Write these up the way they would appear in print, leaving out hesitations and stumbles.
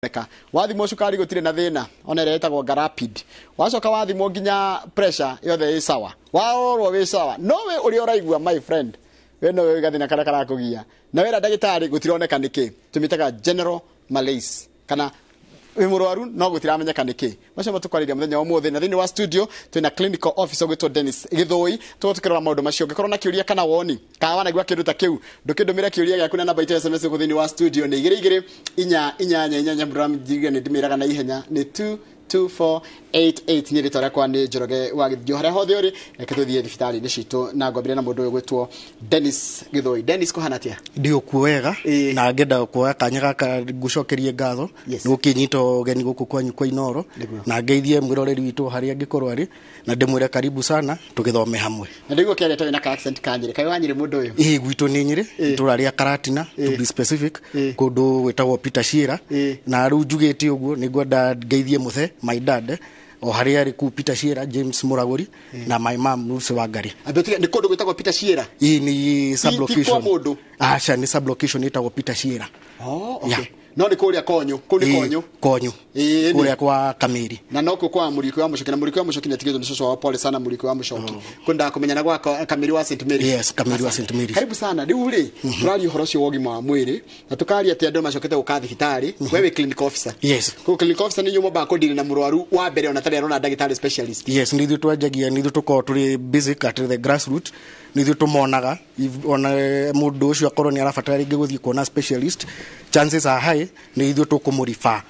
Reka wathimwo cukari gutire na thina, ona ĩrĩa ĩtagwo rapid. Wacoka wathimwo nginya pressure yothe ĩ sawa, warorwo wĩ sawa, no we ũrĩa ũraigua, my friend, we no we gathina karĩa karakũgia na wĩra ndagĩtarĩ gũtironeka nĩkĩ. Tũmĩtaga general malaise, kana wĩ mũrwaru no gũtiramenyeka nĩkĩ. Macio matũkwarĩria mũthenya wa ũmũthĩ, na thĩinĩ wa studio twĩna clinical officer ũgwĩtwo Dennis Gĩthũi. Tũgũ tũkĩrora maũndũ macio. Ũngĩkorwo na kĩũria kana woni kana wanaigua kĩndũ ta kĩu, ndũkĩndũmĩre kĩũria gĩaku na namba itũ ya SMS gũkũ thĩinĩ wa studio nĩ 22488. Mũramjiriga nĩ ndĩmĩraga na ihenya, nĩ 22488. Niĩ rĩtwa rĩakwa nĩ Njoroge wa Gĩthio. Harĩa hothe ũrĩ, reke tũthiĩ thibitarĩ-inĩ citũ na ngwambĩrĩria na mũndũ ũyũ gwĩtwo Dennis Gĩthũi. Dennis, kũhana atĩa? Ndĩ kuo wega. Na ngenda kuoya kanya gaka ngucokerie ngatho nĩ gũkĩnyita ũgeni gũkũ kwanyu kwa Inoro. Na ngeithie mwĩroreri witũ harĩa angĩkorwo arĩ, na ndĩmwĩre karibu sana tũgĩthome hamwe. Na ndĩguo kĩaria ta wĩna ka accent ka Nyĩrĩ. Kaĩ wa Nyĩrĩ mũndũ ũyũ? Ĩĩ, gwitũ nĩ Nyĩrĩ, itũra rĩa Karatina to be specific, kũndũ gwĩtagwo Peter Ciĩra. Na rĩu njugĩte ũguo nĩ ngwenda ngeithie mũthe, my dad, o harĩa arĩ kũu Peter Ciĩra, James Mũragũri, na my mom Lucy Wangari. Ambia ũtige, nĩ kũndũ gwĩtagwo Peter Ciĩra? Ĩĩ, nĩ sublocation. Ti kwa mũndũ? Aca, nĩ sublocation ĩtagwo Peter Ciĩra. Oh, okay. No nĩ kũrĩa Konyũ, kũu nĩ Konyũ? Konyũ. Kũrĩa kwa Kamĩri. Na no kuo kwa Mũrikũ wa Mũcoki, na Mũrikũ wa Mũcoki nĩ atigĩtwo nĩ cũcũ wao. Pole sana, Mũrikũ wa Mũcoki. Kwendaga kũmenyana gwa Kamĩri wa St Mary. Yes, Kamĩri wa St Mary. Karibu sana. Rĩu rĩ, tũraria ũhoro ũcio wa ũgima wa mwĩrĩ na tũkaria atĩ andũ macokete gũka thibitarĩ. We wĩ clinical officer? Yes. Koguo clinical officer nĩ inyuĩ mwambaga kũndiri na mũrwaru wa mbere ona tarĩ arona ndagĩtarĩ specialist? Yes, nĩ ithuĩ twanjagia, nĩ ithuĩ tũkoragwo tũrĩ basic at the grassroot, nĩ ithuĩ tũmonaga. Ona mũndũ ũcio akorwo nĩ arabatara rĩngĩ gũthiĩ kuona specialist, chances are high nĩ ithuĩ tũkũmũriba.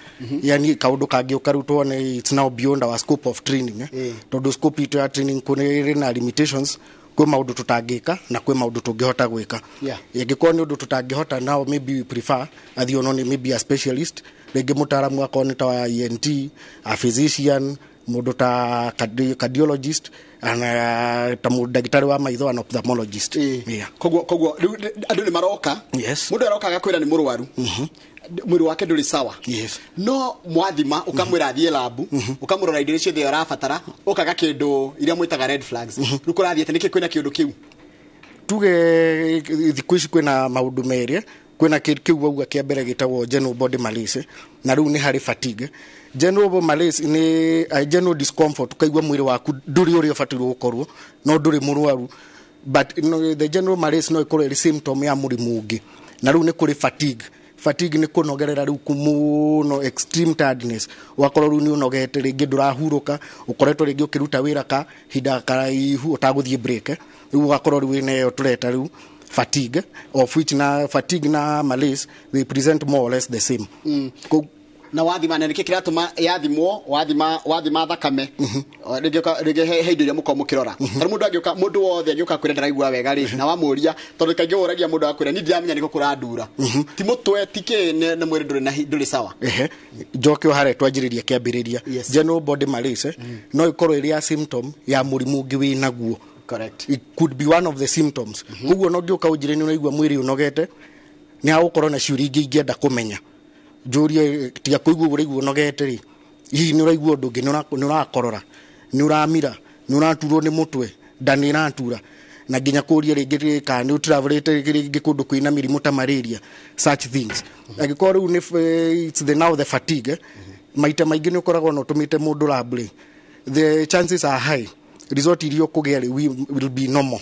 Yani kaũndũ kangĩũka rĩu tuone it's now beyond our scope of training, eh? Tondũ scope itũ ya training kũrĩ na limitations, kwĩ maũndũ tũtangĩka na kwĩ maũndũ tũngĩhota gwĩka. Ĩngĩkorwo nĩ ũndũ tũtangĩhota, now maybe we prefer athiĩ onwo nĩ maybe a specialist, rĩngĩ mũtaaramu akorwo nĩ ta wa ENT, a physician, mũndũ ta cardiologist, ana ta mũndũ ndagĩtarĩ wa maitho, an ophthalmologist. Koguo rĩu andũ nĩ maroka. Mũndũ aroka agakwĩra nĩ mũrwaru, mwĩrĩ wake ndũrĩ sawa. No mwathima, ũkamwĩra athiĩ lab, ũkamũrora indo iria ciothe arabatara, ũkaga kĩndũ iria mwĩtaga red flags. Rĩu kũrathiĩ atĩa? Nĩkĩ kwĩna kĩũndũ kĩu? Tuge thikũ ici kwĩna maũndũ merĩ. Kwĩna kĩu wauga kĩa mbere gĩtagwo general body malaise, na rĩu nĩ harĩ fatigue. General malaise nĩ general discomfort, ũkaigua mwĩrĩ waku ndũrĩ ũrĩa ũbatairwo gũkorwo, no ndũrĩ mũrwaru, but no, the general malaise no ĩkorwo ĩrĩ symptom ya mũrimũ ũngĩ. Na rĩu nĩ kũrĩ fatigue. Fatigue nĩ kũnogerera rĩu mũno, extreme tiredness, ũgakorwo rĩu nĩ ũnogete, rĩngĩ ndũrahurũka, ũkoretwo rĩngĩ ũkĩruta wĩra ka hinda karaihu ũtagũthiĩ break, eh. Rĩu ũgakorwo rĩu wĩna ĩyo tũreta rĩu fatigue, of which na fatigue na malaise, they present more or less the same. Na wathima, na nĩkĩ kĩratũma yathimwo, wathima thakame rĩngĩ rĩngĩ he indo iria mũkorwo mũkĩrora? Tondũ mũndũ angĩũka, mũndũ wothe angĩũka kwĩra ndaraigua wega rĩ, na wamũria, tondũ kaingĩ ũragia mũndũ akwĩra, "Niĩ ndiramenya nĩkũ kũrandura, ti mũtwe, ti kĩ, nĩ mwĩrĩ ndũrĩ na ndũrĩ sawa." Ehe, njoke o harĩa twanjĩrĩria kĩambĩrĩria. General body malaise no ĩkorwo ĩrĩ ya symptom ya mũrimũ ũngĩ wĩ naguo. It could be one of the symptoms. Koguo no ngĩũka ũnjĩre nĩ ũraigua mwĩrĩ ũnogete, nĩ hagũkorwo na ciũria ingĩ ingĩenda kũmenya, njũrie tiga kũigua ũraigua ũnogete rĩ, hihi nĩ ũraigua ũndũ ũngĩ? Nĩ ũrakorora, nĩ ũramira, nĩ ũraturwo nĩ mũtwe, nda nĩ ĩratura, na nginya kũria rĩngĩ kana nĩ ũtravelete rĩngĩ kũndũ kwĩna mĩrimũ ta malaria, such things. Angĩkorwo rĩu nĩ it's the now the fatigue, eh? Maita maingĩ nĩ ũkoragwo na ũtũmĩte mũndũ lab rĩ, the chances are high result iria ũkũgĩa rĩ will be normal,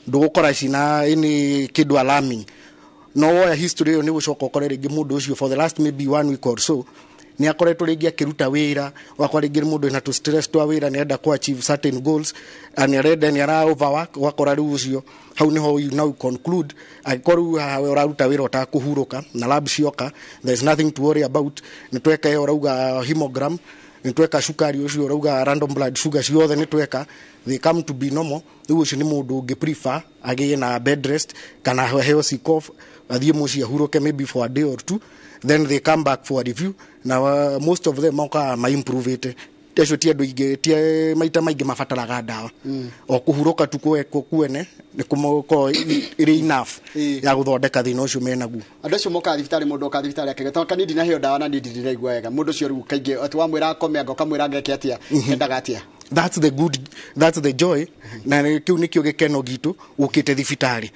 ndũgũkora cina any kĩndũ alarming. No woya history ĩyo, nĩ gũcoka ũkore rĩngĩ mũndũ ũcio for the last maybe one week or so nĩ akoretwo rĩngĩ akĩruta wĩra wakwa, rĩngĩ nĩ mũndũ wĩna tũ stress twa wĩra, nĩ arenda ku achieve certain goals na nĩ arenda, nĩ ara overwork. Ũgakora rĩu ũcio hau nĩho you now conclude, angĩkorwo rĩu haha we ũraruta wĩra ũtakũhurũka na lab cioka, there is nothing to worry about. Nĩ tweka ĩyo ũrauga hemogram, nĩ tweka cukari ũcio ũrauga random blood sugar, ciothe nĩ tweka, they come to be normal. Rĩu ũcio nĩ mũndũ ũngĩ prefer agĩe na bed rest kana aheo sick off, athiĩ mũciĩ ahurũke maybe for a day or two, then they come back for a review. Na most of them mokaga ma-improvete. Acio ti andũ aingĩ, ti maita maingĩ mabataraga ndawa, o kũhurũka tu kuene nĩ kũkorwo ĩrĩ enough ya gũthondeka thĩna ũcio menaguo. Andũ acio mokaga thibitarĩ, mũndũ oka thibitarĩ akauga, "Toka niĩ ndinaheo ndawa na niĩ ndiraigua wega." Mũndũ ũcio rĩu kaingĩ atĩ wamwĩra akome, anga ũkamwĩra ngeke atĩa, endaga atĩa? That's the good, that's the joy, na kĩu nĩkĩo gĩkeno gitũ ũkĩte thibitarĩ.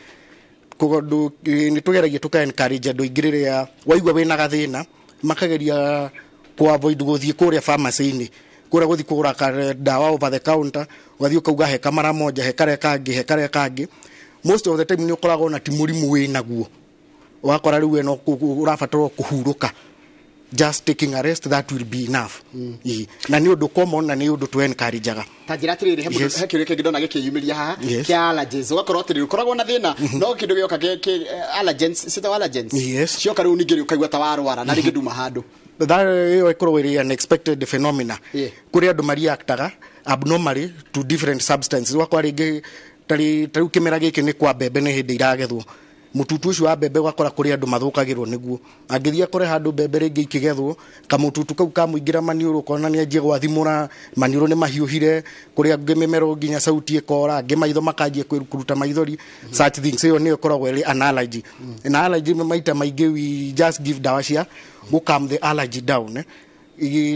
Koguo nĩ tũgeragia tũka encourage andũ aingĩ, rĩrĩa waigua wĩna gathĩna, Makageria ku avoid gũthiĩ kũrĩa pharmacy-inĩ, kũrĩa gũthiĩ kũgũra ndawa over the counter, ũgathiĩ ũkauga he kamara moja, he karĩa kangĩ, he karĩa kangĩ. Most of the time nĩ ũkoragwo na ti mũrimũ wĩnaguo, ũgakora rĩu we no ũrabatarwo kũhurũka, just taking a rest, that will be enough. Na nĩ ũndũ common na nĩ ũndũ tũ encourageaga. Ta njĩra atĩrĩrĩ, he mũndũ he kĩũria kĩngĩ ndona gĩkĩyumĩria haha kĩa allergies. Ũgakorwo atĩrĩrĩ, ũkoragwo na thĩna no kĩndũ gĩoka allergens, ciĩtagwo allergens, cioka rĩu ningĩ ũkaigua ta warwara na rĩngĩ nduma handũ. That ĩyo ĩkoragwo ĩrĩ unexpected phenomena. Kũrĩ andũ mareactaga abnormally to different substances. Ũgakora rĩngĩ tarĩ tarĩu kĩmera gĩkĩ nĩ kwa mbembe, nĩ hĩndĩ iragethwo, mũtutu ũcio wa mbembe, ũgakora kũrĩ andũ mathũkagĩrwo nĩguo. Angĩthiĩ akore handũ mbembe rĩngĩ ikĩgethwo, kamũtutu kau kamũingĩra maniũrũ, ũkona nĩ anjie gwathimũra maniũrũ, nĩ mahiũhire. Kũrĩ angĩ mĩmero nginya sauti ĩkora, angĩ maitho makanjia kũruta maithori, such things. Ĩyo nĩyo ĩkoragwo ĩrĩ an allergy. Na allergy maita maingĩ we just give dawa cia gũ calm the allergy down, eh.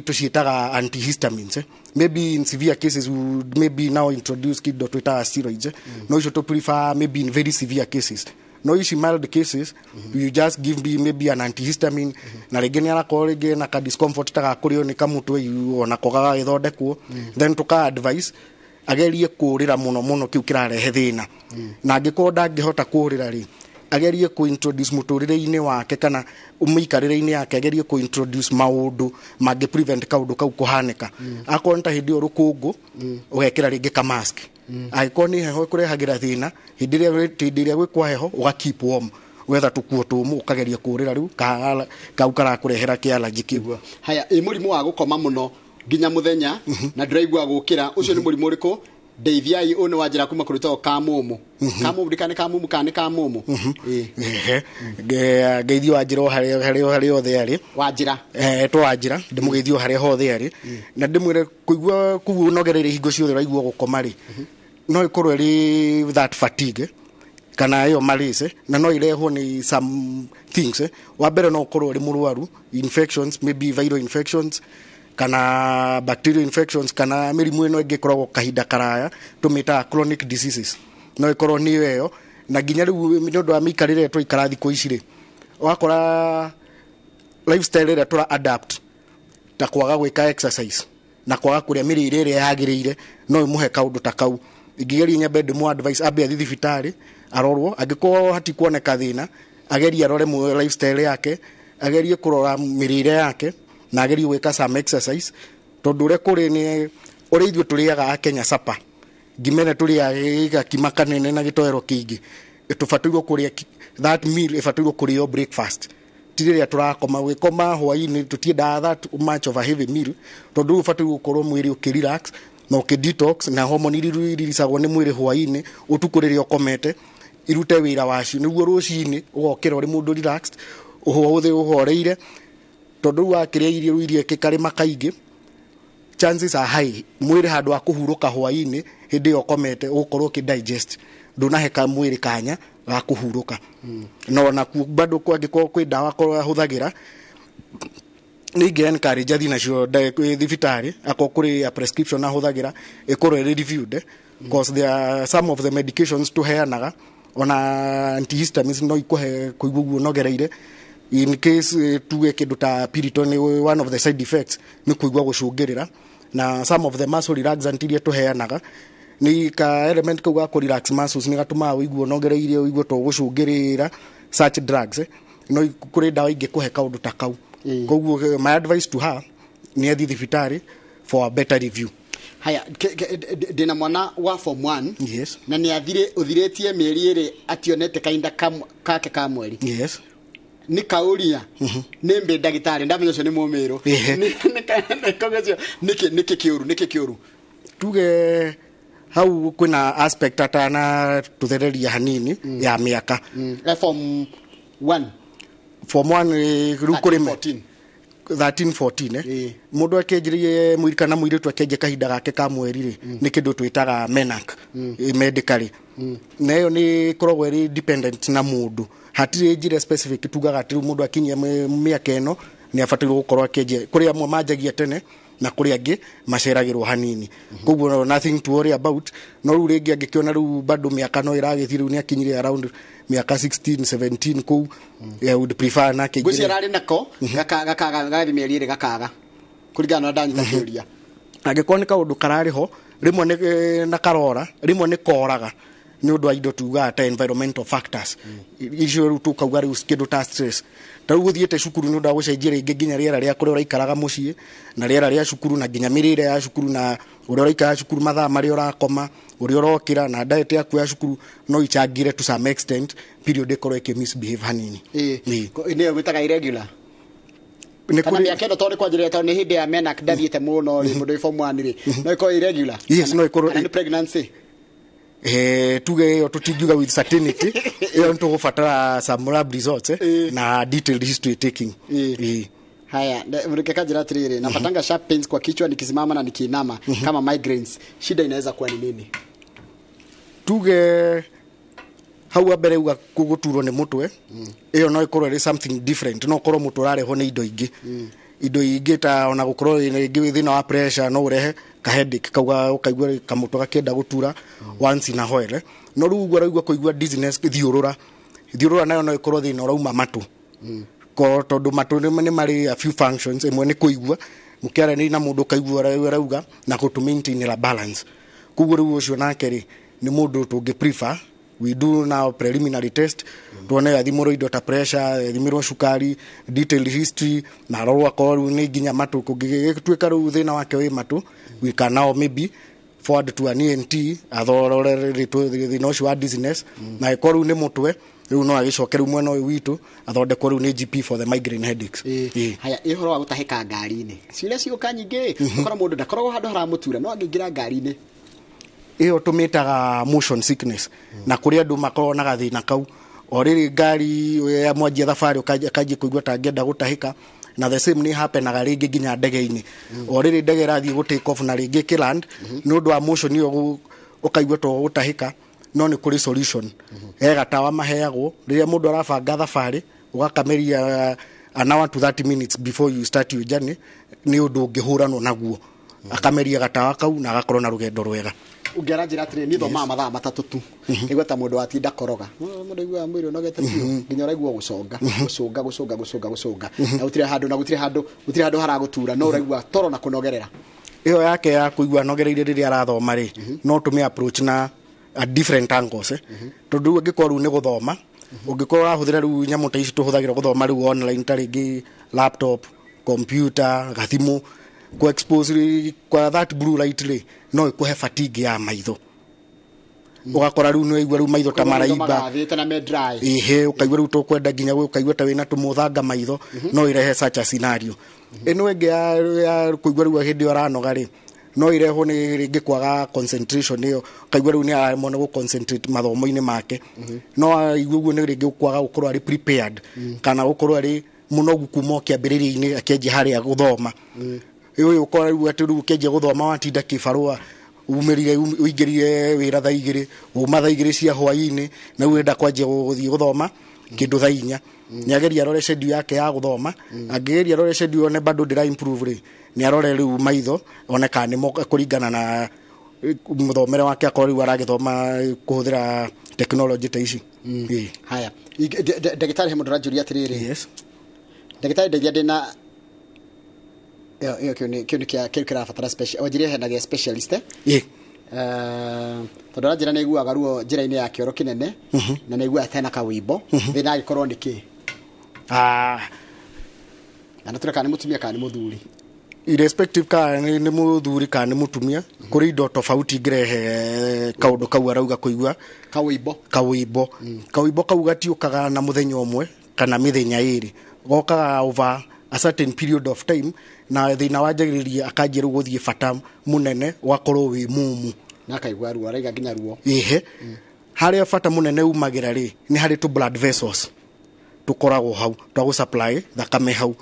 Tũciĩtaga antihistamines, eh. Maybe in severe cases we would maybe now introduce kĩndũ twĩtaga steroids, eh. No icio tũ prefer maybe in very severe cases. No ici mild cases, you just give me maybe an antihistamine, na rĩngĩ nĩ arakorwo rĩngĩ na ka discomfort ta gakũrĩo nĩ kamũtwe, onako gagagĩthondekwo. Then tũka advice agerie kũrĩra mũno mũno kĩu kĩrarehe thĩna, na angĩkorwo ndangĩhota kũrĩra rĩ, agerie kũ introduce mũtũrĩre-inĩ wake kana mĩikarĩre-inĩ yake, agerie kũ introduce maũndũ mangĩ prevent kaũndũ kau kũhanĩka. Akorwo nĩ ta hĩndĩ ĩyo rũkũngũ, ũgekĩra rĩngĩ ka mask. Angĩkorwo nĩ heho ĩkũrehagĩra thĩna, hĩndĩ ĩrĩa gwĩ kwa heho, ũga keep warm, wetha tũkuo tũmũ, ũkageria kũrĩra rĩu kau karakũrehera kĩ allergy kĩu. Haya, ĩ mũrimũ wa gũkoma mũno nginya mũthenya na ndĩraigua gũkĩra, ũcio nĩ mũrimũ ũrĩkũ? Ndeithiai. Ũyũ nĩ wa njĩra kuma kũrĩ kamũmũ. Kamũmũ, ndikane kamũmũ kana nĩ kamũmũ. Ĩ. Ehe. Ngeithio wa njĩra o harĩa hothe arĩ. Wa njĩra. To wa njĩra, ndĩmũgeithio harĩa hothe arĩ na ndĩmwĩre kũigua kũu ũnogereire hingo ciothe ũraigua gũkoma rĩ, no ĩkorwo ĩrĩ that fatigue kana ĩyo malaise, na no irehwo nĩ some things, eh. Wa mbere, no ũkorwo ũrĩ mũrwaru, infections, maybe viral infections kana bacterial infections, kana mĩrimũ ĩno ĩngĩ ĩkoragwo kahinda karaya tũmĩtaga chronic diseases, no ĩkorwo nĩyo ĩyo. Na nginya rĩu nĩ ũndũ wa mĩikarĩre ĩrĩa tũraikara thikũ ici rĩ, ũgakora lifestyle ĩrĩa tũra adapt, ta kwaga gwĩka exercise na kwaga kũrĩa mĩrĩre ĩrĩa yagĩrĩire, no ĩmũhe kaũndũ ta kau. Ingĩgeria nyambe ndĩmũ advice ambe athiĩ thibitarĩ arorwo. Angĩkorwo hatikuoneka thĩna, agerie arore lifestyle yake, agerie kũrora mĩrĩre yake na agerie gwĩka some exercise, tondũ ũrĩa kũrĩ nĩ ũrĩa ithuĩ tũrĩaga Akenya supper, ngima ĩrĩa tũrĩaga gakima kanene na gĩtoero kĩingĩ, tũbatairwo kũrĩa that meal ĩbatairwo kũrĩo breakfast, ti rĩrĩa tũrakoma. Gwĩkoma hwaĩ-inĩ tũtiendaga that much of a heavy meal, tondũ rĩu ũbatairwo gũkorwo mwĩrĩ ũkĩ relax na ũkĩ detox, na hormone iria iriricagwo nĩ mwĩrĩ hwaĩ-inĩ, ũtukũ rĩrĩa ũkomete, irute wĩra wacio nĩguo rũcinĩ ũgokĩra ũrĩ mũndũ relaxed, ũhũthĩ ũhoreire. Tondũ rĩu wakĩrĩa irio rĩu iria kĩkarĩma kaingĩ, chances are high mwĩrĩ handũ wa kũhurũka hwaĩ-inĩ hĩndĩ ĩyo ũkomete, ũgũkorwo ũkĩ digest, ndũnahe ka mwĩrĩ kanya ga kũhurũka. No nakuo bado angĩkorwo kwĩ ndawa korwo ahũthagĩra, nĩ ingĩ encourage athiĩ nacio kwĩ thibitarĩ. Akorwo kũrĩ a prescription ahũthagĩra, ĩkorwo ĩrĩ reviewed, cause there are some of the medications tũheanaga, ona antihistamines, no ikũhe kũigua ũguo ũnogereire. In case tuge kĩndũ ta Piriton, nĩ one of the side effects nĩ kũigua gũcũngĩrĩra. Na some of the muscle relaxant iria tũheanaga, nĩ ka element kau ga kũ relax muscles nĩ gatũmaga ũigue ũnogereire, ũigue to gũcũngĩrĩra such drugs, eh. No kũrĩ ndawa ingĩkũhe kaũndũ ta kau. Koguo my advice to her nĩ athiĩ thibitarĩ for a better review. Haya, ndĩna mwana wa form 1 na nĩ athire ũthirĩtie mĩeri 2 ationete kahinda kake ka mweri. Nĩ kauria nĩ mbĩ ndagĩtarĩ, ndamenya ũcio nĩ mũmĩrũ. Nĩ kauria ũcio nĩkĩ kĩũru, nĩkĩ kĩũru? Tuge hau kwĩna aspect atana tũthereria hanini ya mĩaka. E form 1. Form 1, rĩu kũrĩ 14. 13, 14, eh. Mũndũ akĩanjĩrĩrie mwĩrĩ kana mũirĩtu akĩanjia kahinda gake ka mweri rĩ, nĩ kĩndũ twĩtaga menarche medically, na ĩyo nĩ ĩkoragwo ĩrĩ dependent na mũndũ. Hatirĩ njĩra specific tugaga atĩ rĩu mũndũ akinyia mĩaka ĩno nĩ abatairwo gũkorwo akĩanjia. Kũrĩ amwe manjagia tene. Na kũrĩ angĩ maceragĩrwo hanini. Koguo no, nothing to worry about. No rĩu rĩngĩ angĩkĩona rĩu bado mĩaka no ĩragĩthiĩ, rĩu nĩ akinyire around mĩaka 16 17 kũu, I would prefer nake ngwĩciria ararĩ nako gakaga gagathiĩ mĩeri 2 gakaga kũringana na ndanyita kĩũria. Angĩkorwo nĩ kaũndũ kararĩ ho rĩmwe nĩ na karora, rĩmwe nĩ koraga nĩ ũndũ wa indo tugaga ta environmental factors icio. Rĩu tũkauga rĩu kĩndũ ta stress, ta rĩu gũthiĩte cukuru nĩ ũndũ wa gũcenjia rĩngĩ nginya rĩera rĩa kũrĩa ũraikaraga mũciĩ na rĩera rĩa cukuru, na nginya mĩrĩre ya cukuru na ũrĩa ũraikara cukuru, mathaa marĩa ũrakoma, ũrĩa ũrokĩra, na diet yaku ya cukuru no icangire to some extent period ĩkorwo ĩkĩ misbehave hanini. Ĩĩ. Nĩyo gwĩtaga irregular Nĩ kana mĩaka ĩno, tondũ nĩ kwanjĩrĩria, tondũ nĩ hĩndĩ ya menarche ndathiĩte mũno rĩ, mũndũ wĩ form 1 rĩ, no ĩkorwo irregular? Yes, no ĩkorwo. Kana nĩ pregnancy? Tuge ĩyo tũtingiuga with certainty. Ĩyo nĩ tũgũbatara some lab results na detailed history taking. Ĩĩ. Haya, reke kanjĩra atĩrĩrĩ, napatanga sharp pains kwa kichwa nikisimama na nikiinama kama migraines. Shida inaweza kuwa ni nini? Tuge hau wa mbere uga gũturwo nĩ mũtwe, ĩyo no ĩkorwo ĩrĩ something different. No ũkorwo mũtwe ũrarehwo nĩ indo ingĩ, indo ingĩ ta ona gũkorwo rĩngĩ wĩ thĩna wa pressure, no ũrehe ka headache kauga ũkaigua kamũtwe gakĩenda gũtura once in a while. No rĩu ũguo araigua kũigua dizziness, thiũrũra thiũrũra, nayo no ĩkorwo thĩna ũrauma matũ. Ko tondũ matũ nĩ marĩ a few functions, ĩmwe nĩ kũigua mũkĩaranĩria na mũndũ, ũkaigua ũrĩa arauga, na gũtũ maintain la balance. Koguo rĩu ũcio nake rĩ, nĩ mũndũ tũngĩ prefer we do now preliminary test, tuone athimĩrwo indo ta pressure, athimĩrwo cukari, detailed history, na arorwo akorwo rĩu nĩ nginya matũ. Kũngĩgĩtuĩka rĩu thĩna wake wĩ matũ, we can now maybe forward to an ENT athorore thĩna ũcio wa dizziness. Na ĩkorwo rĩu nĩ mũtwe, rĩu no agĩcoke rĩu mwena ũyũ witũ athondekwo rĩu nĩ GP for the migraine headaches. Ĩĩ. Haya, ĩ ũhoro wa gũtahĩka ngari-inĩ, ciũria ciũka nyingĩ, ũkora mũndũ ndakoragwo handũ haramũtura no angĩingĩra ngari-inĩ. Ĩyo tũmĩtaga motion sickness, na kũrĩ andũ makoragwo na gathĩna kau. O rĩrĩ ngari ya mwanjia thabarĩ, ũkanjia kũigua ta angĩenda gũtahĩka. Na the same nĩ happenaga rĩngĩ nginya ndege-inĩ, o rĩrĩ ndege ĩrathiĩ gũ take off na rĩngĩ ĩkĩland, nĩ ũndũ wa motion ĩyo ũkaigua to gũtahĩka. No nĩ kũrĩ solution, he gatawa maheagwo rĩrĩa mũndũ arabanga thabarĩ, ũgakameria an hour to 30 minutes before you start your journey. Nĩ ũndũ ũngĩhũranwo naguo, akameria gatawa kau na agakorwo na rũgendo rwega. Ũngĩara njĩra atĩrĩ, niĩ thomaga mathaa 3 tu, ngaigua ta mũndũ watinda koroga. Mũndũ aiguaga mwĩrĩ ũnogete biũ, nginya ũraigua gũconga gũcũnga gũcũnga gũcũnga gũcũnga, na gũtirĩ handũ, na gũtirĩ handũ haragũtura, no ũraigua toro na kũnogerera. Ĩyo yake ya kũigua anogereire rĩrĩa arathoma rĩ, no tũmĩ approach na a different angles, eh. Tondũ rĩu angĩkorwo rĩu nĩ gũthoma, ũngĩkorwo ũrahũthĩra rĩu nyamũ ta ici tũhũthagĩra gũthoma rĩu online, ta rĩngĩ laptop, computer, gathimũ, ku expose rĩ- kwa that blue light rĩ, no ĩkũhe fatigue ya maitho. Ũgakora rĩu nĩ waigua rĩu maitho ta maraimba. Magathĩte na me dry. Ihe, ũkaigua rĩu tũkwenda nginya ũkaigua ta wĩna tũmũthanga maitho. No irehe such a scenario. Ĩno ĩngĩ ya kũigua rĩu hĩndĩ ĩyo aranoga rĩ, no irehwo nĩ rĩngĩ kwaga concentration. Ĩyo ũkaigua rĩu nĩ araremwo nĩ gũ-concentrate mathomo-inĩ make. No aigue ũguo nĩ rĩngĩ kwaga gũkorwo arĩ prepared, kana gũkorwo arĩ mũnogu kuma o kĩambĩrĩria-inĩ akĩanjia harĩa gũthoma. Ũyũ ũkora rĩu atĩ rĩu ũkĩanjia gũthoma watinda kĩbarũa, umĩrire ũingĩrire wĩra thaa 2, uma thaa 2 cia hwaĩ-inĩ, na rĩu ũrenda kwanjia gũthiĩ gũthoma kĩndũ thaa 4. Nĩ ageria arore schedule yake ya gũthoma. Angĩgeria arore schedule one bado ndĩra improve rĩ, nĩ arore rĩu maitho, one kana nĩmo kũringana na mũthomere wake, akorwo rĩu aragĩthoma kũhũthĩra technology ta ici. Ĩĩ. Haya, ndagĩtarĩ, he mũndũ ũranjũria atĩrĩrĩ. Yes. Ndagĩtarĩ, ndeithia, ndĩna ĩyo kĩu nĩ kĩu kĩrabatara special, wanjirie hena gĩa specialist, eh? Ĩĩ. Tondũ aranjĩra nĩ aiguaga ruo njĩra-inĩ ya kĩoro kĩnene na nĩ aiguaga tena kawĩimbo. Thĩna agĩkorwo nĩ kĩ? Ah, na nĩ tũreka nĩ mũtumia kana nĩ mũthuri? Irrespective kana nĩ mũthuri kana nĩ mũtumia, kũrĩ indo tofauti ingĩrehe kaũndũ kau arauga kũigua. Kawĩimbo. Kawĩimbo. Kawĩimbo kau gatiũkaga na mũthenya ũmwe kana mĩthenya 2, gokaga over a certain period of time, na thĩna wanjagĩrĩria akanjia rĩu gũthiĩ bata mũnene, ũgakorwo wĩ mumu. Na akaigua ruo, araiga nginya ruo. Ĩhe, harĩa bata mũnene umagĩra rĩ, nĩ harĩ tũ blood vessels tũkoragwo hau twa gũ supply thakame hau.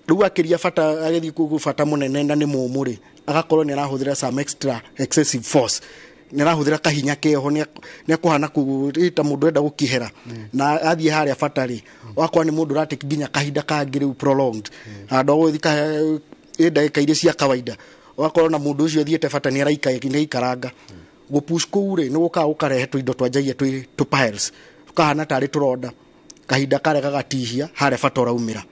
Rĩu akĩria bata, agĩthiĩ kũu bata mũnene na nĩ mũmũ rĩ, agakorwo nĩ arahũthĩra some extra excessive force, nĩ arahũthĩra kahinya keho, nĩ akũhana ta mũndũ enda gũkĩhera na athiĩ harĩa bata rĩ, ũgakora nĩ mũndũ ũratake nginya kahinda kangĩ rĩu prolonged, handũ ha gũgĩthiĩ Ĩ ndagĩka iria cia kawaida ũgakorwo na mũndũ ũcio athiĩte bata nĩ araikaranga. Gũpush kũu rĩ, nĩ gũkaga gũkarehe tũindo twanjagia twĩ tũ piles, tũkahana tarĩ tũronda, kahinda karĩa gagatihia harĩa bata ũraumĩra.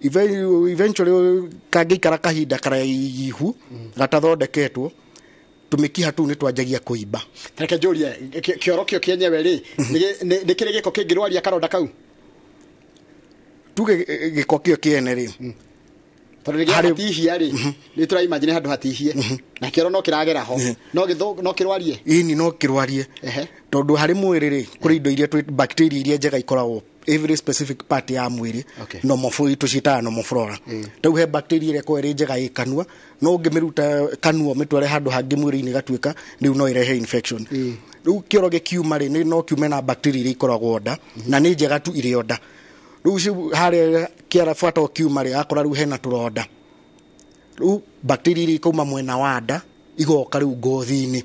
Eventually kangĩikara kahinda karaihu gatathondeketwo, tũmĩkiha tũu nĩ twanjagia kũimba. Reke njũrie, kĩoro kĩo kĩenyewe rĩ, nĩ kĩrĩ gĩko kĩngĩrwaria karonda kau? Tuge gĩko kĩo kĩene rĩ, tondũ nĩ hatihia rĩ, nĩ tũraimagine handũ hatihie na kĩoro no kĩragera ho, no no kĩrwarie. Ĩni, no kĩrwarie, tondũ harĩ mwĩrĩ rĩ, kũrĩ indo iria bacteria iria njega ikoragwo every specific part ya mwĩrĩ. Normal tũciĩtaga normal flora. Rĩu he bacteria ĩrĩa ĩkoragwo ĩrĩ njega ĩ kanua, no ũngĩmĩruta kanua ũmĩtware handũ hangĩ mwĩrĩ-inĩ gatuĩka rĩu no ĩrehe infection. Rĩu kĩoro gĩkiuma rĩ, no kiume na bacteria iria ikoragwo nda, na nĩ njega tu irĩ nda. Rĩu harĩa kĩara bata ũkiuma rĩ, akora rĩu hena tũronda, rĩu bacteria iria ikauma mwena wa nda igoka rĩu ngothi-inĩ.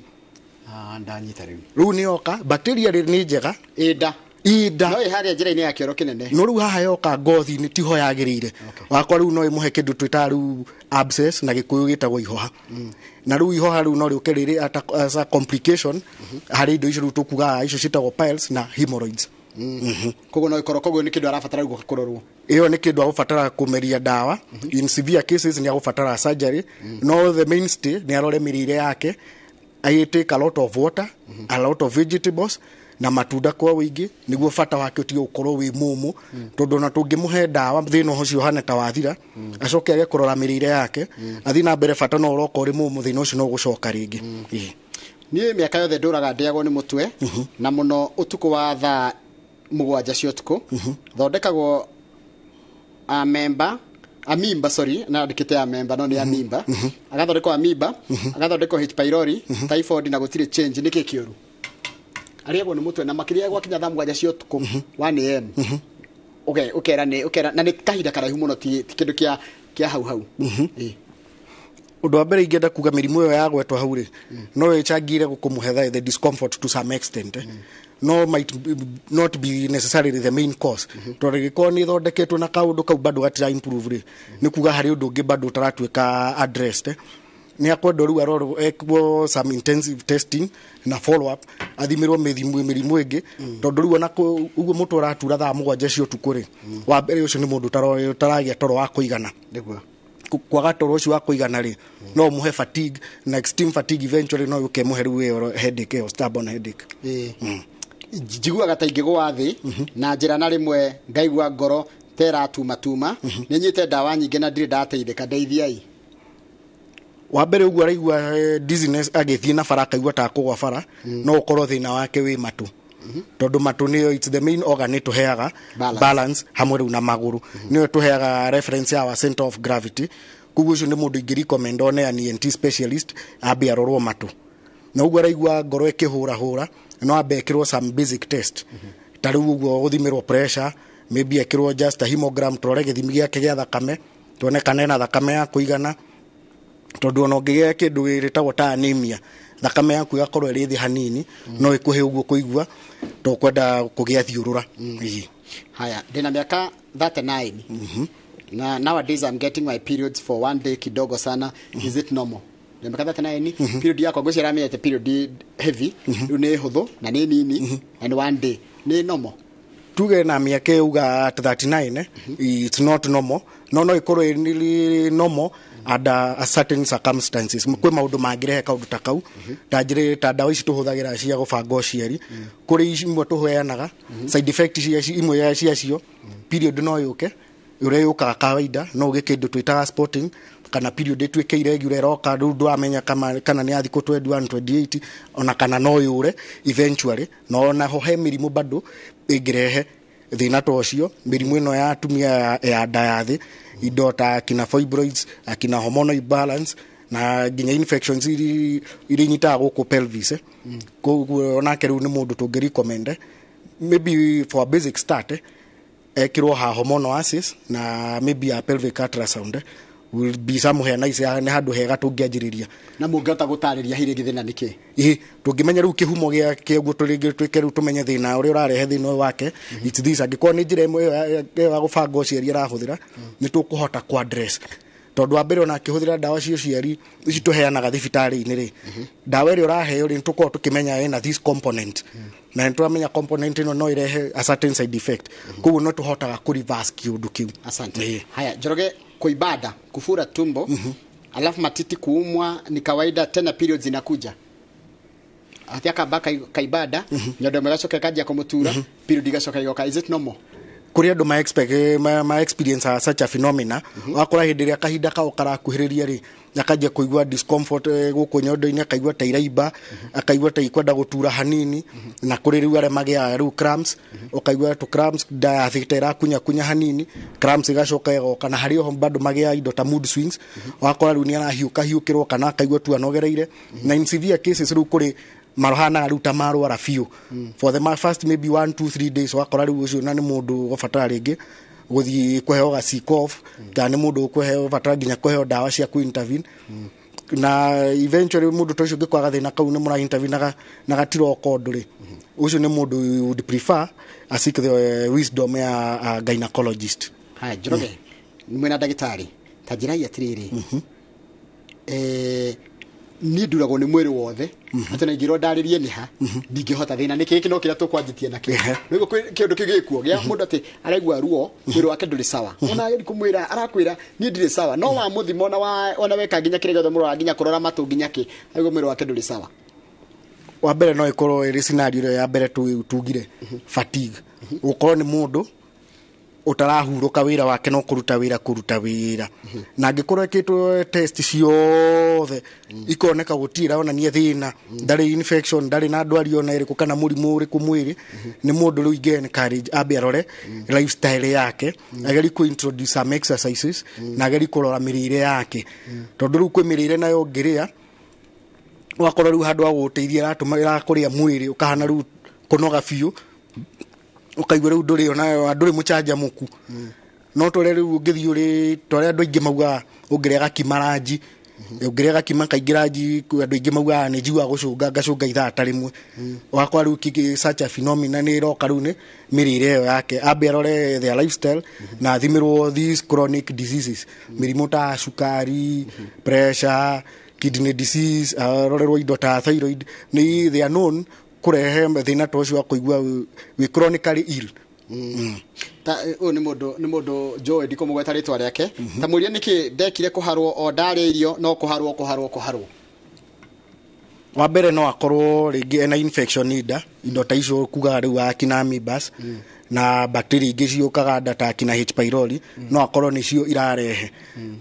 Ndanyita rĩu. Rĩu nĩ yoka bacteria rĩ nĩ njega ĩ nda. Ĩ nda. No ĩ harĩa njĩra-inĩ ya kĩoro kĩnene. No rĩu haha yoka ngothi-inĩ tiho yagĩrĩire. Wakwa rĩu no ĩmũhe kĩndũ twĩtaga rĩu abscess, na Gĩkũyũ gĩtagwo ihoha. Na rĩu ihoha rĩu no rĩũke rĩrĩ as a complication harĩ indo icio rĩu tũkugaga icio ciĩtagwo piles na hemorrhoids. Koguo no ĩkorwo, koguo nĩ kĩndũ arabatara rĩu gũka kũrorwo. Ĩyo nĩ kĩndũ agũbatara kũmeria ndawa. In severe cases nĩ agũbatara surgery, no the mainstay nĩ arore mĩrĩre yake, I take a lot of water, a lot of vegetables na matunda kwa wĩingĩ, nĩguo bata wake ũtige gũkorwo wĩ mũmũ, tondũ ona tũngĩmũhe ndawa thĩna ũcio ũhane ta wathira, acoke age kũrora mĩrĩre yake, athiĩ na mbere, bata no ũroka ũrĩ mũmũ, thĩna ũcio no ũgũcoka rĩngĩ. Niĩ mĩaka yothe ndũraga ndĩagwo nĩ mũtwe na mũno ũtukũ wa thaa 7 cia ũtukũ. Thondekagwo amemba, amimba, sorry, na andĩkĩte amemba no nĩ amimba. Agathondekwo amimba, agathondekwo H pylori, typhoid, na gũtirĩ change. Nĩkĩ kĩũru? Arĩagwo nĩ mũtwe na makĩria gwakinya thaa 7 cia ũtukũ, 1 a.m. Ũkera nĩ ũkera na nĩ kahinda karaihu mũno, ti kĩndũ kĩa hau hau. Ũndũ wa mbere ingĩenda kuga, mĩrimũ ĩyo yagwetwo hau rĩ, no ĩchangire kũmũhe the discomfort to some extent, no might not be necessarily the main cause, tondũ gĩkorwo nĩ ĩthondeketwo na kaũndũ kau bado gatira improve rĩ, nĩ kuga harĩ ũndũ ũngĩ bado ũtaratuĩka addressed. Nĩ akwendwo rĩu arorwo, ekwo some intensive testing na follow up, athimirwo mĩrimũ ĩngĩ, tondũ rĩu ona ũguo mũtwe ũratura thaa 7 cia ũtukũ rĩ, wa mbere ũcio nĩ mũndũ ũtaragĩa toro wa kũigana. Kwaga toro ũcio wa kũigana rĩ, no ũmũhe fatigue, na extreme fatigue eventually no yũke ĩmũhe rĩu ĩyo headache, ĩyo stubborn headache. Njiguaga ta ingĩgũa thĩ na njĩra, na rĩmwe ngaigua ngoro ta ĩratumatuma. Nĩ nyite ndawa nyingĩ na ndirĩ ndateithĩka, ndeithiai. Wa mbere, ũguo araigua dizziness agĩthiĩ na bara, akaigua ta akũgwa bara, no ũkorwo thĩna wake wĩ matũ, tondũ matũ nĩyo, it's the main organ ĩtũheaga balance, balance hamwe rĩu na magũrũ, nĩyo ĩtũheaga reference ya our center of gravity. Koguo ũcio nĩ mũndũ ingĩ recommend one an ENT specialist, ambe arorwo matũ. Na ũguo araigua ngoro ĩkĩhũrahũra, no ambe ekĩrwo some basic test, ta rĩu ũguo gũthimĩrwo pressure, maybe ekĩrwo just a hemogram, tũrore gĩthimi gĩake gĩa thakame, tuone kana ena thakame ya kũigana, tondũ ona ũngĩgĩa kĩndũ gĩtagwo ta anemia, thakame yaku ĩgakorwo ĩrĩ thĩ hanini, no ĩkũhe ũguo kũigua to kwenda kũgĩa thiũrũra. Ĩĩ. Haya, ndĩna mĩaka 39 na nowadays I'm getting my periods for one day kidogo sana. Is it normal? Ndĩna mĩaka 39, period yakwa ngwĩciria ĩramenyete period heavy, rĩu nĩ hũthũ na nĩ nini na nĩ one day. Nĩ normal? Tuge na mĩaka uga at 39, it's not normal, no ĩkorwo ĩ normal under a certain circumstances. Kwĩ maũndũ mangĩrehe kaũndũ ta kau, ta njĩrĩ ta ndawa ici tũhũthagĩra cia gũbanga ũciari, kũrĩ imwe tũheanaga side effect cia imwe ciacio, period no yũke ũrĩa yũkaga kawaida, no ũgĩe kĩndũ twĩtaga spotting, kana period ĩtuĩke irregular, ĩroka rĩu ndũramenya kana nĩ ya thikũ 21, 28, ona kana no yũre eventually. No onaho he mĩrimũ bado ĩngĩrehe thĩna ta ũcio, mĩrimũ ĩno ya atumia ya nda ya thĩ, indo ta akina fibroids, akina hormonal imbalance, na nginya infections iria inyitaga gũkũ pelvis. Koguo onake rĩu nĩ mũndũ tũngĩ recommend, maybe for a basic start, ekĩrwo ha hormonal axis na maybe a pelvic ultrasound, will be somewhere nice, nĩ handũ hega tũngĩanjĩrĩria. Na mũngĩhota gũtarĩria hihi rĩngĩ thĩna nĩ kĩ? Ĩ, tũngĩmenya rĩu kĩhumo gĩa kĩguo, tũrĩngĩ twĩke rĩu tũmenye thĩna ũrĩa ũrarehe thĩna ũyũ wake. It's this, angĩkorwo nĩ njĩra ĩmwe ĩyo ya gũbanga ũciari arahũthĩra, nĩ tũkũhota ku address, Tondũ wa mbere, ona akĩhũthĩra ndawa cia ũciari ici tũheanaga thibitarĩ-inĩ rĩ, ndawa ĩrĩa ũraheo rĩ, nĩtũkoragwo tũkĩmenya ĩna this component, na nĩtũramenya component ĩno no ĩrehe a certain side effect, koguo no tũhotaga kũ reverse kĩũndũ kĩu. Asante. Ĩĩ. Haya, Njoroge, kuibada kufura tumbo, alafu matiti kuumwa ni kawaida, tena periods zinakuja ati akamba kaibada, nyondo ĩmwe igacoka ĩkanjia kũmũtura, period igacoka igoka. Is it normal? Kũrĩ andũ ma expect, ma experience such a phenomena. Wakora hĩndĩ ĩrĩa kahinda kao karakuhĩrĩria rĩ, akanjia kũigua discomfort gũkũ nyondo-inĩ, akaigua ta iraimba, akaigua ta ikwenda gũtura hanini. Na kũrĩ rĩu arĩa magĩaga rĩu cramps, ũkaigua tũ cramps, nda yathĩ ta ĩrakunya kunya hanini, cramps igacoka igoka. Na harĩ oho bado magĩaga indo ta mood swings, wakora rĩu nĩ arahiũka hiũkĩrwo kana akaigua tu anogereire. Na in severe cases rĩu kũrĩ marahanaga rĩu ta marwara biũ for the first maybe 1, 2, 3 days. Wakora rĩu ũcio na nĩ mũndũ ũgũbatara rĩngĩ gũthiĩ kũheo ga sick off, kana nĩ mũndũ ũkũheo batara nginya kũheo ndawa cia ku intervene. Na eventually mũndũ ta ũcio ũngĩkwaga gathĩna kau nĩ mũra intervene na gatiroka ũndũ rĩ, ũcio nĩ mũndũ you would prefer a seek the wisdom ya a gynecologist. Haya, Njoroge, nĩ mwĩna ndagĩtarĩ, ta njĩrai atĩrĩrĩ, niĩ nduragwo nĩ mwĩrĩ wothe, atĩ na ingĩrwo ndarĩrie nĩ ha ndingĩhota, thĩna nĩ kĩĩ no kĩrĩa tũkwanjĩtie nakĩo. Nĩguo kwĩ kĩũndũ kĩu gĩkuo gĩa mũndũ atĩ araigua ruo, mwĩrĩ wake ndũrĩ sawa, ona ageri kũmwĩra arakwĩra niĩ ndirĩ sawa, no wamũthima ona ona weka nginya kĩrĩa gĩothe mũrora, nginya kũrora matũ, nginya kĩ, araigua mwĩrĩ wake ndũrĩ sawa. Wa mbere no ĩkorwo ĩrĩ scenario ĩrĩa ya mbere tugire fatigue, gũkorwo nĩ mũndũ ũtarahurũka, wĩra wake no kũruta wĩra, kũruta wĩra. Na angĩkorwo ĩkĩtwo test ciothe ikoneka gũtirĩ ĩronania thĩna, ndarĩ infection, ndarĩ na ndwari ona ĩrĩkũ kana mũrimũ ũrĩkũ mwĩrĩ, nĩ mũndũ rĩu ingĩ encourage ambe arore lifestyle yake, ageri kũ introduce some exercises na ageri kũrora mĩrĩre yake, tondũ rĩu kwĩ mĩrĩre nayo ũngĩrĩa wakorwo rĩu handũ ha gũgũteithia ĩratũma ĩrakũrĩa mwĩrĩ, ũkahana rĩu kũnoga biũ, ũkaigua rĩu ndũrĩ ona ndũrĩ mũcanjamũku. No tũrĩa rĩu ũngĩthiĩ ũrĩ torĩa andũ aingĩ maugaga ũngĩrĩa gakima ranji, ũngĩrĩa gakima kaingĩ ranji, andũ aingĩ maugaga nĩ njiguaga gũcũnga, ngacũnga ithaa ta rĩmwe. Wakora rĩu such a phenomena nĩ ĩroka rĩu nĩ mĩrĩre ĩyo yake, ambe arore their lifestyle na athimĩrwo these chronic diseases, mĩrimũ ta cukari, pressure, kidney disease, arorerwo indo ta thyroid, nĩ they are known kũrehe thĩna ta ũcio wa kũigua wĩ chronically ill. Ta ũyũ nĩ mũndũ njũĩ, ndikũmũgweta rĩtwa rĩake, ta mũrie nĩkĩ ndekire kũharwo, o ndarĩa irio no kũharwo, kũharwo, kũharwo. Wa mbere no akorwo rĩngĩ ena infection nda, indo ta icio kugaga rĩu akina amoebas na bacteria ingĩ ciũkaga nda ta akina H pylori, no akorwo nĩcio irarehe.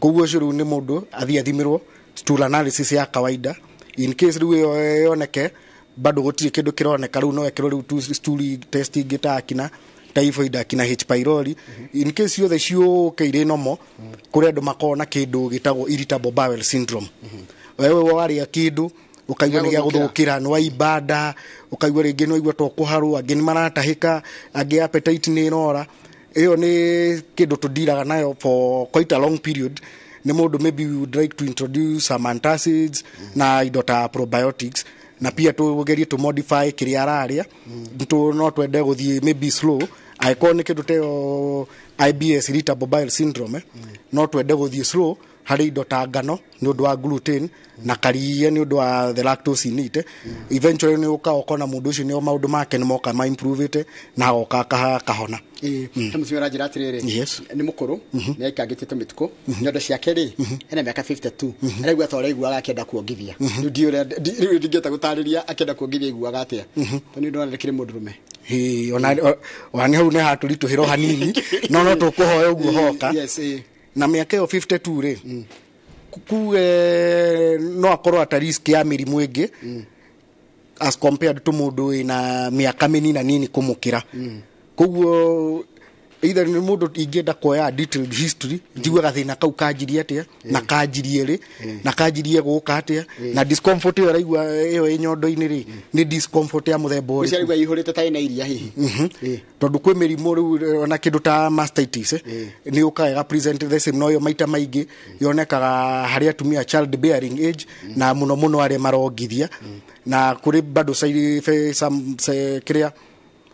Koguo ũcio rĩu nĩ mũndũ athiĩ athimĩrwo stool analysis ya kawaida. In case rĩu ĩyo yoneke bado gũtirĩ kĩndũ kĩroneka, rĩu no ekĩrwo rĩu stool test ingĩ ta akina typhoid, akina H pylori. In case ciothe ciũke irĩ nomo, kũrĩ andũ makoragwo na kĩndũ gĩtagwo irritable bowel syndrome. Wewe warĩa kĩndũ ũkaigua nĩ gĩa gũthũkĩra, nĩ waimba nda, ũkaigua rĩngĩ nĩ waigua to kũharwo, angĩ nĩ maratahĩka, angĩ appetite nĩ ĩrora. Ĩyo nĩ kĩndũ tũndiraga nayo for quite a long period. Nĩ mũndũ maybe we would like to introduce some antacids na indo ta probiotics, na pia tugerie to modify kĩrĩa ararĩa. No twende gũthiĩ maybe slow angĩkorwo nĩ kĩndũ teyo IBS, irritable bowel syndrome, no twende gũthiĩ slow harĩ indo ta ngano nĩ ũndũ wa gluten, na karia nĩ ũndũ wa the lactose in it. Eventually nĩ ũkaga ũkona mũndũ ũcio nĩ maũndũ make nĩ moka ma improve na agoka akahona. Ĩĩ, he mũtumia ũranjĩra atĩrĩrĩ, nĩ mũkũrũ, nĩ aikangĩtie tũmĩtukũ nyondo ciake rĩ, ena mĩaka 52, araigua ta ũraiguaga akĩenda kuongithia. Rĩu ndiũĩ ũrĩa rĩu ndingĩhota gũtarĩria akĩenda kuongithia aiguaga atĩa, tondũ nĩ ndona ndĩkĩrĩ mũndũrũme. Ĩĩ, ona nĩ hau nĩ hatũritũhĩra o hanini, no tũkũhoya ũguo hoka. Yes, ĩĩ. Na mĩaka ĩyo 52 rĩ, kuge no akorwo ata risk ya mĩrimũ ĩngĩ as compared to mũndũ wĩna mĩaka mĩnina nini kũmũkĩra. Koguo either nĩ mũndũ ingĩenda kuoya detailed history, njigue gathĩna kau kanjirie atĩa na kanjirie rĩ na kanjirie gũka atĩa, na discomfort ĩyo araigua ĩyo ĩ nyondo-inĩ rĩ, nĩ discomfort ya mũthemba ũcio ũrĩkũ? Araigua ihũrĩte ta ĩna iria hihi. Ĩĩ. Tondũ kwĩ mĩrimũ rĩu ona kĩndũ ta mastitis, nĩ yũkaga ĩga present the same, no yo maita maingĩ yonekaga harĩ atumia child bearing age, na mũno mũno arĩa marongithia. Na kũrĩ bado side some kĩrĩa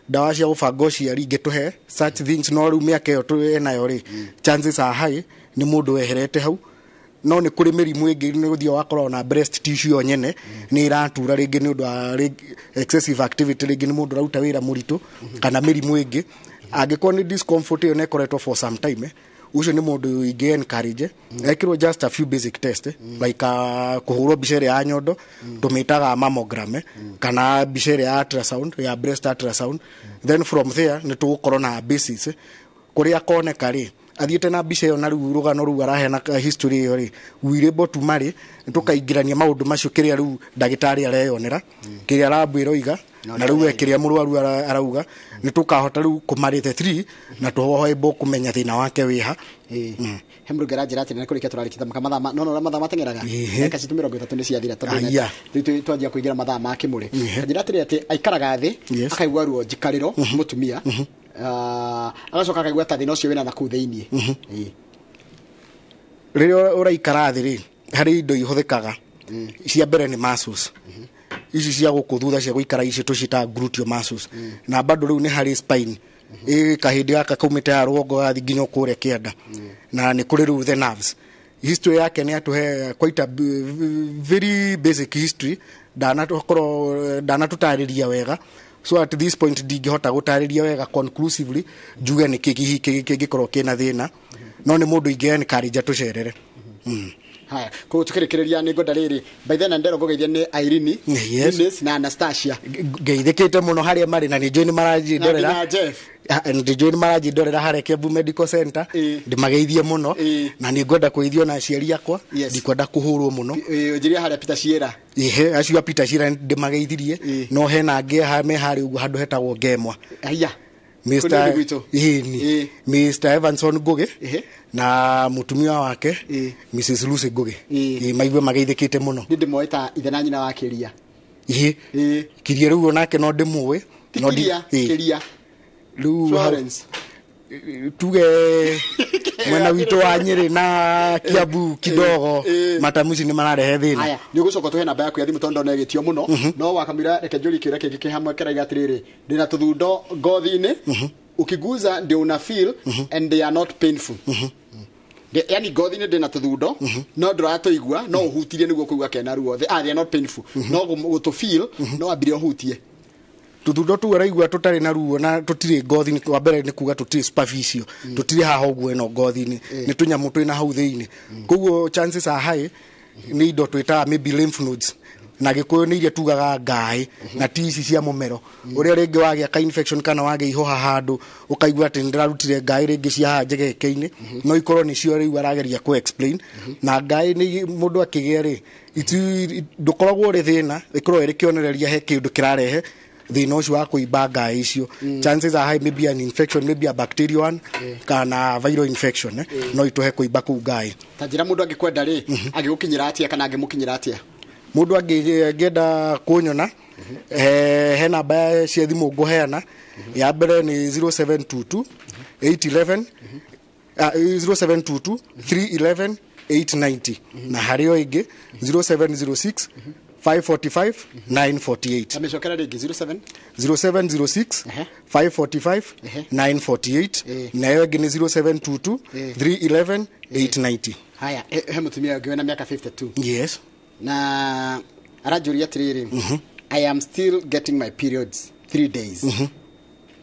ndawa cia gũbanga ũciari ingĩtũhe such things. No rĩu mĩaka ĩyo tũ enayo rĩ, chances are high nĩ mũndũ weherete hau. No nĩ kũrĩ mĩrimũ ĩngĩ, nĩ ũthiaga ũgakora ona breast tissue yo nyene nĩ ĩratura, rĩngĩ nĩ ũndũ wa excessive activity, rĩngĩ nĩ mũndũ ũraruta wĩra mũritũ kana mĩrimũ ĩngĩ. Angĩkorwo nĩ discomfort ĩyo na ĩkoretwo for some time, ũcio nĩ mũndũ ingĩ encourage ekĩrwo just a few basic test, like kũhũrwo mbica ĩrĩa ya nyondo tũmĩtaga mammogram, kana mbica ĩrĩa ya ultrasound, ya breast ultrasound. Then from there nĩ tũgũkorwo na basis kũrĩa koneka rĩ, athiĩte na mbica ĩyo na rĩu rũgano rũu araheana history ĩyo rĩ, we able to marry, tũkaingĩrania maũndũ macio, kĩrĩa rĩu ndagĩtarĩ areyonera, kĩrĩa lab ĩroiga, na rĩu we kĩrĩa mũrwaru arauga, nĩ tũkahota rĩu kũmarĩ the three na tũhoebo kũmenya thĩna wake wĩha. Ĩĩ, he mũndũ ũngĩ aranjĩra atĩ nĩ kũrĩkia tũrarĩkia maka mathaa no no mathaa mateng'eraga. Ndagĩka citũ 30 nĩ ciathira, tondũ rĩu twanjia kũingĩra mathaa ma kĩmũrĩ. Kanjĩra atĩrĩ, atĩ aikaraga thĩ akaigua ruo njikarĩro mũtumia. Ah, agacoka akaigua ta thĩna ũcio wĩna nakũu thĩiniĩ. Ĩĩ. Rĩrĩa ũraikara thĩ rĩ, harĩ indo ihũthĩkaga. Cia mbere nĩ muscles ici cia gũkũ thutha cia gũikara, ici tũciĩtaga gluteal muscles. Na bado rĩu nĩ harĩ spine ĩ kahĩndĩ gaka kaumĩte haha rũgongo gathiĩ nginya kũrĩa kĩanda, na nĩ kũrĩ rĩu the nerves. History yake nĩ atũhe quite a very basic history, ndanatũkorwo ndanatũtarĩria wega. So at this point ndingĩhota gũtarĩria wega conclusively njuge nĩ kĩ hihi kĩngĩkorwo kĩna thĩna, no nĩ mũndũ ingĩ encourage tũcerere. Haya, koguo tukĩrĩkĩrĩria nĩ ngwenda rĩrĩ, by then ndero ngũgeithia nĩ Irene, Eunice na Anastasia. Ngeithĩkĩte mũno harĩa marĩ na nĩ njũĩ nĩ na maranjindorera. nginya Jeff. Ndĩnjũĩ nĩ maranjindorera harĩa Kiambu Medical Center. Ndĩmageithie mũno. Na nĩ ngwenda kũgeithio na aciari akwa. Ndikwenda kũhũrwo mũno. Ĩĩ, ũnjĩrie harĩa Peter Ciera. Ihe acio a Peter Shira ndĩmageithirie. No hena angĩ me harĩa ũguo handũ hetagwo Ngemwa. Haya. Mr. Kũnini gwitũ. Ĩni. Mr. Evanson Ngugi na mũtumia wake Mrs. Lucy Ngugi. Ĩĩ, maigue mageithĩkĩte mũno. Nĩ ndĩmoĩ ta ithe na nyina wa Kĩria. Ĩhĩ. Kiria rĩu onake no ndĩmũĩ. Ti No Kiria, Kĩria. Rĩu Florence. Tuge mwena witũ wa Nyĩrĩ na Kiambu kidogo matamuci nĩ mararehe thĩna. Haya, nĩ ũgũcoka tũhe namba yaku ya thimũ tondũ ndona ĩgĩtio mũno. No wakamwĩra reke njũrie kĩũria kĩngĩ kĩ hamwe kĩraiga atĩrĩrĩ, ndĩna tũthundo ngothi-inĩ, ukiguza ndio una feel and they are not painful. Yani ngothi-inĩ ndĩna tũthundo no ndũratũigua, no ũhutirie nĩguo kũigua kena ruo. They are not painful, no gũtũ feel no ambire ũhutie. Tuthundo tu araigua tutari na ruo na tutiri ngothi-inĩ, wa mbere nĩ kuga tutiri superficial, tutiri haha ũguo ĩno ngothi-inĩ, nĩ tũnyamũ twĩna hau thĩinĩ. Koguo chances are high nĩ indo twĩtaga maybe lymph nodes, na gĩkũyũ nĩ iria tugaga ngaĩ, na ti ici cia mũmero ũrĩa rĩngĩ wagĩa ka infection kana wagĩa ihũha handũ ũkaigua atĩ nĩndĩrarutire ngaĩ rĩngĩ cia haha njegeke-inĩ. No ikorwo nĩcio rĩu arageria kũ explain. Na ngaĩ nĩ mũndũ akĩgĩa rĩ, ndũkoragwo ũrĩ thĩna, ĩkoragwo ĩrĩ kĩonereria he kĩndũ kĩrarehe thĩna ũcio wa kũimba ngaĩ icio. Chances are high maybe an infection, maybe a bacterial one kana viral infection, no itũhe kũimba kũu ngaĩ. Ta njĩra, mũndũ angĩkwenda rĩ, angĩgũkinyĩra atĩa kana angĩmũkinyĩra atĩa? Mũndũ angĩenda kũnyona, he namba cia thimũ ngũheana. Ya mbere nĩ 0722 811, 0722 311 890, na harĩ o ĩngĩ 0706 545 948. Tamĩcokera rĩngĩ, 07 0706 545 948, nayo ĩngĩ nĩ 0722 311 890. Haya, he mũtumia ũngĩ wĩna mĩaka 52. Na aranjũria atĩrĩrĩ, "I am still getting my periods 3 days.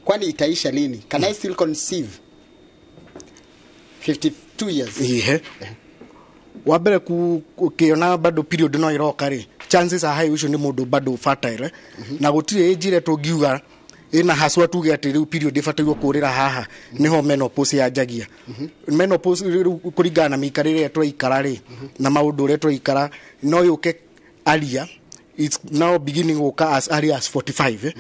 Kwani itaisha lini? Can I still conceive?" 52 years. Ihe, wa mbere ũkĩona bado period no iroka rĩ, chances are high ũcio nĩ mũndũ bado fertile, na gũtirĩ age ĩrĩa tũngiuga ĩna haswa tuge atĩ rĩu period ĩbatairwo kũrĩra haha nĩho menopause yanjagia. Menopause rĩu kũringana na mĩikarĩre ĩrĩa tũraikara rĩ na maũndũ ũrĩa tũraikara no yũke earlier. It's now beginning gũka as early as 45, eh?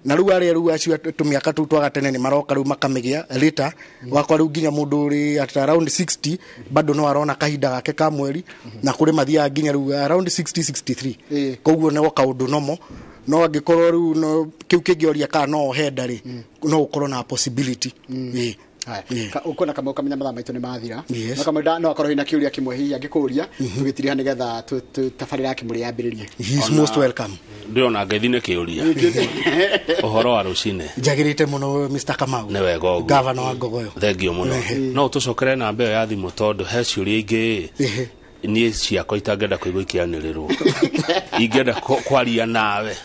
Na rĩu arĩa rĩu acio tũmĩaka tũu twa gatene nĩ maroka rĩu makamĩgĩa later. Wakwa rĩu nginya mũndũ ũrĩ at around 60 bado no arona kahinda gake ka mweri, na kũrĩ mathiaga nginya rĩu around 60 63. Koguo nĩ kaũndũ nomo, no angĩkorwo rĩu no kĩu kĩngĩoria kana no henda rĩ, no ũkorwo na possibility. Ĩĩ. Haya, Ĩĩ. Ũkuona kamwe ũkamenya mathaa maitũ nĩ mathira. Yes. No kamwe no akorwo hena kĩũria kĩmwe hihi angĩkũria tũgĩtiriha nĩgetha tabarĩra ya kĩmũrĩ yambĩrĩrie. He is most welcome. Ndĩrona ngeithi nĩ kĩũria ũhoro wa rũcinĩ. Njagĩrĩte mũno, Mr. Kamau. Nĩ wega ũguo. Gavana wa Ngogoyo. Thengio mũno. No ũtũcokere namba ĩyo ya thimũ tondũ he ciũria ingĩ. Niĩ ciakwa itangĩenda kũigua ikĩanĩrĩrwo. Ingĩenda kwaria nawe.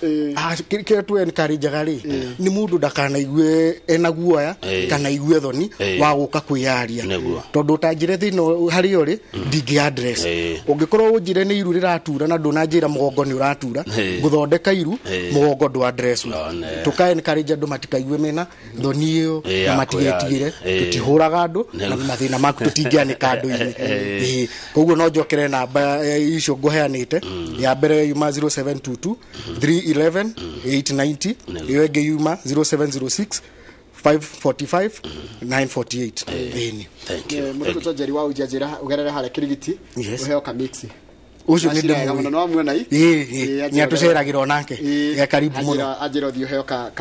Kĩrĩa tu encourage-aga rĩ, nĩ mũndũ ndakanaigue ena guoya kana igue thoni wa gũka kwĩyaria. Tondũ ũtanjĩre thĩna harĩa ũrĩ ndingĩ address. Ũngĩkorwo ũnjĩre nĩ iru rĩratura na ndũnanjĩra mũgongo nĩ ũratura, ngũthondeka iru mũgongo ndũ address. Tũka encourage andũ matikaigue mena thoni ĩyo na matigetigĩre. Tũtihũraga andũ na mathĩna maku tũtingĩanĩka andũ-inĩ. Koguo no njokere namba icio ngũheanĩte. Ya mbere yuma 0722 311 890, ĩyo ĩngĩ yuma 0706 545 948. Thank you. Mũndũ Njeri wa Ujajira ugerere harĩa Kirigiti uheo kamixi. Ucio nĩ ndĩmũĩ. No muona i. Nĩ atũceragĩra onake. Ya karibu mũno. Anjĩra ũthiĩ ũheo ka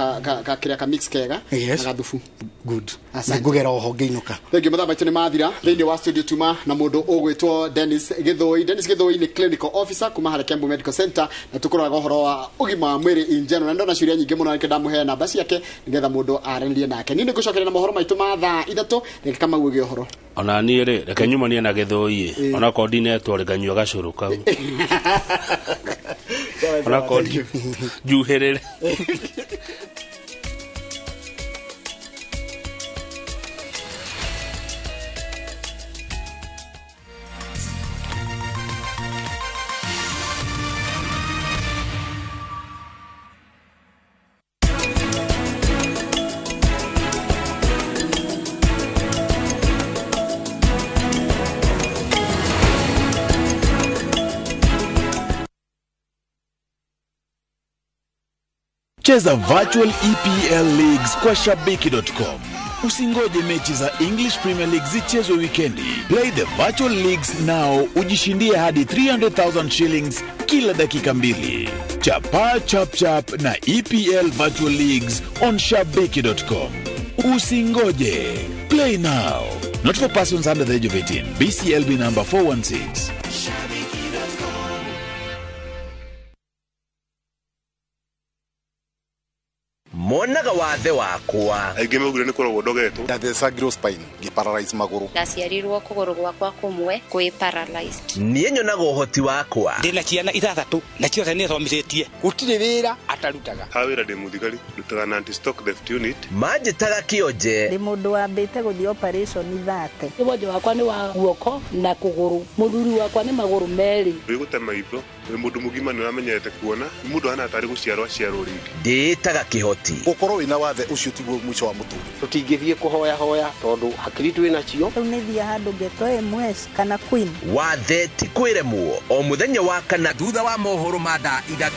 kĩrĩa ka mix kega na gathubu. Good. Nĩngũgera oho ngĩinũka. Thank you. Mathaa maitũ nĩ mathira thĩinĩ wa studio tuma na mũndũ ũgwĩtwo Dennis Gĩthũi. Dennis Gĩthũi nĩ clinical officer kuma harĩa Kiambu Medical Center, na tũkũroraga ũhoro wa ũgima wa mwĩrĩ in general. Na ndona ciũria nyingĩ mũno, nĩkĩo ndamũhe namba ciake nĩgetha mũndũ aranĩrie nake. Niĩ nĩngũcokeria na mohoro maitũ ma thaa 3 reke Kamau ũgĩe ũhoro. Ona niĩ rĩ, reke nyumanie na Gĩthũi, ona korwo ndinetwo rĩ, nganyua gacũrũ kau. Ona korwo njuhĩrĩre. Cheza virtual EPL Leagues kwa Shabiki.com. Usingoje mechi za English Premier League zichezwe wikendi. Play the virtual leagues now, ujishindie hadi 300,000 shillings kila dakika 2. Chapa chap chap na EPL Virtual Leagues on Shabiki.com. Usingoje. Play now. Not for persons under the age of 18. BCLB number 416. Monaga wathe wakwa aingĩ maugire nĩ kũrogwo ndogetwo. Ndathecagirwo spine ngĩparalyze magũrũ. Ndaciarirwo kũgũrũ gwakwa kũmwe kwĩ paralyzed. Niĩ nyonaga ũhoti wakwa. Ndĩna ciana 6 na ciothe nĩ thomithĩtie. Gũtirĩ wĩra atarutaga. Ha wĩra ndĩ mũthigari, ndutaga na anti stock theft unit. Manjĩtaga kĩonje. Ndĩ mũndũ wambĩte gũthiĩ operation 30. Wonje wakwa nĩ wa guoko na kũgũrũ. Mũthuri wakwa nĩ magũrũ merĩ. Wĩgũte maitho, wĩ mũndũ mũgima nĩ ũramenyerete kuona, nĩ mũndũ ahana tarĩ gũciarwo aciarwo rĩngĩ. Ndĩĩtaga kĩhoti. Gũkorwo wĩna wathe ũcio tiguo mũico wa mũtũrĩre. Tũtingĩthiĩ kũhoya hoya tondũ hakiri twĩ nacio. Rĩu nĩ thiĩ handũ ngetwo MS kana Queen. Wathe ti kwĩremwo o mũthenya wa kana thutha wa mohoro ma thaa 3.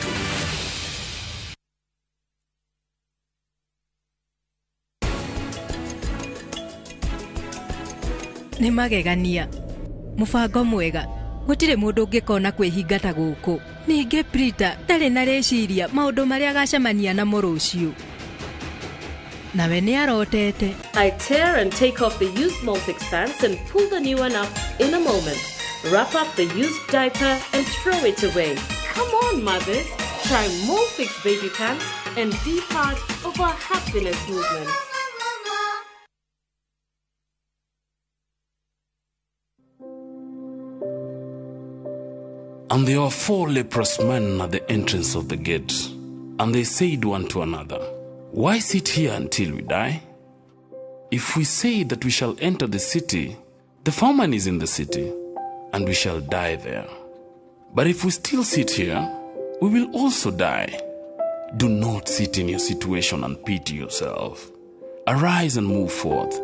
Nĩ magegania. Mũbango mwega. Gũtirĩ mũndũ ũngĩkona kwĩhinga ta gũkũ. Ningĩ Prita ndarĩ na rĩciria maũndũ marĩa agacemania namo rũciũ. Nawe nĩ arotete. I tear and take off the used Molfix pants and pull the new one up in a moment. Wrap up the used diaper and throw it away. Come on, mothers. Try Molfix baby pants and be part of our happiness movement. And there were 4 leprous men at the entrance of the gate, and they said one to another, Why sit here until we die? If we say that we shall enter the city, the famine is in the city, and we shall die there. But if we still sit here, we will also die. Do not sit in your situation and pity yourself. Arise and move forth,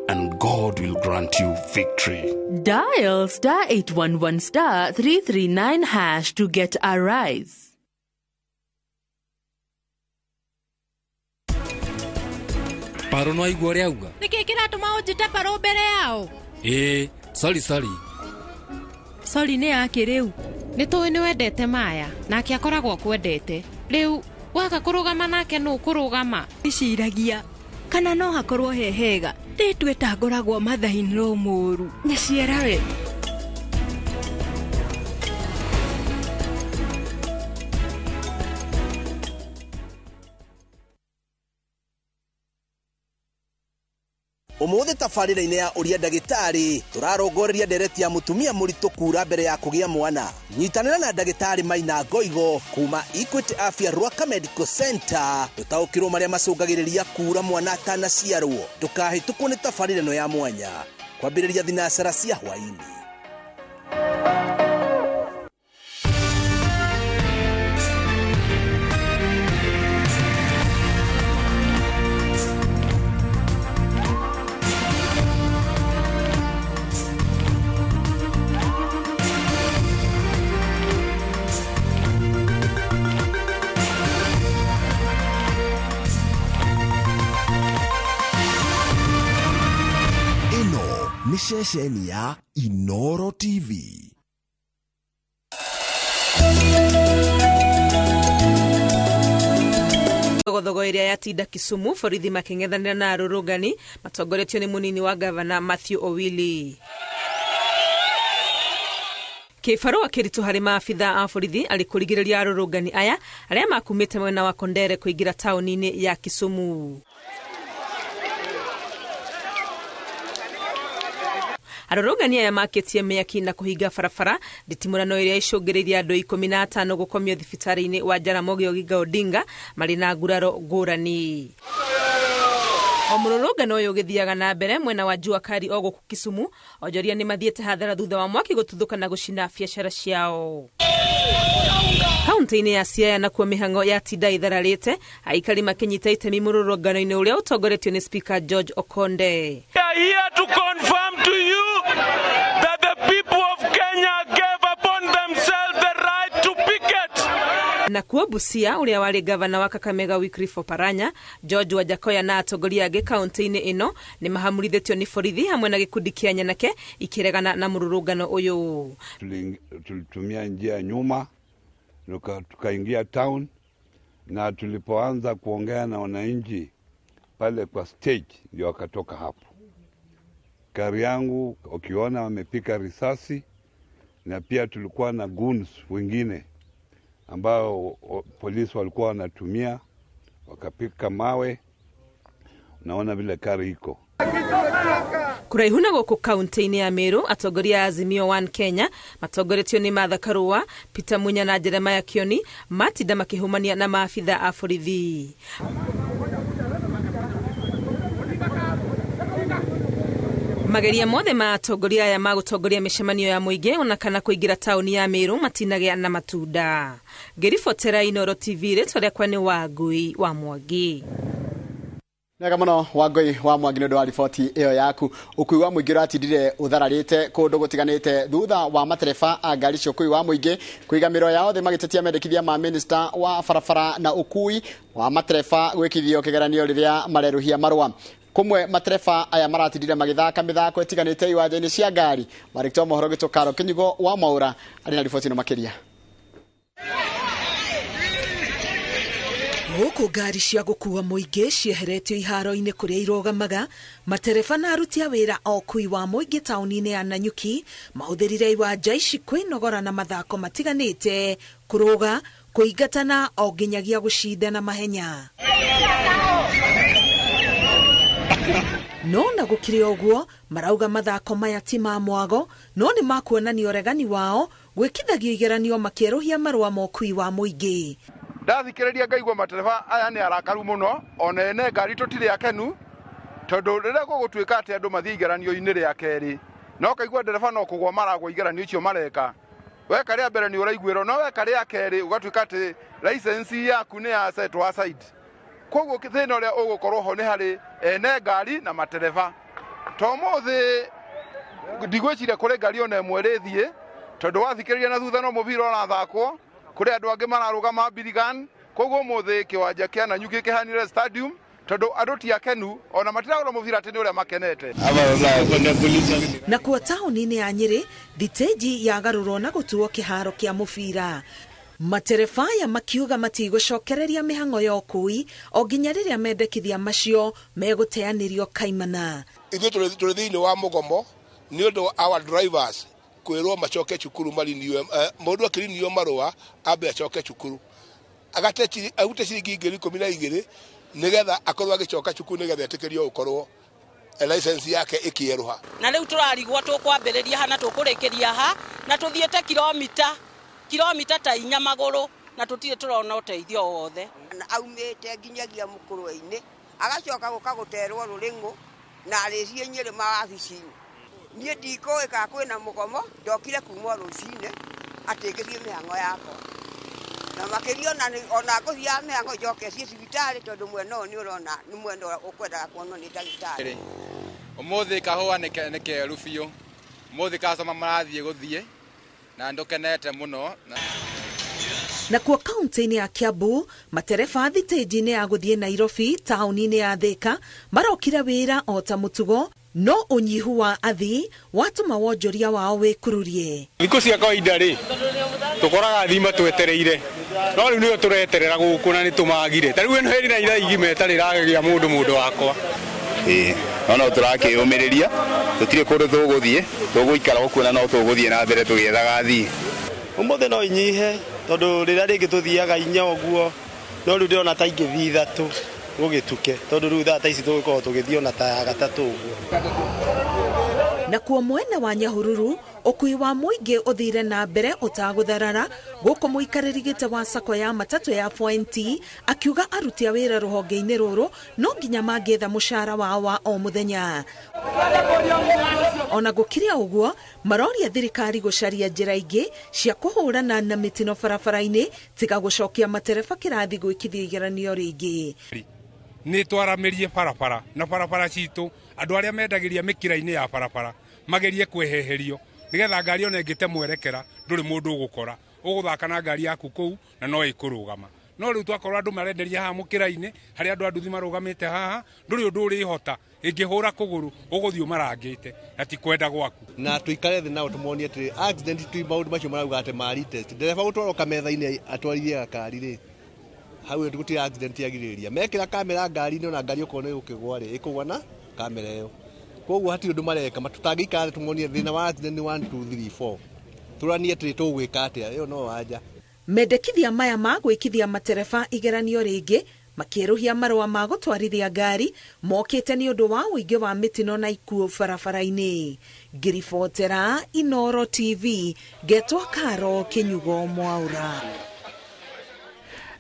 and God will grant you victory. Dial *811 *339# to get Arise. Paro no aigua ũrĩa auga. Nĩkĩ kĩratũma ũnjĩte paro mbere yao? Ĩĩ, sorry. Sorry nĩ yakĩ rĩu? Nĩ tũĩ nĩ wendete Maya, nake akoragwo akwendete. Rĩu waga kũrũgama nake nũ kũrũgama? Iciragia kana no hakorwo he hega ndĩtue ta ngoragwo mother-in-law mũũru. Nyaciarawe. Umuthi tabarĩra-inĩ ya ũria ndagĩtarĩ tũrarongoreria ndereti ya mũtumia mũritũ kura mbere ya kũgĩa mwana. Nyitanĩra na ndagĩtarĩ Maina Ngoigo kuma Equity Afya Ruaka Medical Center tũtaũkĩrwo marĩa macũngagĩrĩria kura mwana atanaciarwo. Ndũkahĩtũkwo nĩ tabarĩra ĩno ya mwanya kwambĩrĩria thinacara cia hwaĩ-inĩ. Ni ceceni ya Inoro TV. Thogothogo ĩrĩa yatinda Kisumu borithi makĩng'ethanĩra na arũrũngani matongoretio nĩ mũnini wa gavana Matthew Owili. Kĩbarũa kĩritũ harĩ maabitha a borithi arĩ kũrigĩrĩria arũrũngani aya arĩa makumĩte mwena wa Kondere kũingĩra taũni-inĩ ya Kisumu. Arũrũngani aya makĩtie mĩaki na kũhinga barabara nditimũrano ĩrĩa icũngĩrĩirie andũ 15 gũkomio thibitarĩ-inĩ wa Jaramogi Oginga Odinga marĩ na nguraro ngũrani. O mũrũrũngano ũyũ ũgĩthiaga na mbere mwena wa Jua Kali o gũkũ Kisumu, onjoria nĩ mathiĩte hathara thutha wa mwaki gũtuthũka na gũcina biacara ciao. Kaunti-inĩ ya Siaya nakuo mĩhang'o yatinda ithararĩte, aikari makĩnyita itemi mũrũrũngano-inĩ ũrĩa ũtongoretio nĩ Speaker George Okonde. We are here to confirm to you that the people of Kenya gave upon themselves the right to picket. Nakuo Busia ũrĩa warĩ gavana wa Kakamega Wycliffe Oparanya, George Wajakoya na atongoria angĩ kaunti-inĩ ĩno nĩ mahamurithĩtio nĩ borithi hamwe na gĩkundi kĩa nyanake ikĩregana na mũrũrũngano ũyũ. Tulitumia njia nyuma tukaingia town, na tulipoanza kuongea na wananchi pale kwa stage ndio wakatoka hapo. Gari yangu ukiona wamepika risasi, na pia tulikuwa na goons wengine ambao polisi walikuwa wanatumia, wakapika mawe. Naona vile kari iko kuraihu na gũkũ kaunti-inĩ ya Meru. Atongoria a Azimio One Kenya matongoretio nĩ Martha Karua, Peter Munya na Jeremiah Kioni matinda makĩhũmania na maabitha a borithi. Mageria mothe ma atongoria aya ma gũtongoria mĩcemanio ya mũingĩ ona kana kũingĩra taũni ya Meru matinagĩa na matunda. Ngĩribotera Inoro TV, rĩtwa rĩakwa nĩ Wangui wa Mwangi. Nega muno Wangui wa Mwangi nĩ ũndũ wa riboti ĩyo yaku. Ũkui wa mũingĩ ũratindire ũthararĩte kũndũ gũtiganĩte thutha wa matereba a ngari cia ũkui wa mũingĩ kũiga mĩro yao thĩ magĩtetia mendekithia ma minista wa barabara na ũkui wa matereba gwĩkithio kĩgeranio rĩrĩa marerũhia marũa. Kumwe matereba aya maratindire magĩthaka mĩthako ĩtiganĩte iwanja-inĩ cia ngari. Mwandĩki wa mohoro witũ Karo Kĩnyugo wa Mwaũra arĩ na riboti ĩno makĩria. Gũkũ ngari cia gũkua mũingĩ cieheretio iharo-inĩ kũrĩa irũgamaga, matereba na aruti a wĩra a ũkui wa mũingĩ taũni-inĩ ya Nanyuki mahũthĩrire iwanja ici kwĩnogora na mathako matiganĩte, kũrũga, kũingatana o nginyagia gũcindana mahenya. No na gũkĩrĩ ũguo, marauga mathako maya ti ma mwago, no nĩ makuonania ũregani wao gwĩkithagio igeranio makĩerũhia marũa ma ũkui wa mũingĩ. Ndathikĩrĩria ngaigua matereba aya nĩ arakaru mũno, ona ene ngari tũtirĩ akenu, tondũ rĩrĩa gũgũtuĩka atĩ andũ mathiĩ igeranio-inĩ rĩa kerĩ, no kaigua ndereba no kũgwa maragwa igeranio icio mareka. Weka rĩa mbere nĩ ũraiguĩrwo, no weka rĩa kerĩ ũgatuĩka atĩ license yaku nĩ ya set aside. Koguo thĩna ũrĩa ũgũkorwo ho nĩ harĩ ene ngari na matereba. To ũmũthĩ ndigwĩciria kũrĩ ngari ona ĩmwe ĩrĩthiĩ, tondũ wathikĩrĩria na thutha no mũbira ũrathakwo, kũrĩ andũ angĩ mararũgama Birigan. Koguo ũmũthĩ kĩwanja kĩa Nanyuki kĩhanire stadium, tondũ andũ ti akenu ona matiragũra mũbira atĩ nĩ ũrĩa makenete. Nakuo taũni-inĩ ya Nyĩrĩ, thitĩnji yagarũrwo na gũtuo kĩharo kĩa mũbira. Matereba aya makiuga matigũcokereria mĩhang'o ya ũkui o nginya rĩrĩa mendekithia macio megũteanĩrio kaimana. Ithuĩ tũrĩ thĩinĩ wa mũgomo nĩ ũndũ our drivers kwĩrwo macoke cukuru mariniwe, mũndũ akĩrinio marũa ambe acoke cukuru agate arute ciringi 12,000 nĩgetha akorwo agĩcoka cukuru nĩgetha etĩkĩrio gũkorwo license yake ĩkĩerũha. Na rĩu tũrarigwo tũkwambĩrĩria ha na tũkũrĩkĩria ha, na tũthiĩte kilomita ta 4 magũrũ na tũtirĩ tũrona ũteithio o wothe. Na aumĩte nginyagia mũkũrwe-inĩ agacoka gũka gũterwo rũrĩng'ũ na arĩcie Nyĩrĩ mawabici-inĩ. Niĩ ndikũĩ kana kwĩna mũgomo, ndokire kuma rũcinĩ atĩ ngĩthiĩ mĩhang'o yakwa. Na makĩria ona ngũthiaga mĩhang'o njoke ciĩ thibitarĩ tondũ mwena ũyũ nĩ ũrona nĩ mwena ũrĩa ũkwendaga kuonwo nĩ ndagĩtarĩ. Ũmũthĩ kahũa nĩ keru biũ. Ũmũthĩ customer marathiĩ gũthiĩ na ndũkenete mũno. Nakuo kaunti-inĩ ya Kiambu, matereba thitĩnji-inĩ ya gũthiĩ Nairobi taũni-inĩ ya Thika marokire wĩra o ta mũtugo, no ũnyihu wa athii watũma wonjoria wao wĩkururie. Thikũ cia kawaida rĩ tũkoraga thima twetereire, no rĩu nĩyo tũreterera gũkũ na nĩ tũmagire. Ta rĩu ĩno ĩrĩ na ithaa igima ĩtarĩ ĩragĩa mũndũ wakwa. Ĩĩ, no tũrakĩyũmĩrĩria, tũtirĩ kũndũ tũgũthiĩ, tũgũikara gũkũ na no tũgũthiĩ na mbere tũgĩethaga athii. Ũmũthĩ no inyihe tondũ rĩrĩa rĩngĩ tũthiaga 4 ũguo, no rĩu ndĩrona ta ingĩthiĩ 3 gũgĩtuke, tondũ rĩu thaa ta ici tũgũkorwo tũgĩthiĩ ona ta ya 3 ũguo. Nakuo mwena wa Nyahururu, ũkui wa mũingĩ ũthire na mbere ũtagũtharara, gũkũ mũikarĩri gĩtĩ wa sacco ya matatũ ya 4NT akiuga aruti a wĩra rũhonge-inĩ rũrũ no nginya mangĩetha mũcara wao wa o mũthenya. Ona gũkĩrĩ ũguo, maroria thirikari gũcaria njĩra ingĩ cia kũhũrana na mĩtino barabara-inĩ tiga gũcokia matereba kĩrathi gwĩkithia igeranio rĩngĩ. Nĩ twaramĩrie barabara na barabara citũ andũ arĩa mendagĩria mĩkĩra-inĩ ya barabara magerie kweheherio nĩgetha ngari ona ĩngĩte mwerekera ndũrĩ mũndũ ũgũkora ũgũthaka na ngari yaku kũu na no ĩkũrũgama. No rĩu twakorwo andũ marenderia haha mũkĩra-inĩ harĩa andũ a nduthi marũgamĩte haha ndũrĩ ũndũ ũrĩhota ĩngĩhũra kũgũrũ ũgũthiĩ ũmarangĩte na ti kwenda gwaku. Na tũikare thĩ nao tũmonie atĩ accident ti maũndũ macio marauga atĩ ma retest. Ndereba gũtwarwo kametha-inĩ atwarithie gakari rĩ, hau gũtirĩ accident yagirĩrĩria. Mekĩra kamera ngari-inĩ ona ngari okorwo nĩ ĩgũkĩgwa rĩ, ĩkũgwa na kamera ĩyo. Koguo hatirĩ ũndũ mareka, tũtangĩikara thĩ tũmonie thĩna wa accident nĩ 1 2 3 4. Tũranie atĩrĩ tũgwĩka atĩa, ĩyo no wanja. Mendekithia maya ma gwĩkithia matereba igeranio rĩngĩ makĩerũhia marũa ma gũtwarithia ngari mokĩte nĩ ũndũ wa ũingĩ wa mĩtino na ikuũ barabara-inĩ. Ngĩribotera Inoro TV, ngetwo Karo Kĩnyugo Mwaura.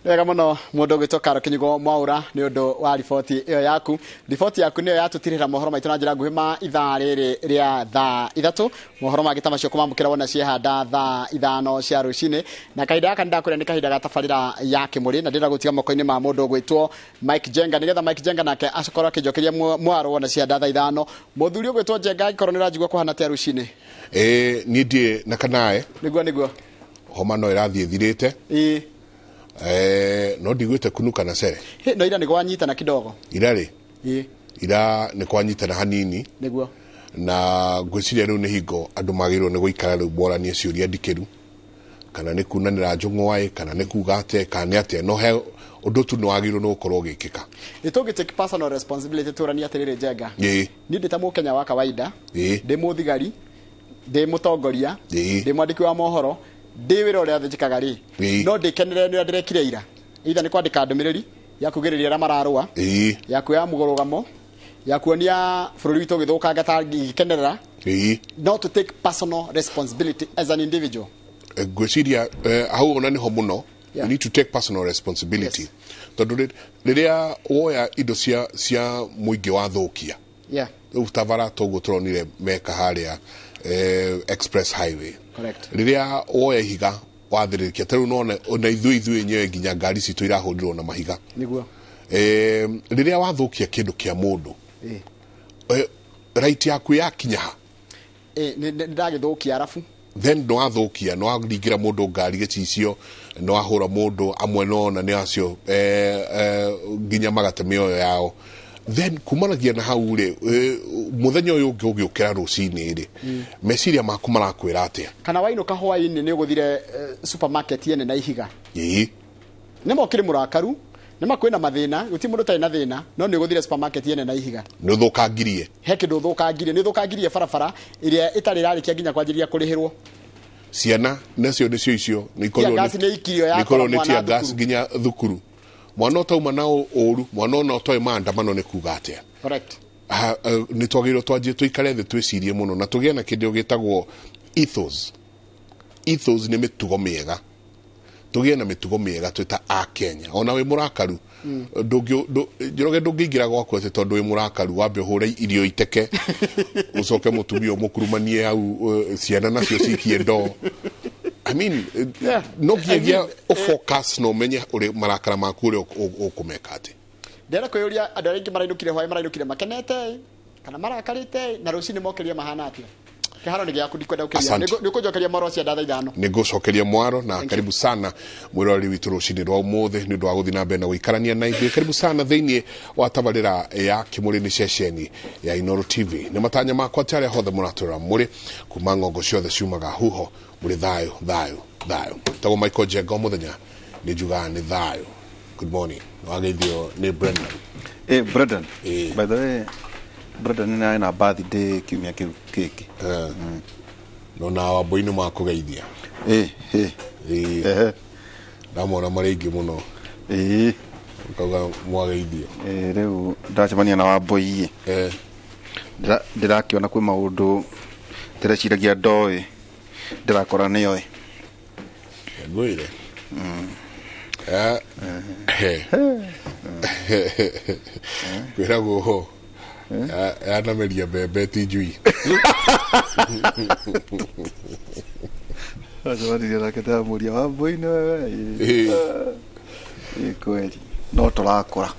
Wega mũno mũndũ ũgwĩtwo Karo Kĩnyugo Mwaura nĩ ũndũ wa riboti ĩyo yaku. Riboti yaku nĩyo yatũtirĩra mohoro maitũ na njĩra nguhĩ ma ithaa rĩrĩ rĩa thaa 3. Mohoro mangĩ ta macio kũmamũkĩra wona ciehanda thaa 5 cia rũcinĩ. Na kahinda gaka nĩndakwĩra nĩ kahinda ga tabarĩra ya Kĩmũrĩ na ndĩrenda gũtiga moko-inĩ ma mũndũ ũgwĩtwo Mike Jenga nĩgetha Mike Jenga nake akorwo akĩnjokeria mwaro wona ciehanda thaa 5. Mũthuri ũgwĩtwo Jenga angĩkorwo nĩũranjigua kũhana atĩa rũcinĩ? Ĩĩ, niĩ ndirĩ na kanae. Nĩguo. Homa no ĩrathiĩ ĩthirĩte. Ĩĩ. No ndigwĩte kunuka na cere. No ira nĩ gwanyitana kidogo. Ira rĩ? Ĩĩ. Ira nĩ kwanyitana hanini. Nĩguo. Na ngwĩciria rĩu nĩ hingo andũ magĩrĩirwo nĩ gũikara rĩu moranie ciũria ndikĩru. Kana nĩ kunanĩra njũng'wa ĩ, kana nĩ kuga atĩa, kana nĩ atĩa. No he ũndũ tu nĩ wagĩrĩirwo nĩ gũkorwo ũgĩkĩka. Nĩ tũngĩ take personal responsibility tũranie atĩrĩrĩ Njenga. Ĩĩ. Niĩ ndĩ ta mũkenya wa kawaida. Ĩĩ. Ndĩ mũthigari, ndĩ mũtongoria, Ĩĩ. ndĩ mwandĩki wa mohoro, ndĩ wĩra ũrĩa njĩkaga rĩ, no ndĩkenere nĩ ũrĩa ndĩrekire ira. Either nĩ kwandĩka ndũmĩrĩri ya kugĩrĩria arĩa mararũa, ya kuoya mũrũgamo, ya kuonia bũrũri witũ ũgĩthũkanga ta ngĩkenerera. Not to take personal responsibility as an individual. Ngwĩciria hau ona nĩho mũno. You need to take personal responsibility. Tondũ rĩrĩa woya indo cia mũingĩ wathũkia, rĩu ta bara toguo tũronire meka harĩa express highway. Correct. Rĩrĩa woya ihiga wathĩrĩrĩkia ta rĩu nona ona ithuĩ enyewe nginya ngari citũ irahũrirwo na mahiga. Nĩguo. Rĩrĩa wathũkia kĩndũ kĩa mũndũ, right yaku yakinya ha? Nĩ ndagĩthũkia arabu. Then nĩwathũkia, nĩwaringĩra mũndũ ngari gĩcicio, nĩwahũra mũndũ amwe nona nĩ acio nginya magate mĩoyo yao. Then kumanagia na hau rĩ, mũthenya ũyũ ũngĩ ũgĩũkĩra rũcinĩ rĩ, meciria maku marakwĩra atĩa? Kana wainũka hwaĩ-inĩ nĩ ũgũthire supermarket ene na ihiga. Ĩĩ. Nĩ ma ũkĩrĩ mũrakaru, nĩ ma kwĩna mathĩna, gũtirĩ mũndũ ũtarĩ na thĩna, no nĩ ũgũthire supermarket ene na ihiga. Nĩ ũthũkangirie. He kĩndũ ũthũkangirie, nĩ ũthũkangirie barabara ĩrĩa ĩtarĩ ĩrarĩkia nginya kwanjĩrĩria kũrĩhĩrwo. Ciana nacio nĩcio icio, nĩ Tear gas nĩ ikirio ya ikorwo nĩ mwana tear gas thukuru. nginya thukuru. Mwana ũtauma na ũru, mwana ona ũtoĩ maandamano nĩ kuga atĩa. Correct. Nĩ twagĩrĩirwo twanjie tũikare thĩ twĩcirie mũno na tũgĩe na kĩndũ gĩtagwo ethos. Ethos nĩ mĩtugo mĩega. Tũgĩe na mĩtugo mĩega twĩ ta Akenya. Ona wĩ mũrakaru, Njoroge, ndũngĩingĩra gwaku atĩ tondũ wĩ mũrakaru wambe ũhũre irio iteke, ũcoke mũtumia ũmũkurumanie hau, ciana nacio cikie ndoo. I mean, no nginyagia ũfocus na ũmenye ũrĩa marakara maku ũrĩa ũkũmeka atĩ. Ndĩrenda kwĩyũria andũ arĩa aingĩ marainũkire hwaĩ, marainũkire makenete kana marakarĩte, na rũcinĩ mokĩria mahana atĩa? Kĩharo nĩ gĩaku, ndikwenda gũkĩria. Asante. Nĩ ũkũnjokeria mwaro cia ndatha 5. Nĩ ngũcokeria mwaro na karibu sana mwĩroreri witũ rũcinĩ rwa ũmũthĩ nĩ ũndũ wa gũthiĩ na mbere na gũikarania na ithuĩ. Karibu sana thĩinĩ wa tabarĩra ya Kĩmũrĩ, nĩ ceceni ya Inooro TV. Nĩ matanya makwa atĩ arĩa hothe mũratũrora mũrĩ kuma ng'ongo ciothe ciumaga huho mũrĩ thayũ, thayũ, thayũ. Tagwo Michael Njenga, o mũthenya nĩ njugaga nĩ thayũ. Good morning. Wageithio nĩ Brendan. Brendan. By the way, Brendan nĩ na birthday kiumia kĩu kĩngĩ. Nona wambui-inĩ makũgeithia. Eh. Ndamona marĩ aingĩ mũno. Ũkauga mwageithio. Rĩu ndacemania na Wambui. Ndĩrakĩona kwĩ maũndũ ndĩreciragia ndoĩ, ndĩrakora nĩoĩ. Ngwĩre. Kwĩragwo yanameria mbembe ti njui. Ndacemanirie nake ndamũria, Wambui nĩwe? Ĩ kweli no tũrakũra.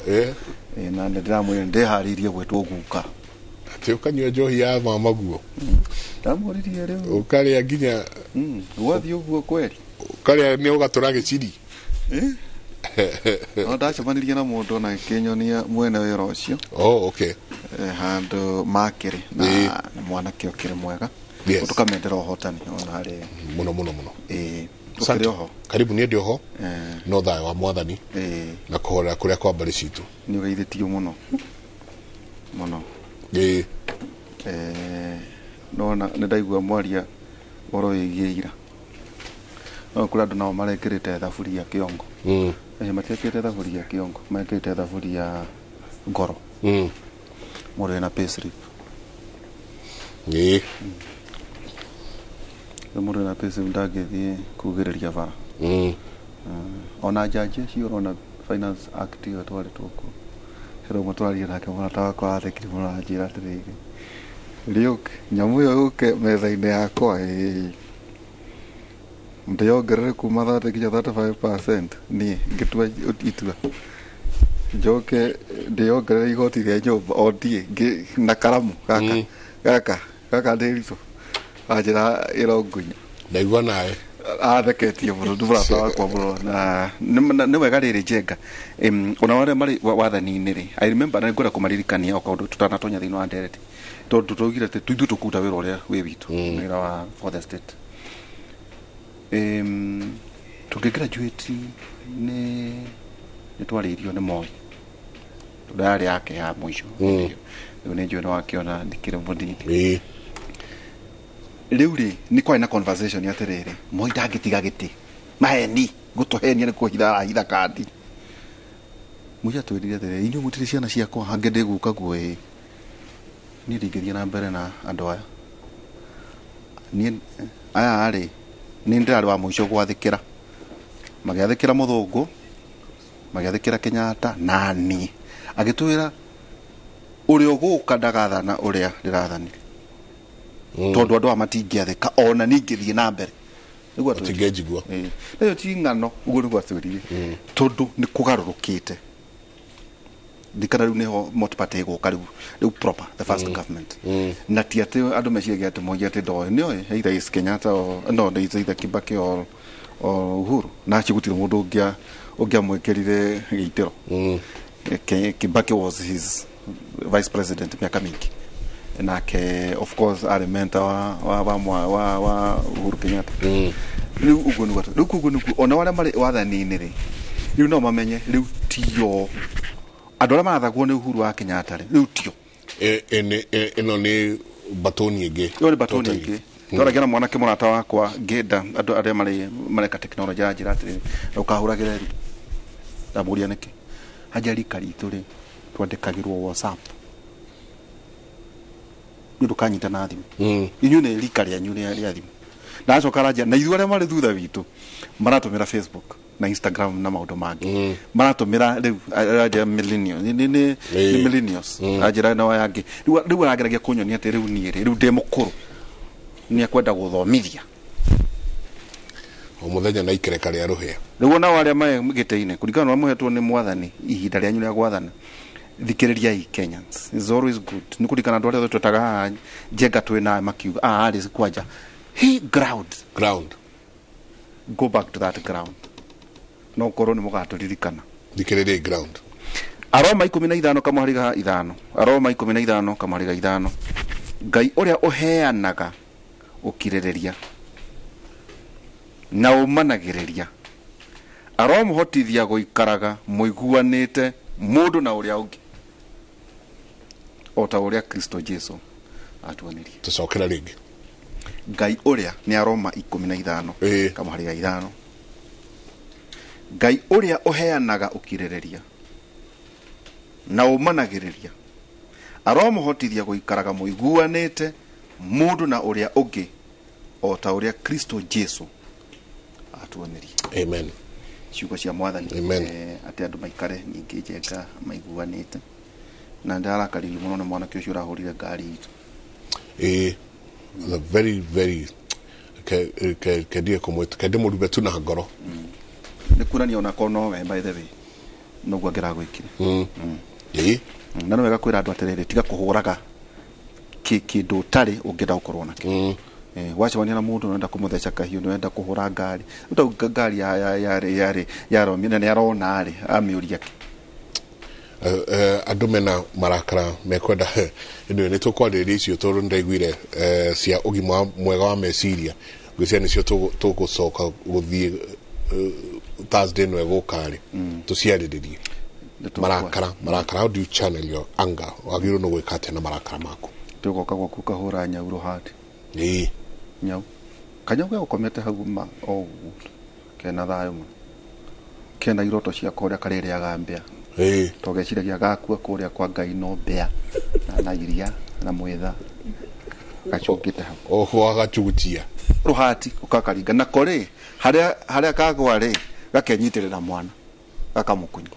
Na nĩ ndĩramwĩra ndĩharĩirie gwĩtwo guka. Atĩ ũkanyua njohi ya mamaguo. Ndamũririe rĩu. Ũkarĩa nginya Gwathiĩ ũguo kweli. Ũkarĩa nĩ ũgatũra gĩciri. No ndacemanirie na mũndũ na akĩnyonia mwene wĩra ũcio. Oh, okay. Handũ makĩrĩ na nĩ mwanake ũkĩrĩ mwega. Yes. Tũkamendera ũhotani ona harĩ mũno mũno mũno. Ũkĩrĩ oho? Karibu, niĩ ndĩ oho. No thayũ wa Mwathani na kũhorera kũrĩa kwa mbarĩ citũ. Nĩ ũgeithĩtio mũno mũno. Nona nĩ ndaigua mwaria ũhoro wĩgiĩ ira. No kũrĩ andũ nao marekĩrĩte thaburia kĩongo. Matiekĩrĩte thaburia kĩongo, mekĩrĩte thaburia ngoro. Mũndũ wĩna payslip. Rĩu mũndũ wĩna payslip ndangĩthiĩ kugĩrĩria bara. Ona njanji acio ũrona Finance Act ĩyo ĩtwarĩtwo kuo. Hena ũmwe tũraria nake mũrata wakwa wathekire mũno anjĩra atĩrĩrĩ, rĩũke nyamũ ĩyo yũke metha-inĩ yakwa ĩĩ ndĩyongerere kuma 30 nginya 35%, niĩ ngĩtua itua njoke ndĩyongerere igoti rĩa nyũmba o ndiĩ na karamu gaka gaka gaka ndĩritũ anjĩra ĩrongunya. Ndaigua nawe. Atheketie mũno, nĩ mũrata wakwa mũno na nĩ wega rĩrĩ Njenga. Ona arĩa marĩ wathani-inĩ rĩ, I remember na nĩngwenda kũmaririkania o kaũndũ tũtanatonya thĩinĩ wa ndereti, tondũ twaugire atĩ ithuĩ tũkũruta wĩra ũrĩa wĩ witũ, wĩra wa for the state. Tũngĩ graduate nĩ twarĩirio nĩ Moi tondũ yarĩ yake ya mũico. Rĩu nĩ njũĩ nĩ wakĩona ndikĩrĩ mũnini. Rĩu rĩ, nĩ kwarĩ na conversation atĩrĩrĩ, Moi ndangĩtiga gĩtĩ, maheni gũtũhenia nĩ kũhitha arahitha kandi. Moi atwĩrire atĩrĩrĩ, inyuĩ mũtirĩ ciana ciakwa, angĩ ndĩgũka guo ĩĩ, niĩ ndingĩthiĩ na mbere na andũ aya, niĩ aya rĩ nĩ ndĩrarĩ wa mũico gwathĩkĩra, magĩathĩkĩra mũthũngũ, magĩathĩkĩra Kenyatta na niĩ. Agĩtwĩra ũrĩa ũgũka ndagathana ũrĩa ndĩrathanire, tondũ andũ aya matingĩathĩka ona niĩ ingĩthiĩ na mbere. Nĩguo atwĩrire. Matingĩnjigua. Nayo ti ng'ano, ũguo nĩguo atwĩrire, tondũ nĩ kũgarũrũkĩte. Ndikana rĩu nĩho multi-party ĩgũka rĩu proper the first government. Na ti atĩ andũ meciragia atĩ Moi atĩ ndoĩ, nĩoĩ either is Kenyatta or no, is either Kibaki or Uhuru, na acio gũtirĩ mũndũ ũngĩamwĩkĩrire gĩitĩro. Kibaki was his vice president mĩaka mĩingĩ, nake of course arĩ mentor wa Uhuru Kenyatta. Rĩu ũguo nĩguo, rĩu koguo nĩguo ona arĩa marĩ wathani-inĩ rĩ, rĩu no mamenye rĩu tio andũ arĩa marathagwo nĩ Uhuru wa Kenyatta rĩ, rĩu tio. Ĩno nĩ batoni ĩngĩ. Ĩyo nĩ batoni ĩngĩ. Twaragia na mwanake mũrata wakwa ngĩenda andũ arĩa marĩ mareka tekinoronjĩ anjĩra atĩrĩrĩ, ndũkahũragĩre ru. Ndamũria nĩkĩ, anja rika ritũ rĩ twandĩkagĩrwo WhatsApp. Nĩ ũndũ kanyita na thimũ. Inyuĩ nĩ rika rĩanyu rĩa thimũ. Na acoka aranjĩra na ithuĩ arĩa marĩ thutha witũ maratũmĩra Facebook na Instagram na maũndũ mangĩ. Maratũmĩra rĩu aranjĩra millennial nĩ millennials. Aranjĩra na aya angĩ. Rĩu arageragia kũnyonia atĩ rĩu niĩ rĩ rĩu ndĩ mũkũrũ. Nĩ ekwenda gũthomithia. O mũthenya na ikereka rĩa rũhĩa. Rĩu ona arĩa me gĩtĩ-inĩ kũringana na ũrĩa mũhetwo nĩ mwathani ihinda rĩanyu rĩa gwathana, thikĩrĩriai Kenyans. It's always good. Nĩ kũringana andũ arĩa othe twetaga haha Njenga twĩ nawe makiuga arĩ kwanja he ground. Ground. Go back to that ground. No korwo nĩ mũgatũririkana. Thikĩrĩriai ground. Aroma 15 kamũhariga 5. Aroma 15 kamũhariga 5. Ngai ũrĩa ũheanaga ũkirĩrĩria na ũmanagĩrĩria aromũhotithia gũikaraga mũiguanĩte mũndũ na ũrĩa ũngĩ o ta ũrĩa Kristo Jesu atuonirie. Tũcokera rĩngĩ. Ngai ũrĩa nĩ Aroma 15 kamũhariga 5. Ngai ũrĩa ũheanaga ũkirĩrĩria na ũmanagĩrĩria aromũhotithia gũikaraga mũiguanĩte mũndũ na ũrĩa ũngĩ o ta ũrĩa Kristo Jesu atuonirie. Amen. Ciugo cia mwathani. Atĩ andũ maikare ningĩ Njenga maiguanĩte. Na ndĩrarakaririo mũno nĩ mwanake ũcio ũrahũrire ngari itũ. The very very kendie kũmwĩta kende mũrube tu na ngoro. Nĩ kuonania onako nowe by the way noguo angĩragwĩkire. Na nĩ wega kwĩra andũ atĩrĩrĩ tiga kũhũraga kĩndũ ũtarĩ ũngĩenda gũkorwo nakĩo. Wacemania na mũndũ nĩwenda kũmũtheca kahiũ, nĩwenda kũhũra ngari. Rĩu ngari ya Romeo na nĩarona rĩ amĩũria kĩ. Andũ mena marakara mekwenda anyway nĩ tũkwarĩrĩria icio tondũ nĩndaiguire cia ũgima mwega wa meciria ngwĩciria nĩcio tũgũcoka gũthiĩ Thursday ĩno ĩgũka rĩ tũciarĩrĩrie. Marakara how do you channel your anger? Wagĩrĩirwo nĩ gwĩka atĩa na marakara maku? Tũgoka gwaku ũkahũra nyau rũhati. Nyau kanyau gegũkomete hau ma o ũguo kena thayũ mũno kena iroto ciakwa ũrĩa karĩrĩaga mbĩa. Togeciragia gakua kũrĩa kwa Ngai no mbĩa na iria na mwĩtha gacũngĩte hau. Oho agachugutia rũhati ũkakaringa nako rĩ harĩa kagwa rĩ gakenyitĩrĩra mwana gakamũkunya.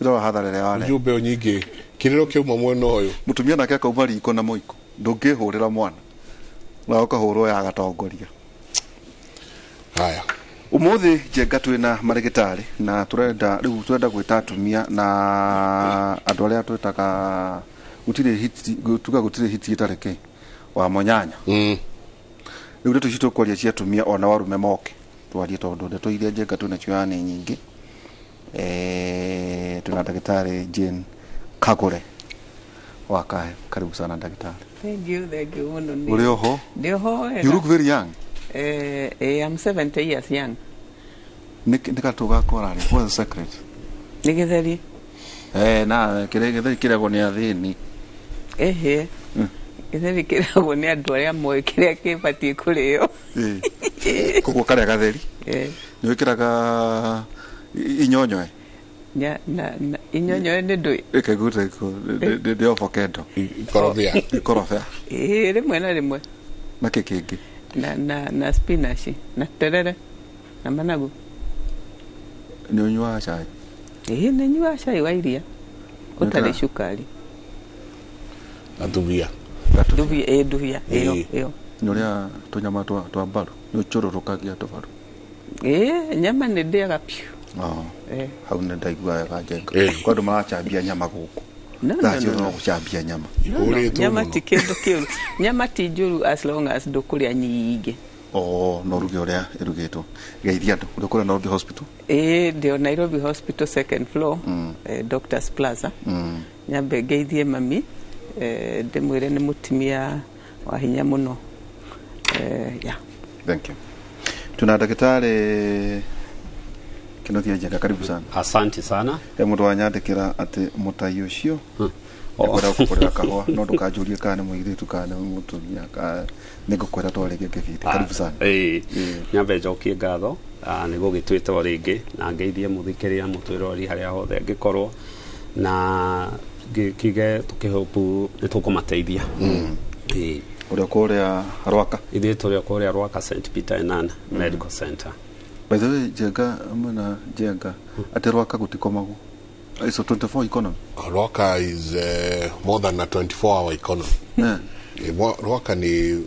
Ndĩrora hathara ĩrĩa warehe. Ujumbe nyingĩ kĩrĩro kĩauma mwena ũyũ. Mũtumia nake akauma riko na mũiko ndũngĩhũrĩra mwana na ũkahũrwo ya gatongoria. Haya. Ũmũthĩ Njenga twĩna marĩgĩtarĩ na tũrenda rĩu tũrenda gwĩta atumia na andũ arĩa twĩtaga gũtirĩ hiti tuga gũtirĩ hiti ĩtarĩ kĩ wa mũnyanya. Rĩu ndeto ici tũkwaria cia atumia ona warume moke twarie tondũ ndeto iria Njenga twĩnacio nĩ nyingĩ. Tuna Daktari Jane Kagure wa Kahe. Karibu sana daktari. Thank you muno. Uri oho? Ndi oho. You look very young. I'm 70 years young. Nika gakora ri. What's the secret? Ni githeri. Na kire githeri kiragwo ni athini. Ehe. Githeri kiragwo ni andu aria moĩ kiria kibatiĩ kũrĩo. Koguo karia gatheri. Ni wikiraga inyonyoe. Nya na inyonyoe nĩ ndũĩ. Ĩkĩgute ndĩ avocado. Ikorobia. Ikorobia. Rĩmwe na rĩmwe. Na kĩ kĩngĩ? Na spinach na terere na managu. Nĩ ũnyuaga cai? Nĩ nyuaga cai wa iria ũtarĩ cukari. Na ndubia. Ndubia, ndubia ĩyo. Nĩ ũrĩa tũnyama twa mbaru nĩ ũcũrũrũkagia tũbaru? Nyama nĩ ndĩaga piũ. Hau nĩ ndaigua wega Njenga. Kwa andũ maracambia nyama gũkũ. Thaa ciothe no gũcambia nyama. Nyama ti kĩndũ kĩũru. Nyama ti njũru as long as ndũkũrĩa nyingĩ. No ũruge ũrĩa ĩrugĩtwo. Geithia andũ. Ũrĩ kũrĩa Nairobi Hospital? Ndĩ o Nairobi Hospital second floor, Doctors Plaza. Nyambe ngeithie mami, ndĩmwĩre nĩ mũtumia wa hinya mũno. Yeah. Thank you. Tuna daktari Kenothia Njenga, karibu sana. Asante sana. Mũndũ wanyandĩkĩra atĩ mũtai ũcio ekwenda gũkũgũrĩra kahũa no ndũkanjũrie kana nĩ mũirĩtu kana nĩ mũtumia kana nĩ ngũkwĩra twarĩkia kĩbindi. Karibu sana. Nyambe njokie ngatho nĩ gũgĩtwĩtwo rĩngĩ na ngeithie mũthikĩrĩria mũtwĩrori harĩa hothe angĩkorwo na ngĩkige tũkĩhopu nĩ tũkũmateithia. Ũrĩa kũrĩa Rwaka. Ithuĩ tũrĩ o kũrĩa Rwaka St Peter Enan Medical Center. By the way, Njenga mwena Njenga atĩ Rwaka gũtikomagwo. It's a 24 economy. Rwaka is more than a 24 hour economy. Yeah. Rwaka nĩ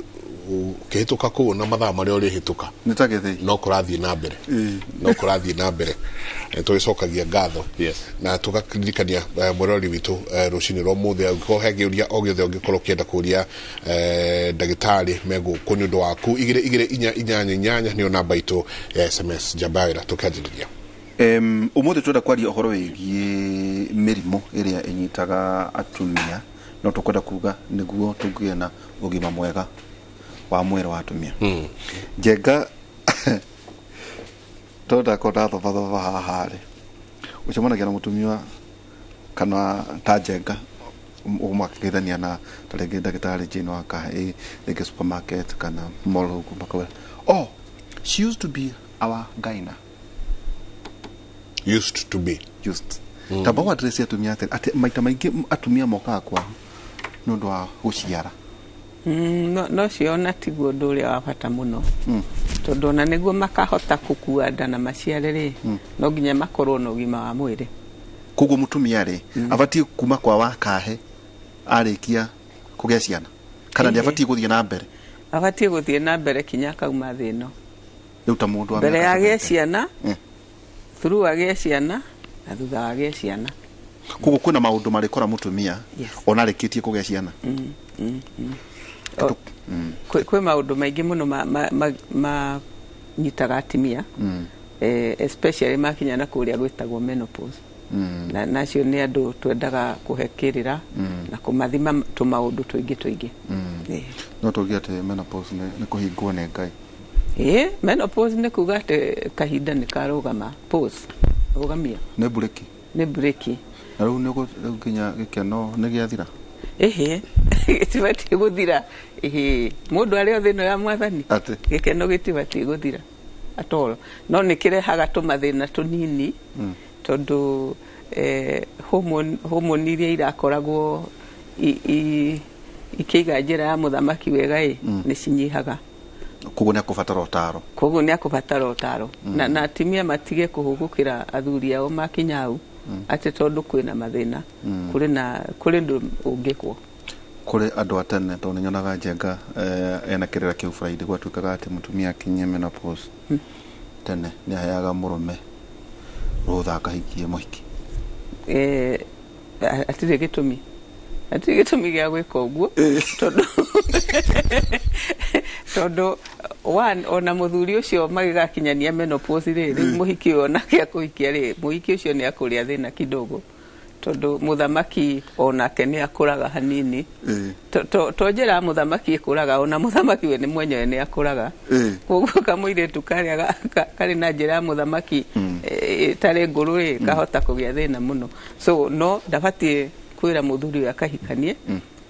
ũkĩhĩtũka kũu na mathaa marĩa ũrĩhĩtũka nĩ ta gĩthĩi no kũrathiĩ na mbere, no kũrathiĩ na mbere. Tũgĩcokagia ngatho na tũgaririkania mwĩrori witũ rũcinĩ rwa ũmũthĩ, angĩkorwo he kĩũria o gĩothe ũngĩkorwo ũkĩenda kũria ndagĩtarĩ megũkũ nĩ ũndũ waku, 22488 nĩyo namba itũ ya SMS. Njamba ya wĩra, tũkĩanjĩrĩria. Ũmũthĩ twenda kwaria ũhoro wĩgiĩ mĩrimũ ĩrĩa ĩnyitaga atumia, no tũkwenda kuga nĩguo tũgĩe na ũgima mwega wa mwĩrĩ wa atumia. Njenga, tondũ ndakorwo ndathobathoba haha rĩ, ũcemanagia na mũtumia kana ta Njenga ũmakĩgeithania na ta rĩngĩ ndagĩtarĩ Jane wa Kahe rĩngĩ supermarket kana mall ũguo, makauga, "Oh, she used to be our gyna." Used to be. Used. Tamba wa address atumia atĩ maita maingĩ atumia mokaga kwao nĩ ũndũ wa gũciara. No ciona tiguo ũndũ ũrĩa wa bata mũno, tondũ ona nĩguo makahota kũkua nda na maciare rĩ, no nginya makorwo na ũgima wa mwĩrĩ. Koguo mũtumia rĩ, abatiĩ kuma kwa wakahe arĩkia kũgĩa ciana kana nĩ abatiĩ gũthiĩ na mbere? Abatiĩ gũthiĩ na mbere kinya akauma thĩ ĩno. Rĩu ta mũndũ wa mbere mĩaka agĩe 70. Ciana, through agĩe ciana na thutha wa agĩe ciana. Koguo kwĩna maũndũ marĩkora mũtumia ona arĩkĩtie kũgĩa ciana? Kwĩ maũndũ maingĩ mũno manyitaga atimia, especially makinya na kũrĩa gwĩtagwo menopause. Na nacio nĩ andũ twendaga kũhe kĩrĩra na kũmathima tũmaũndũ tũingĩ tũingĩ. No tuge atĩ menopause nĩ kũhingwo nĩ Ngai? Ĩ, menopause nĩ kuga atĩ kahinda nĩ karũgama, pause, rũgamia. Nĩ mburĩki. Nĩ breki. Na rĩu rĩu nginya gĩkeno nĩ gĩathira. Ĩhĩ, gĩtibatiĩ gũthira. Ĩhĩ, mũndũ arĩ o thĩ ĩno ya mwathani, atĩ gĩkeno gĩtibatiĩ gũthira at all, no nĩ kĩrehaga tũmathĩna tũnini, tondũ hormone iria irakoragwo ikĩiga njĩra ya mũthamaki wega ĩ, nĩ cinyihaga. Koguo nĩ akũbatara ũtaro. Koguo nĩ akũbatara ũtaro. Na atimia matige kũhũgũkĩra athuri ao makinya hau, atĩ tondũ kwĩna mathĩna. Kũrĩ na kũrĩ ũndũ ũngĩkwo. Kũrĩ andũ a tene, tondũ nĩ nyonaga Njenga ena kĩrĩra kĩu Friday, gwatuĩkaga atĩ mũtumia akinyia menopause tene nĩ aheaga mũrũme rũtha akahikie mũhiki. Hatirĩ gĩtũmi, hatirĩ gĩtũmi gĩa gwĩka ũguo, tondũ one, ona mũthuri ũcio magĩgakinyania menopause rĩ, rĩu mũhiki ũyũ onake akũhikia rĩ, mũhiki ũcio nĩ akũrĩa thĩna kidogo, tondũ mũthamaki onake nĩ akũraga hanini. To njĩra ya mũthamaki ĩkũraga, ona mũthamaki we nĩ mwenyewe nĩ akũraga. Koguo kamũirĩtu karĩa karĩ na njĩra ya mũthamaki ĩtarĩ ngũrũ ĩ, kahota kũgĩa thĩna mũno. So no ndabatiĩ kwĩra mũthuri ũyũ akahikanie,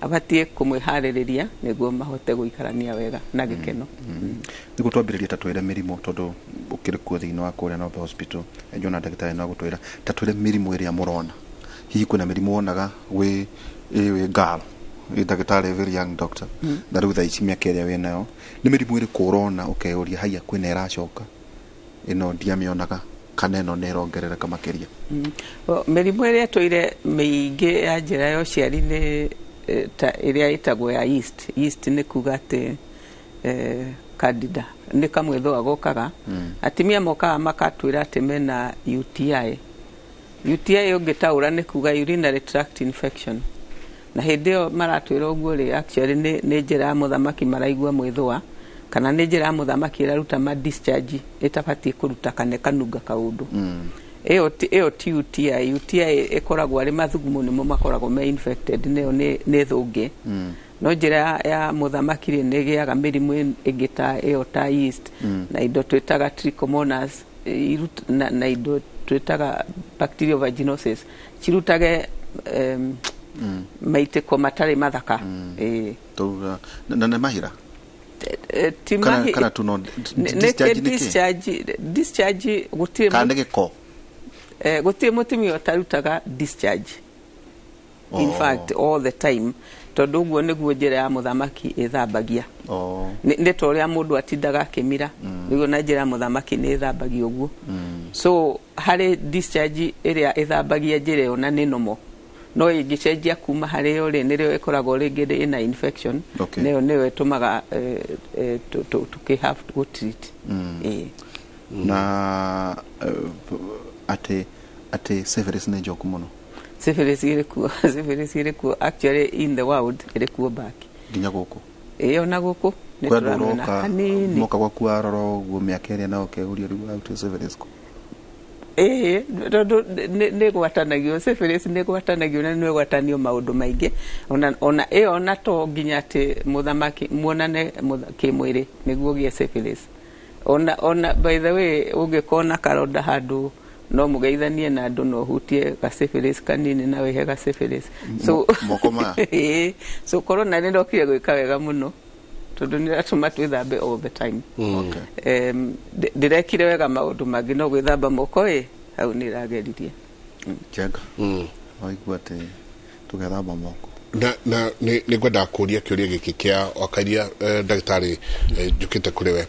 abatiĩ kũmwĩharĩrĩria nĩguo mahote gũikarania wega na gĩkeno. Nĩguo twambĩrĩrie, ta twĩre mĩrimũ, tondũ ũkĩrĩ kuo thĩinĩ wa kũrĩa Nobe Hospital, njona ndagĩtarĩ no agũtwĩra, ta twĩre mĩrimũ ĩrĩa mũrona. Hihi kwĩna mĩrimũ wonaga wĩ girl, wĩ ndagĩtarĩ, very young doctor, na rĩu thaa ici mĩaka ĩrĩa wĩ nayo, nĩ mĩrimũ ĩrĩkũ ũrona ũkeyũria, haiya, kwĩna ĩracoka, ĩno ndiamĩonaga, kana ĩno nĩ ĩrongerereka makĩria? Mĩrimũ ĩrĩa ĩtũire mĩingĩ ya njĩra ya ũciari nĩ ta ĩrĩa ĩtagwo ya yeast. Yeast nĩ kuga atĩ candida nĩ kamwĩthũa gokaga. Atimia mokaga makatwĩra atĩ mena UTI. UTI ũngĩtaũra nĩ kuga urinary tract infection, na hĩndĩ ĩyo maratwĩra ũguo rĩ, actually nĩ njĩra ya mũthamaki maraigua mwĩthũa, kana nĩ njĩra ya mũthamaki ĩraruta ma discharge ĩtabatiĩ kũruta, kana ĩkanunga kaũndũ. Ĩyo ti UTI. UTI ĩkoragwo arĩ mathugumo nĩmo makoragwo me infected, nĩyo nĩ thũngĩ. No njĩra ya mũthamaki rĩ, nĩ ĩgĩaga mĩrimũ ĩngĩ ta ĩyo, ta yeast na indo twĩtaga trichomonas, na indo twĩtaga bacterial vaginosis, cirutage maitĩko matarĩ mathaka. Ĩĩ. Tauga na nĩ mahira? Ti kana kana tu no discharge nĩ kĩ? Discharge gũtirĩ Kana nĩ gĩko? Gũtirĩ mũtumia ũtarutaga discharge, in fact all the time. Tondũ ũguo nĩguo njĩra ya mũthamaki ĩthambagia. Oh. Nĩ ta ũrĩa mũndũ atindaga akĩmira, nĩguo na njĩra ya mũthamaki nĩ ĩthambagia ũguo. So harĩ discharge ĩrĩa ĩthambagia njĩra ĩyo na nĩ normal, no ĩngĩcenjia kuma harĩ yo rĩ, nĩrĩo ĩkoragwo rĩngĩ ĩna infection. Nĩyo ĩtũmaga tũkĩ have to treat. Ĩĩ. Na atĩ syphilis nĩ njoku mũno? Syphilis ĩrĩ kuo, syphilis ĩrĩ kuo actually in the world, ĩrĩ kuo back. Nginya gũkũ? Ĩĩ, ona gũkũ nĩ Kwĩ andũ tũramĩona ũroka hanini. Moka gwaku warora ũguo mĩaka ĩrĩa nayo ũkehũria rĩu arutire syphilis kũ? Ĩĩ, tondũ nĩ ĩgwatanagio, syphilis nĩ ĩgwatanagio na nĩ ĩgwatanio maũndũ maingĩ, ona ĩyo ona to nginya atĩ mũthamaki muonane kĩmwĩrĩ nĩguo ũgĩe syphilis. Ona by the way, ũngĩkorwo na karonda handũ no mũgeithanie na andũ no ũhutie ga syphilis kanini na wĩhe ga syphilis. So Moko maya? Ĩĩ, so corona nĩ ĩrokire gwĩka wega mũno tondũ nĩ ĩratũma twĩthambe all the time. Ndĩrekire wega maũndũ mangĩ, no gwĩthamba moko ĩ hau nĩ ĩrageririe. Njenga, waigua atĩ tũgethamba moko. Na nĩ ngwendaga kũria kĩũria gĩkĩ kĩa wakairia, ndagĩtarĩ, njũkĩte kũrĩ we.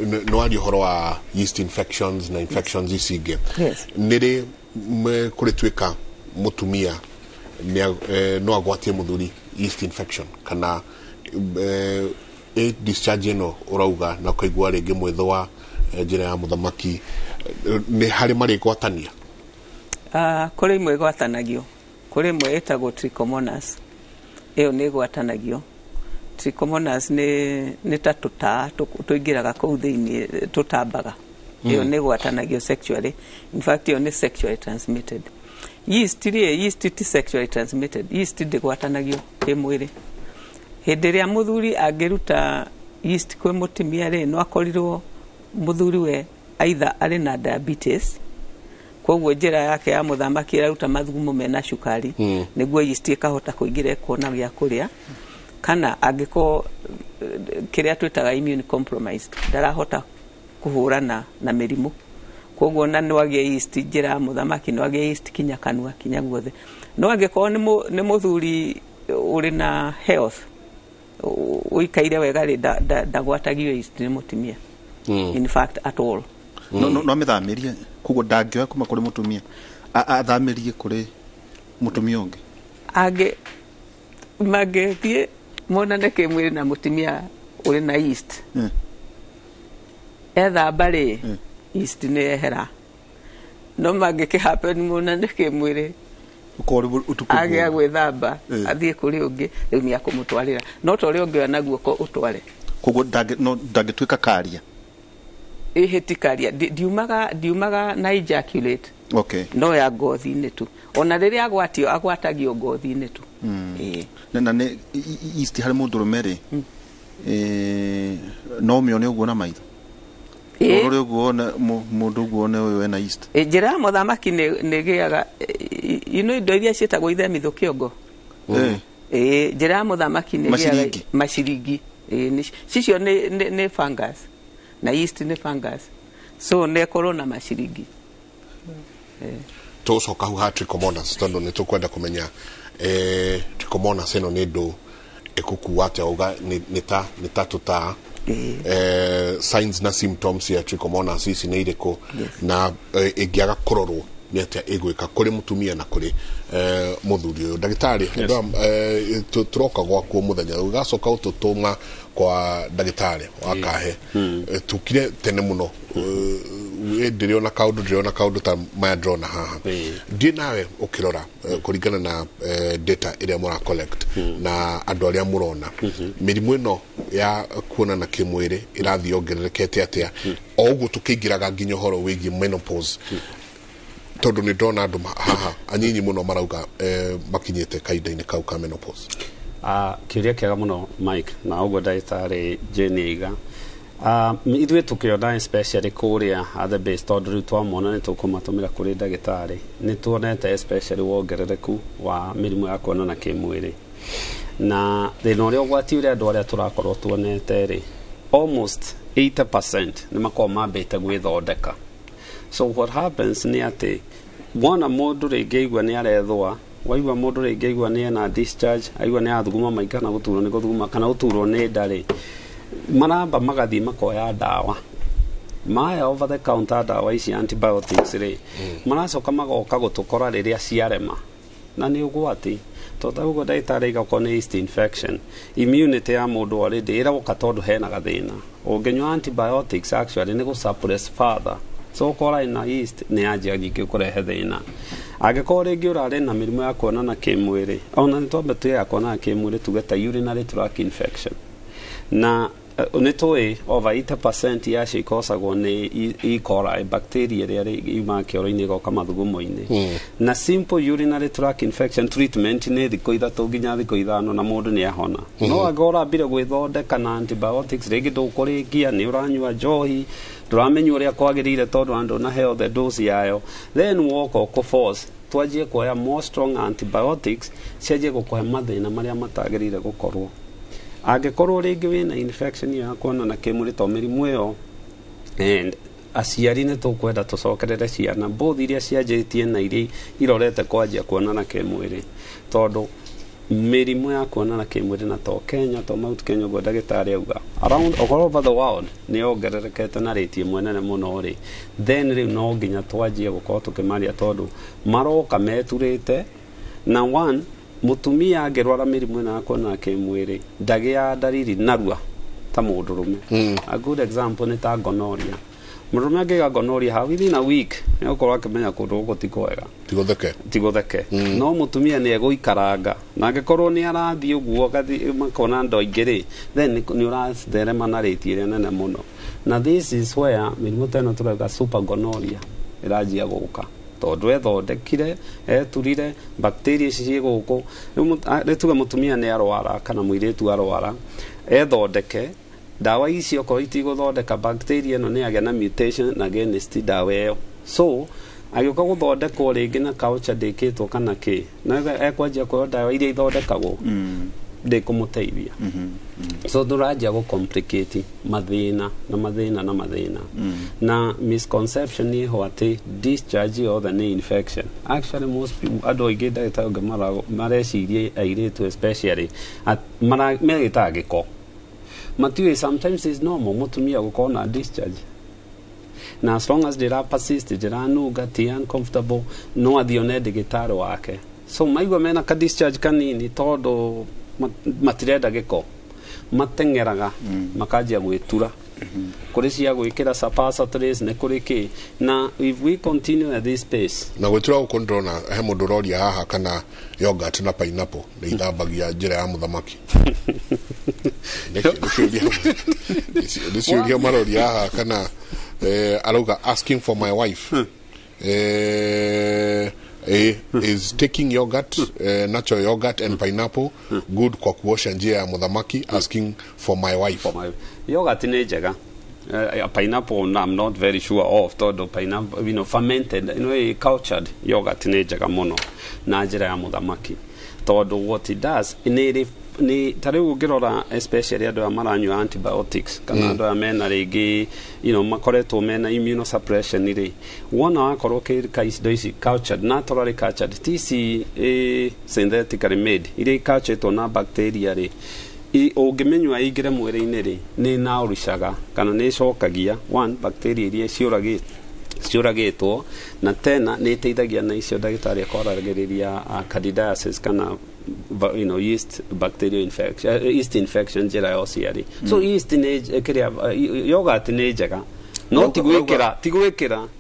Nĩ waria ũhoro wa yeast infections na infections ici ingĩ. Yes. Nĩ rĩ kũrĩ tuĩka mũtumia no agwatie mũthuri yeast infection kana discharge ĩno ũrauga na ũkaigua rĩngĩ mwĩthũa, njĩra ya mũthamaki, nĩ harĩ marĩgwatania? Ah, kũrĩ imwe ĩgwatanagio, kũrĩ ĩmwe ĩtagwo trichomonas, ĩyo nĩ ĩgwatanagio. Trichomonas nĩ ta tũtaa tũingĩraga kũu thĩinĩ tũtambaga. Ĩyo nĩ ĩgwatanagio sexually, in fact ĩyo nĩ sexually transmitted. Yeast rĩ, yeast ti sexually transmitted, yeast ndĩgwatanagio kĩmwĩrĩ. Hĩndĩ ĩrĩa mũthuri angĩruta yeast kwĩ mũtumia rĩ, no akorirwo mũthuri we either arĩ na diabetes, koguo njĩra yake ya mũthamaki ĩraruta mathugumo mena cukari, nĩguo yeast ĩkahota kũingĩra ĩkona gĩa kũrĩa, kana angĩkorwo kĩrĩa twĩtaga immune compromised, ndarahota kũhũrana na mĩrimũ, koguo na no agĩe yeast njĩra ya mũthamaki, no agĩe yeast kinya kanua kinya guothe. No angĩkorwo nĩ mũthuri ũrĩ na health, ũikaire wega rĩ, ndagwatagio yeast nĩ mũtumia, in fact at all. No mĩthamĩrie, koguo ndangĩoya kuma kũrĩ mũtumia athamĩrie kũrĩ mũtumia ũngĩ? Angĩ mangĩthiĩ monane kĩmwĩrĩ na mũtumia ũrĩ na yeast, ethamba rĩ, yeast nĩ yehera. No mangĩkĩ happen monane kĩmwĩrĩ, Ũkorwo rĩu ũtukũ agĩa guothe. gwĩthamba, athiĩ kũrĩ ũngĩ, rĩu nĩ akũmũtwarĩra, no ta ũrĩa ũngĩoya na guoko ũtware. Koguo no ndangĩtuĩka karia? Ĩhĩtikaria ndiumaga na ejaculate. No ya ngothi-inĩ tu, ona rĩrĩa agwatio agwatagio ngothi-inĩ tu. Ĩĩ. Na nĩ yeast harĩ mũndũrũme rĩ, no mĩone ũguo na maitho? Ĩĩ. Ũrore ũguo wone mũndũ ũguo wone ũyũ ena yeast? Ĩ, njĩra ya mũthamaki nĩ ĩgĩaga ino indo iria ciĩtagwo ithemithũ kĩongo. Ĩĩ, njĩra ya mũthamaki nĩ ĩgĩaga Maciringi? Maciringi. Ĩĩ, cicio nĩ fungus na yeast nĩ fungus, so nĩ ĩkorwo na maciringi. Tũgũcoka hau ha trichomonas tondũ nĩ tũkwenda kũmenya trichomonas ĩno nĩ ndũ ĩkũkua atĩa, uga nĩ ta tũtaa, signs na symptoms ya trichomonas ici nĩ irĩkũ, na ĩngĩaga kũrorwo nĩ atĩa ĩgwĩka kũrĩ mũtumia na kũrĩ mũthuri ũyũ. Ndagĩtarĩ, tũroka gwaku mũthenya ũgacoka ũtũtũma kwa ndagĩtarĩ wa kahe. Tukire tene mũno. Ndĩrĩona kaũndũ, ndĩrĩona kaũndũ ta maya ndĩrona haha. Ndiĩ nawe ũkĩrora, kũringana na data ĩrĩa mũra collect na andũ arĩa mũrona, mĩrimũ ĩno ya kuonana kĩmwĩrĩ ĩrathiĩ yongererekete atĩa o ũguo tũkĩingĩraga nginya ũhoro wĩgiĩ menopause, tondũ nĩ ndona andũ haha anyinyi mũno marauga makinyĩte kahinda-inĩ kau ka menopause? Kĩũria kĩega mũno, Mike, na ũguo ndagĩtarĩ Jane aiga, ithuĩ tũkĩona especially kũrĩa at the base, tondũ rĩu twamona nĩ tũkũmatũmĩra kũrĩ ndagĩtarĩ, nĩ tuonete especially wongerereku wa mĩrimũ ya kuonana kĩmwĩrĩ, na thĩna ũrĩa ũgwati ũrĩa andũ arĩa tũrakorwo tuonete rĩ, almost 80% nĩ makoragwo mambĩte gwĩthondeka. So what happens nĩ atĩ wona mũndũ rĩngĩ aigua nĩ arethũa Waigua mũndũ rĩngĩ aigua nĩ ena discharge, aigua nĩ athuguma mai kana gũturwo nĩ gũthuguma kana gũturwo nĩ nda rĩ, maramba magathiĩ makoya ndawa maya over the counter, ndawa ici antibiotics rĩ, maracoka magoka gũtũkora rĩrĩa ciarema, na nĩ ũgwati tondũ ũguo ndagĩtarĩ aiga okorwo nĩ yeast infection, immunity ya mũndũ already ĩroka tondũ hena gathĩna. Ũngĩnyua antibiotics, actually nĩ gũ suppress further, so ũkora ĩna yeast nĩ yanjia ningĩ kũrehe thĩna. Angĩkorwo rĩngĩ ũrarĩ na mĩrimũ ya kuonana kĩmwĩrĩ, ona nĩ twambe tuge ya kuonana kĩmwĩrĩ, tuge ta urinary tract infection, na nĩ tũĩ over 80% yacio ikosagwo nĩ E. coli bacteria ĩrĩa yumaga kĩoro-inĩ ĩgoka mathugumo-inĩ. Na simple urinary tract infection treatment nĩ thikũ 3 nginya thikũ 5 na mũndũ nĩ ahona. No angĩkorwo ũrambire gwĩthondeka na antibiotics, rĩngĩ ndũkũrĩkia, nĩ ũranyua njohi, ndũramenya ũrĩa kwagĩrĩire tondũ andũ naheo the dose yayo, then woka ũkũ force twanjie kuoya more strong antibiotics, cianjie gũkũhe mathĩna marĩa matagĩrĩire gũkorwo. Angĩkorwo rĩngĩ wĩna infection ĩyo ya kuonana kĩmwĩrĩ, to mĩrimũ ĩyo, and aciari nĩ tũkwenda tũcokerere ciana both iria cianjĩtie na iria irorete kwanjia kuonana kĩmwĩrĩ, tondũ mĩrimũ ya kuonana kĩmwĩrĩ, na to Kenya, to Mount Kenya, ũguo ndagĩtarĩ auga, around all over the world nĩ yongererekete na rate ĩmwe nene mũno rĩ, then rĩu no nginya twanjie gũkorwo tũkĩmaria tondũ maroka meturĩte. Na one, mũtumia angĩrwara mĩrimũ ĩno ya kuonana kĩmwĩrĩ ndagĩaga ndariri narua ta mũndũrũme. A good example nĩ ta gonorrhea. Mũndũrũme angĩgĩa gonorrhea, ha within a week nĩ ũkorwo akĩmenya kũndũ gũkũ ti kwega. Tigũtheke. Tigũtheke. No mũtumia nĩ egũikaranga, na angĩkorwo nĩ arathiĩ ũguo agathiĩ makona ndo ingĩ rĩ, then nĩ ũratherema na rate ĩrĩa nene mũno, na this is where mĩrimũ ta ĩno tũrauga super gonorrhea ĩranjia gũka, tondũ ethondekire, eturire bacteria ici ciĩ gũkũ. Rĩu nĩ tuge mũtumia nĩ arwara kana mũirĩtu arwara, ethondeke ndawa ici, okorwo itigũthondeka, bacteria ĩno nĩ yagĩa na mutation against ndawa ĩyo, so agĩũka gũthondekwo rĩngĩ na culture ndĩkĩtwo kana kĩ, na ekwanjia kuoya ndawa iria ithondekagwo ndĩkũmũteithia. So tũranjia gũ complicate mathĩna na mathĩna na mathĩna. Na misconception ĩho atĩ discharge yothe nĩ infection. Actually most people, andũ aingĩ, ndagĩtarĩ ũngĩ mareciria, airĩtu especially, megĩtaga gĩko, matiũĩ sometimes is normal mũtumia gũkorwo na discharge, na as long as ndĩra persist, ndĩranunga, ti uncomfortable, no athiĩ one ndĩgĩtarĩ wake. So maigua mena ka discharge kanini, tondũ matirenda gĩko, mateng'eraga makanjia gwĩtura kũrĩ cia gwĩkĩra suppositories, nĩ kũrĩ kĩ, na if we continue at this pace. Na gwĩtura gũkũ ndĩrona he mũndũ ũroria haha kana yogurt na pineapple nĩ ithambagia njĩra ya mũthamaki. Nĩ ciũria maroria haha, kana arauga, "Asking for my wife, is taking yogurt, natural yogurt and pineapple good kwa kuosha njia ya mũthamaki? Asking for my wife." Yogurt nĩ njega. Pineapple I'm not very sure of, tondũ pineapple, fermented, cultured yogurt nĩ njega mũno na njĩra ya mũthamaki, tondũ what it does, nĩ ĩrĩ nĩ ta rĩu ũngĩrora especially andũ aya maranyua antibiotics kana andũ aya mena rĩngĩ makoretwo mena immunosuppression rĩ, wona wakorwo ũkĩka indo ici cultured, naturally cultured, ti ici synthetically made, iria iculturetwo na bacteria rĩ, ũngĩmĩnyua ĩingĩre mwĩrĩ-inĩ rĩ, nĩ naurishaga kana nĩ ĩcokagia one bacteria iria ciũragĩtwo, na tena nĩ ĩteithagia na icio ndagĩtarĩ akwaragĩrĩria candidiasis kana yeast bacterial infection, yeast infection njĩra ya ũciari. So yeast nĩ kĩrĩa, yogurt nĩ njega, no ti gwĩkĩra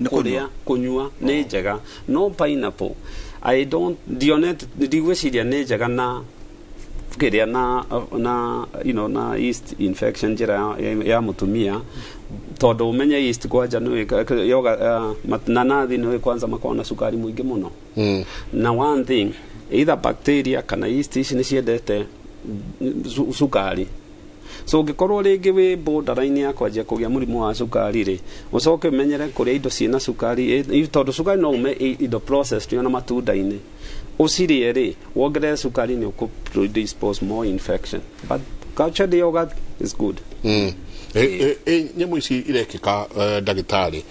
Nĩ kũrĩa kũnyua nĩ njega, no pineapple I don't, ndionete, ndigwĩciria nĩ njega na kĩrĩa na you know na yeast infection njĩra ya mũtumia, tondũ ũmenye yeast kwanja nĩ yoga, nanathi nĩ kwanza makoragwo na cukari mũingĩ mũno. Na one thing, either bacteria kana yeast ici nĩ ciendete cukari, so ũngĩkorwo rĩngĩ wĩ borderline ya kwanjia kũgĩa mũrimũ wa cukari rĩ, ũcoke ũmenyere kũrĩa indo ciĩna cukari, tondũ cukari no ume indo processed ona matunda-inĩ, ũcirĩe rĩ, wongerere cukari, nĩ ũkũ predispose more infection, but cultured yogurt is good. Nyamũ ici irekĩka, ndagĩtarĩ,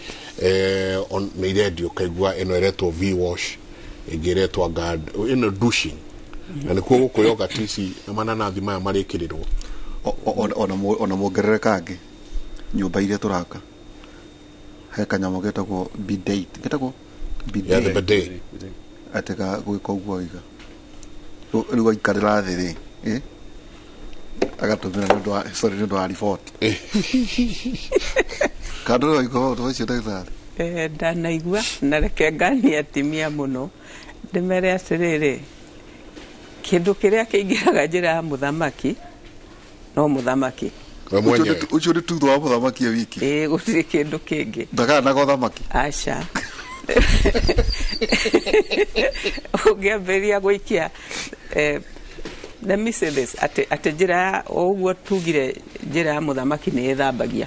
nĩ irendio, ũkaigua ĩno ĩretwo V wash. Ĩngĩ ĩretwa guard ĩno douching, na nĩkuo gũkũ yogurt ici na mananathi maya marĩkĩrĩrwo. Ona muongerere kangĩ, nyũmba iria tũraka he kanyamũ getagwo bidet, getagwo bidet. Yeah, the bidet. Atĩ ga gwĩka ũguo waiga rĩu waikarĩra thĩ rĩ, agatũmĩra nĩ ũndũ wa, sorry, nĩ ũndũ wa riboti kandũ waigua ũndũ ũcio, ndagĩtarĩ? Ndanaigua, na reke nganie atimia mũno, ndĩmere atĩrĩrĩ, kĩndũ kĩrĩa kĩingĩraga njĩra ya mũthamaki no mũthamaki. We mwenyewe. Ũcio nĩ tutho wa mũthamaki e wiki. Ĩĩ, gũtirĩ kĩndũ kĩngĩ. Ndaganaga ũthamaki. Aca, ũngĩambĩrĩria gũikia, let me say this, atĩ njĩra ya o ũguo tugire, njĩra ya mũthamaki nĩ ĩthambagia,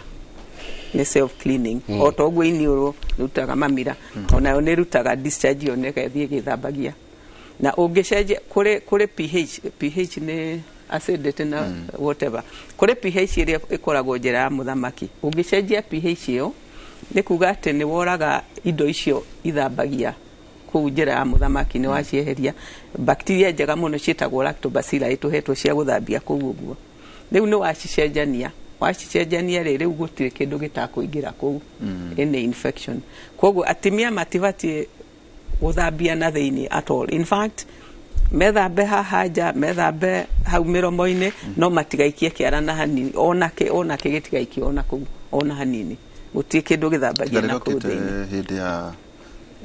nĩ self cleaning. O ta ũguo iniũrũ rutaga mamira, onayo nĩ ĩrutaga discharge ĩyo, nĩgetha ĩgĩthambagia. Na ũngĩcenjia kũrĩ pH, pH nĩ acidity na whatever, kũrĩ pH ĩrĩa ĩkoragwo njĩra ya mũthamaki. Ũngĩcenjia pH ĩyo, nĩ kuga atĩ nĩ woraga indo icio ithambagia kũu njĩra ya mũthamaki, nĩ wacieheria. Bacteria njega mũno ciĩtagwo lactobacilli tũhetwo cia gũthambia kũu ũguo, rĩu nĩ wacicenjania. Wacicenjania rĩ, rĩu gũtirĩ kĩndũ gĩtakũingĩra kũu, any infection. Koguo atimia matibatiĩ gũthambia na thĩinĩ at all. In fact, methambe haha nja, methambe hau mĩromo-inĩ, no matigaikie kĩara na hanini, onake onake gĩtigaikio ona kũu ona hanini. Gũtirĩ kĩndũ gĩthambagia na kũu thĩinĩ. Hĩndĩ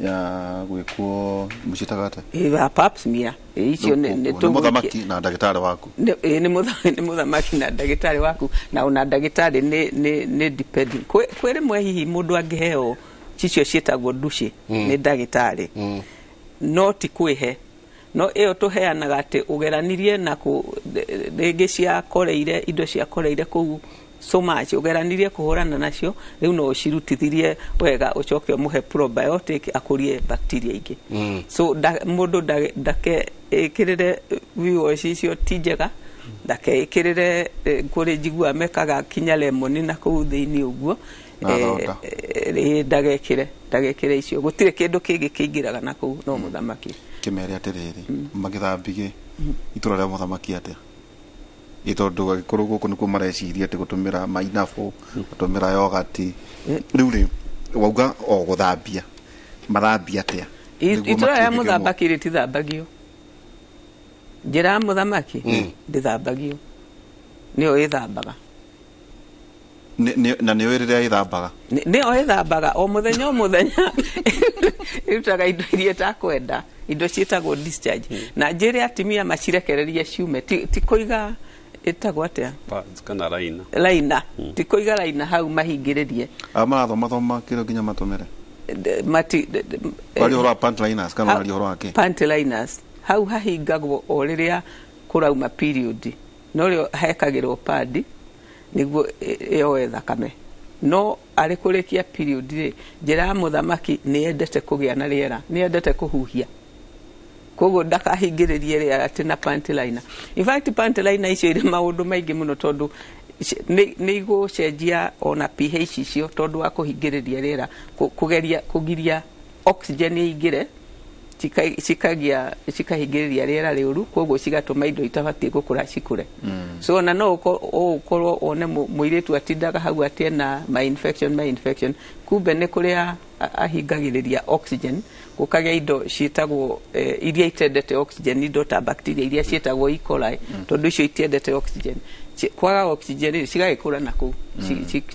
ya gwĩkwo mũciĩtaga atĩa? Ĩ, pap smear. Ĩ, icio nĩ nĩ mũthamaki na ndagĩtarĩ waku. Ĩ, nĩ mũthamaki na ndagĩtarĩ waku, na ona ndagĩtarĩ nĩ depending. Kwĩ rĩmwe hihi mũndũ angĩheo icio ciĩtagwo douche nĩ ndagĩtarĩ, no ti kwĩhe, no ĩyo tũheanaga atĩ ũgeranirie na kũ rĩngĩ ciakoreire indo ciakoreire kũu so much, ũgeranirie kũhũrana nacio, rĩu no ũcirutithirie wega, ũcoke ũmũhe probiotic akũrie bacteria ingĩ. So mũndũ ndake ĩkĩrĩre wash icio ti njega, ndake ĩkĩrĩre, kũrĩ njiguaga mekaga kinya lemon na kũu thĩinĩ ũguo. Na thonda. Ndagekĩre icio, gũtirĩ kĩndũ kĩngĩ kĩingĩraga na kũu no mũthamaki. Kĩmere atĩrĩrĩ, magĩthambige itũra rĩa mũthamaki atĩa? Ĩ tondũ agĩkorwo gũkũ nĩkuo mareciria atĩ gũtũmĩra mainabũ, gũtũmĩra yogati, rĩu rĩ wauga o gũthambia, mathambia atĩa? Nĩguo Itũra rĩa makĩrĩrie. Mũthamaki rĩtithambagio. Njĩra ya mũthamaki ndĩthambagio, nĩyo ĩthambaga. Na nĩ ũĩ rĩrĩa ĩthambaga? Nĩyo ĩthambaga o mũthenya o mũthenya, ĩrutaga indo iria ĩtakwenda, indo ciĩtagwo discharge. Na njĩre atimia macirekererie ciume, ti kũiga, ĩtagwo atĩa? Pads kana raina. Laina, ti kũiga laina hau mahingĩrĩrie. Aya marathomathoma kĩrĩa nginya matũmĩre Mati waria ũhoro wa pant liners kana waria ũhoro wa kĩ? Pant liners hau hahingagwo o rĩrĩa kũrauma period, no rĩo hekagĩrwo padi nĩguo ĩyoe thakame. No arĩ kũrĩkia period rĩ, njĩra ya mũthamaki nĩ yendete kũgĩa na rĩera, nĩ yendete kũhuhia, koguo ndakahingĩrĩrie rĩera atĩ na pant liner. In fact, pant liner icio irĩ maũndũ maingĩ mũno, tondũ nĩ igũcenjia ona pH icio, tondũ wa kũhingĩrĩria rĩera, kũgeria kũgiria oxygen ĩingĩre, cikagia cikahingĩrĩria rĩera rĩũru, koguo cigatũma indo itabatiĩ gũkũra cikũre. So ona no ũkorwo one mũirĩtu atindaga hau atĩ ena ma infection, ma infection, kumbe nĩ kũrĩa ahingagĩrĩria oxygen, gũkagĩa indo ciĩtagwo, iria itendete oxygen, indo ta bacteria iria ciĩtagwo E. coli, tondũ icio itiendete oxygen. Kwaga oxygen rĩ, cigagĩkũra na kũu,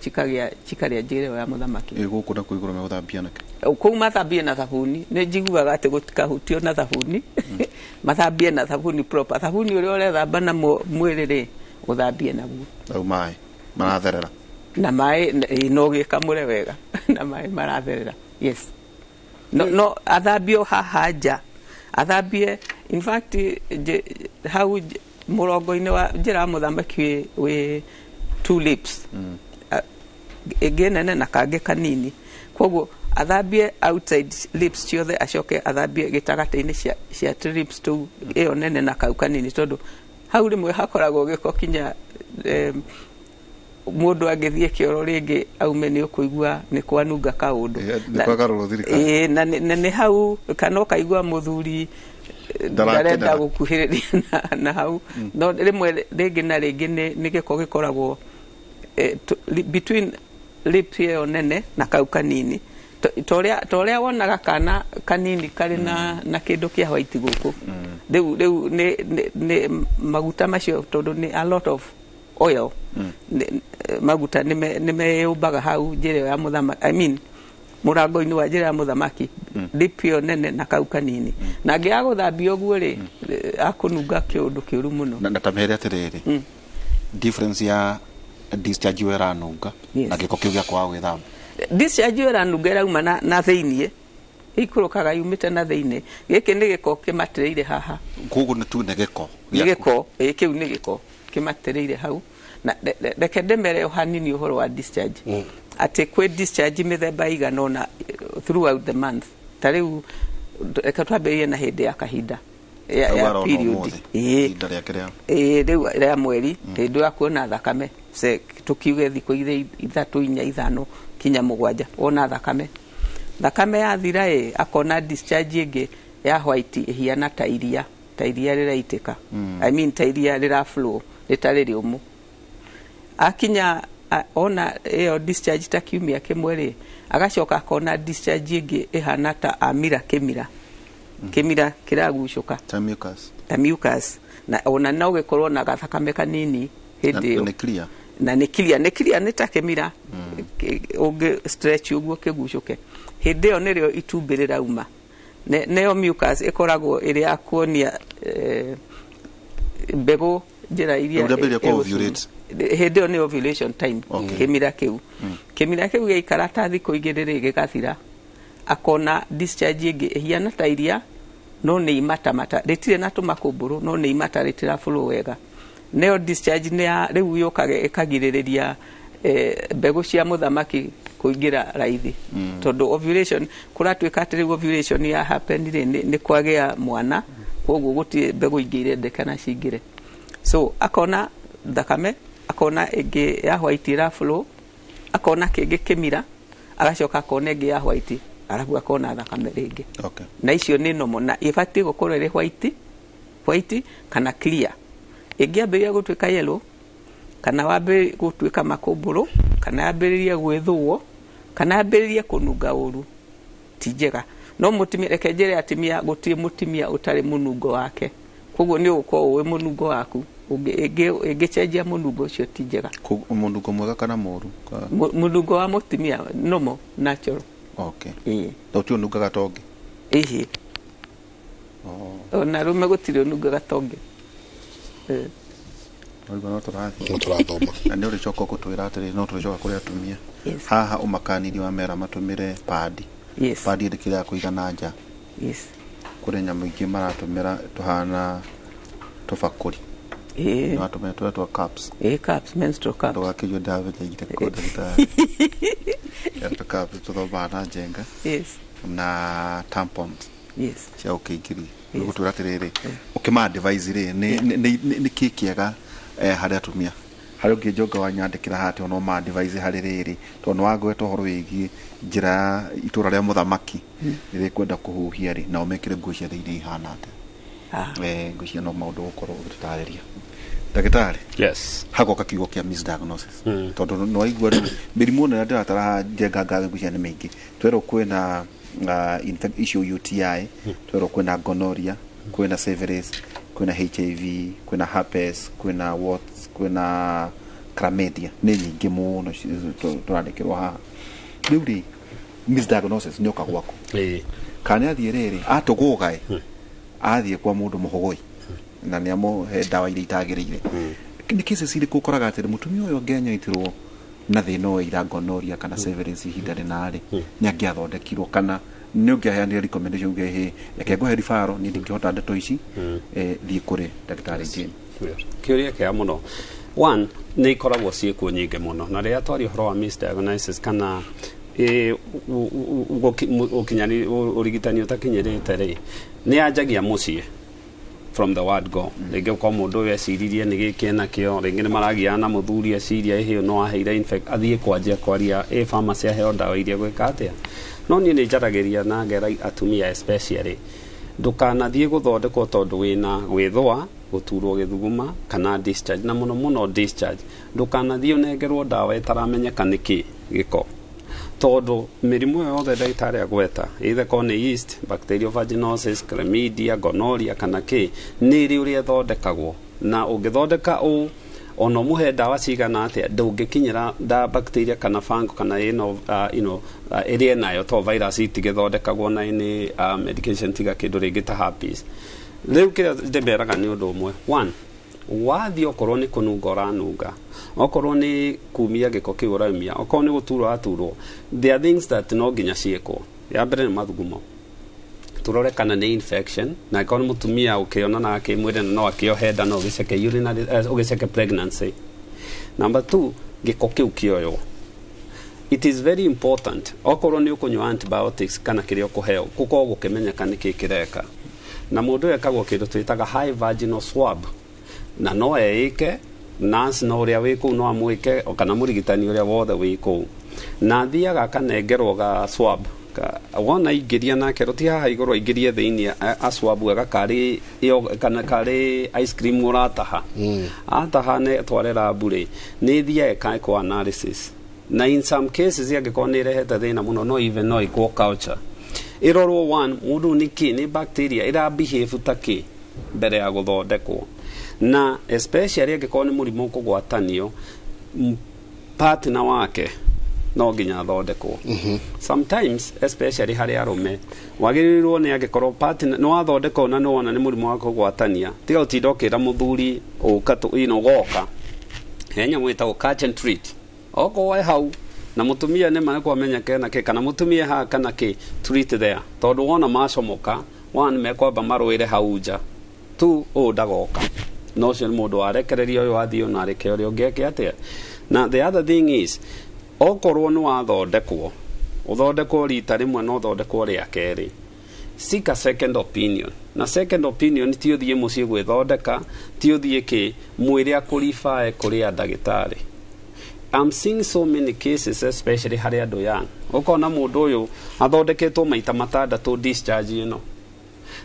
cikagĩa cikarĩa njĩra ĩyo ya mũthamaki. Ĩ gũkũ na kũu igũrũ megũthambia nakĩ? Kũu mathambie na thabuni. Nĩ njiguaga atĩ gũtikahutio na thabuni, mathambie na thabuni proper, thabuni ũrĩa ũrethamba na mwĩrĩ rĩ, ũthambie naguo. Rĩu maĩ maratherera. Na maĩ no gĩkamũre wega na maĩ maratherera, yes. No athambio haha nja, athambie, in fact, hau mũrongo-inĩ wa njĩra ya mũthamaki wĩ two lips, ĩngĩ nene na kangĩ kanini, koguo athambie outside lips ciothe, acoke athambie gĩtagatĩ-inĩ cia lips tũu, ĩyo nene na kau kanini, tondũ hau rĩmwe hakoragwo gĩko kinya. Mũndũ angĩthiĩ kĩoro rĩngĩ aume nĩ ũkũigua nĩ kwanunga kaũndũ. Nĩ kwagarũrwo thirikari. Ĩĩ, na nĩ hau kana ũkaigua mũthuri ndarenda gũkuhĩrĩria na hau. No rĩmwe rĩngĩ na rĩngĩ nĩ gĩko gĩkoragwo between lip ĩyo nene na kau kanini, ta ũrĩa wonaga kana kanini karĩ na kĩndũ kĩa white gũkũ. Rĩu nĩ maguta macio, tondũ nĩ a lot of oil, maguta nĩ meyũmbaga hau njĩra ĩyo ya mũthamaki, I mean mũrango-inĩ wa njĩra ya mũthamaki, lip ĩyo nene na kau kanini. Na angĩaga gũthambia ũguo rĩ, akũnunga kĩũndũ kĩũru mũno. Na ta mere atĩrĩrĩ, difference ya discharge ĩyo ĩranunga na gĩko kĩu gĩa kwaga gwĩthamba. Discharge ĩyo ĩranunga ĩrauma na thĩiniĩ, ĩikũrũkaga yumĩte na thĩiniĩ. Gĩkĩ nĩ gĩko kĩmatĩrĩire haha. Koguo nĩ tu nĩ gĩko. Nĩ gĩko, ĩĩ, kĩu nĩ gĩko kĩmatĩrĩire hau. Na reke ndĩmere o hanini ũhoro wa discharge, atĩ kwĩ discharge mĩthemba ĩigana ũna throughout the month. Ta rĩu reke twambĩrĩrie na hĩndĩ ya kahinda ya period. Ĩĩ, ĩĩ, rĩu rĩa mweri, hĩndĩ ya kuona thakame, tukiuge thikũ 3 4 5 kinya 7 wona thakame. Thakame yathira ĩ, akona discharge ĩngĩ ya white ĩhiana ta iria, ta iria rĩraitĩka, I mean ta iria rĩra flow rĩtarĩ rĩũmũ. Akinya ona ĩyo discharge ta kiumia kĩmwe rĩ, agacoka akona discharge ĩngĩ ĩhana ta amira kĩmira, kĩmira kĩragucũka ta mucus, ta mucus, na ona no gĩkorwo na gathakame kanini hĩndĩ ĩyo. Na nĩ clear. Na nĩ clear, nĩ clear, nĩ ta kĩmira ũngĩ stretch ũguo kĩgucũke. Hĩndĩ ĩyo nĩrĩo itumbĩ rĩrauma. Nĩyo mucus ĩkoragwo ĩrĩ ya kuonia mbegũ njĩra iria hĩndĩ ĩyo nĩ ovulation time. Kĩmira kĩu, kĩmira kĩu gĩaikara ta thikũ 2 rĩ, gĩgathira. Akona discharge ĩngĩ ĩhiana ta iria, no nĩ imatamata, rĩtirĩ na tũmakũmbũrũ, no nĩ imata, rĩtira flow wega. Nĩyo discharge nĩ ya rĩu yũkaga ĩkagirĩrĩria mbegũ cia mũthamaki kũingĩra raithi. Tondũ ovulation kũratuĩka atĩ rĩu ovulation ya happen rĩ, nĩ kwagĩa mwana, koguo gũtirĩ mbegũ ingĩ irendekana cingĩre. So akona thakame, akona ĩngĩ ya white ĩra flow, akona kĩngĩ kĩmira, agacoka akona ĩngĩ ya white, arabu akona thakame rĩngĩ. Na icio nĩ normal, na ĩbatiĩ gũkorwo ĩrĩ white kana clear. Ĩngĩambĩrĩria gũtuĩka yellow, kana wambĩrĩrie gũtuĩka makũmbũrũ, kana yambĩrĩrie gwĩthũo, kana yambĩrĩrie kũnunga ũru, ti njega. No mũtumia, reke njĩre atumia, gũtirĩ mũtumia ũtarĩ mũnungo wake. Koguo nĩ ũgũkorwo ũĩ mũnungo waku. Ĩngĩcenjia mũnungo ũcio ti njega. Mũnungo mwega kana mũru? Mũnungo wa mũtumia normal, natural. Okay. Na ũtirĩ ũnungaga ta ũngĩ? Ĩhĩ. Ona arũme gũtirĩ ũnungaga ta ũngĩ. No tũrathiĩ. No tũrathoma. Na nĩ ũrĩcoka gũtwĩra atĩrĩ, no tũrĩcoka kũrĩ atumia. Haha ũmakanirie wamera matũmĩre padi. Padi ĩrĩkĩrĩ ya kũigana nja. Kũrĩ nyamũ ingĩ maratũmĩra tũhana tũbakũri. Maratũmĩra tũrĩa twa cups. Ĩĩ, cups, menstrual cups. Ndũgakĩigue ndamenyeire kũ ndagĩtarĩ. Tũ cups tũthomaga na njenga. Na tampons. Cia gũkĩingĩria. Gũtwĩra atĩrĩrĩ, ũkĩma advise rĩ, nĩ kĩ kĩega harĩ atumia? Harĩ ũngĩ njonga wanyandĩkĩra haha atĩ no ma advise harĩ rĩrĩ, tondũ nĩ wagweta ũhoro wĩgiĩ njĩra ya itũra rĩa mũthamaki rĩrĩa kwenda kũhuhia rĩ, nao mekĩre nguo cia thĩinĩ ihana atĩa? Ngwĩciria no maũndũ gũkorwo ũgĩtũtarĩria. Ndagĩtarĩ. Yes. Hagoka kiugo kĩa misdiagnosis. Tondũ nĩ waigua rĩu mĩrimũ ĩno ĩrĩa ndĩratara haha njenga ngaga ngwĩciria nĩ mĩingĩ. Twerwo kwĩna icio UTI, twerwo kwĩna gonorrhea, kwĩna syphilis, kwĩna HIV, kwĩna herpes, kwĩna warts, kwĩna chlamydia. Nĩ nyingĩ mũno tũrandĩkĩrwo haha. Rĩu rĩ, misdiagnosis nĩ oka gwaku. Kana nĩ athiĩ rĩrĩ, atũgũga ĩ, athiĩ kwa mũndũ mũhũgũi na nĩ amũhe ndawa iria itagĩrĩire. Nĩ cases irĩkũ ũkoraga atĩ mũtumia ũyũ angĩanyitirwo na thĩna ũyũ ira gonorrhea kana syphilis ihinda rĩna rĩ, nĩ angĩathondekirwo kana nĩ ũngĩaheanire recommendation uge hĩ, reke ngũhe referral, niĩ ndingĩhota ndeto ici, thiĩ kũrĩ ndagĩtarĩ Jane. Kĩũria kĩega mũno. One, nĩ ikoragwo ciĩkuo nyingĩ mũno, na rĩrĩa twaria ũhoro wa misdiagnosis kana ũrigitani ũtakinyĩrĩte rĩ, nĩ yanjagia mũciĩ. From the word go, rĩngĩ ũkorwo mũndũ ũyũ eciririe nĩ gĩkĩ enakĩo, rĩngĩ nĩ maragiana na mũthuri, eciria ĩhĩ no aheire infect, athiĩ kwanjia kwaria ĩ pharmacy aheo ndawa iria gwĩka atĩa. No niĩ nĩ njaragĩria na ngera atumia especially, ndũkanathiĩ gũthondekwo tondũ wĩna gwĩthũa, gũturwo gĩthuguma kana discharge, na mũno mũno discharge. Ndũkanathiĩ ũnengerwo ndawa ĩtaramenyeka nĩkĩ gĩko, tondũ mĩrimũ ĩyo yothe ndagĩtarĩ agweta, either korwo nĩ yeast, bacterial vaginosis, chlamydia, gonorrhea kana kĩ, nĩ ĩrĩ ũrĩa ĩthondekagwo. Na ũngĩthondeka ũũ, ona ũmũhe ndawa cigana atĩa, ndũngĩkinyĩra nda bacteria kana fungal kana ĩno ĩrĩa ĩnayo, to virus itigĩthondekagwo na any medication tiga kĩndũ rĩngĩ ta herpes. Rĩu kĩrĩa ndĩmeraga nĩ ũndũ ũmwe. One, wathiĩ, okorwo nĩ kũnunga ũranunga, okorwo nĩ kumia gĩko kĩu ũraumia, okorwo nĩ gũturwo ũraturwo, there are things that no nginya ciĩkwo. Ya mbere nĩ mathugumo, turore kana nĩ infection, na angĩkorwo nĩ mũtumia ũkĩonana kĩmwĩrĩ na no akĩohe nda, no ũgĩceke urinary, ũgĩceke pregnancy. Number two, gĩko kĩu kĩoywo. It is very important, okorwo nĩ ũkũnyua antibiotics kana kĩrĩa ũkũheo, gũkorwo gũkĩmenyeka nĩkĩ kĩreka. Na mũndũ ũyũ ekagwo kĩndũ twĩtaga high vaginal swab, na no eĩke nurse, no ũrĩa wĩ kũu no amwĩke, kana mũrigitani ũrĩa wothe wĩ kũu. Na athiaga akanengerwo ga swab wona aingĩria nake rũti haha igũrũ, aingĩrie thĩinĩ, aswab wega karĩ kana karĩ ice cream ũrataha. Ataha nĩ atware lab rĩ, nĩ ĩthiaga ĩkekwo analysis, na in some cases angĩkorwo nĩ ĩrehete thĩna mũno, no even no ĩkwo culture, ĩrorwo one mũndũ nĩ kĩ, nĩ bacteria ĩra behave ta kĩ mbere ya gũthondekwo. Na especially angĩkorwo nĩ mũrimũ ũkũgwatanio, partner wake no nginya athondekwo. Sometimes, especially harĩ arũme, wagĩrĩirwo nĩ angĩkorwo partner nĩ wathondekwo na nĩ wona nĩ mũrimũ wa kũgwatania, tiga ũtinda ũkĩra mũthuri ũka goka he nyamũ ĩtagwo catch and treat. Okorwo e hau na mũtumia nĩ ma nĩkwamenyeke na kĩ, kana mũtumia haha kana kĩ, treat there, tondũ wona macomoka, one, mekwamba marũĩre hau nja tu, ũũ ndagoka no ũcio nĩ mũndũ warekereria ũyũ wathiĩ ona areke ũrĩa ũngĩ eke atĩa. Na the other thing is, okorwo nĩ wathondekwo, ũthondekwo rita rĩmwe na ũthondekwo rĩa kerĩ, seek a second opinion. Na second opinion ti ũthiĩ mũciĩ gwĩthondeka, ti ũthiĩ kĩ, mwĩre akũribae kũrĩ a ndagĩtarĩ. I'm seeing so many cases, especially harĩ andũ young, ũkona mũndũ ũyũ athondeketwo maita matandatũ discharge ĩno,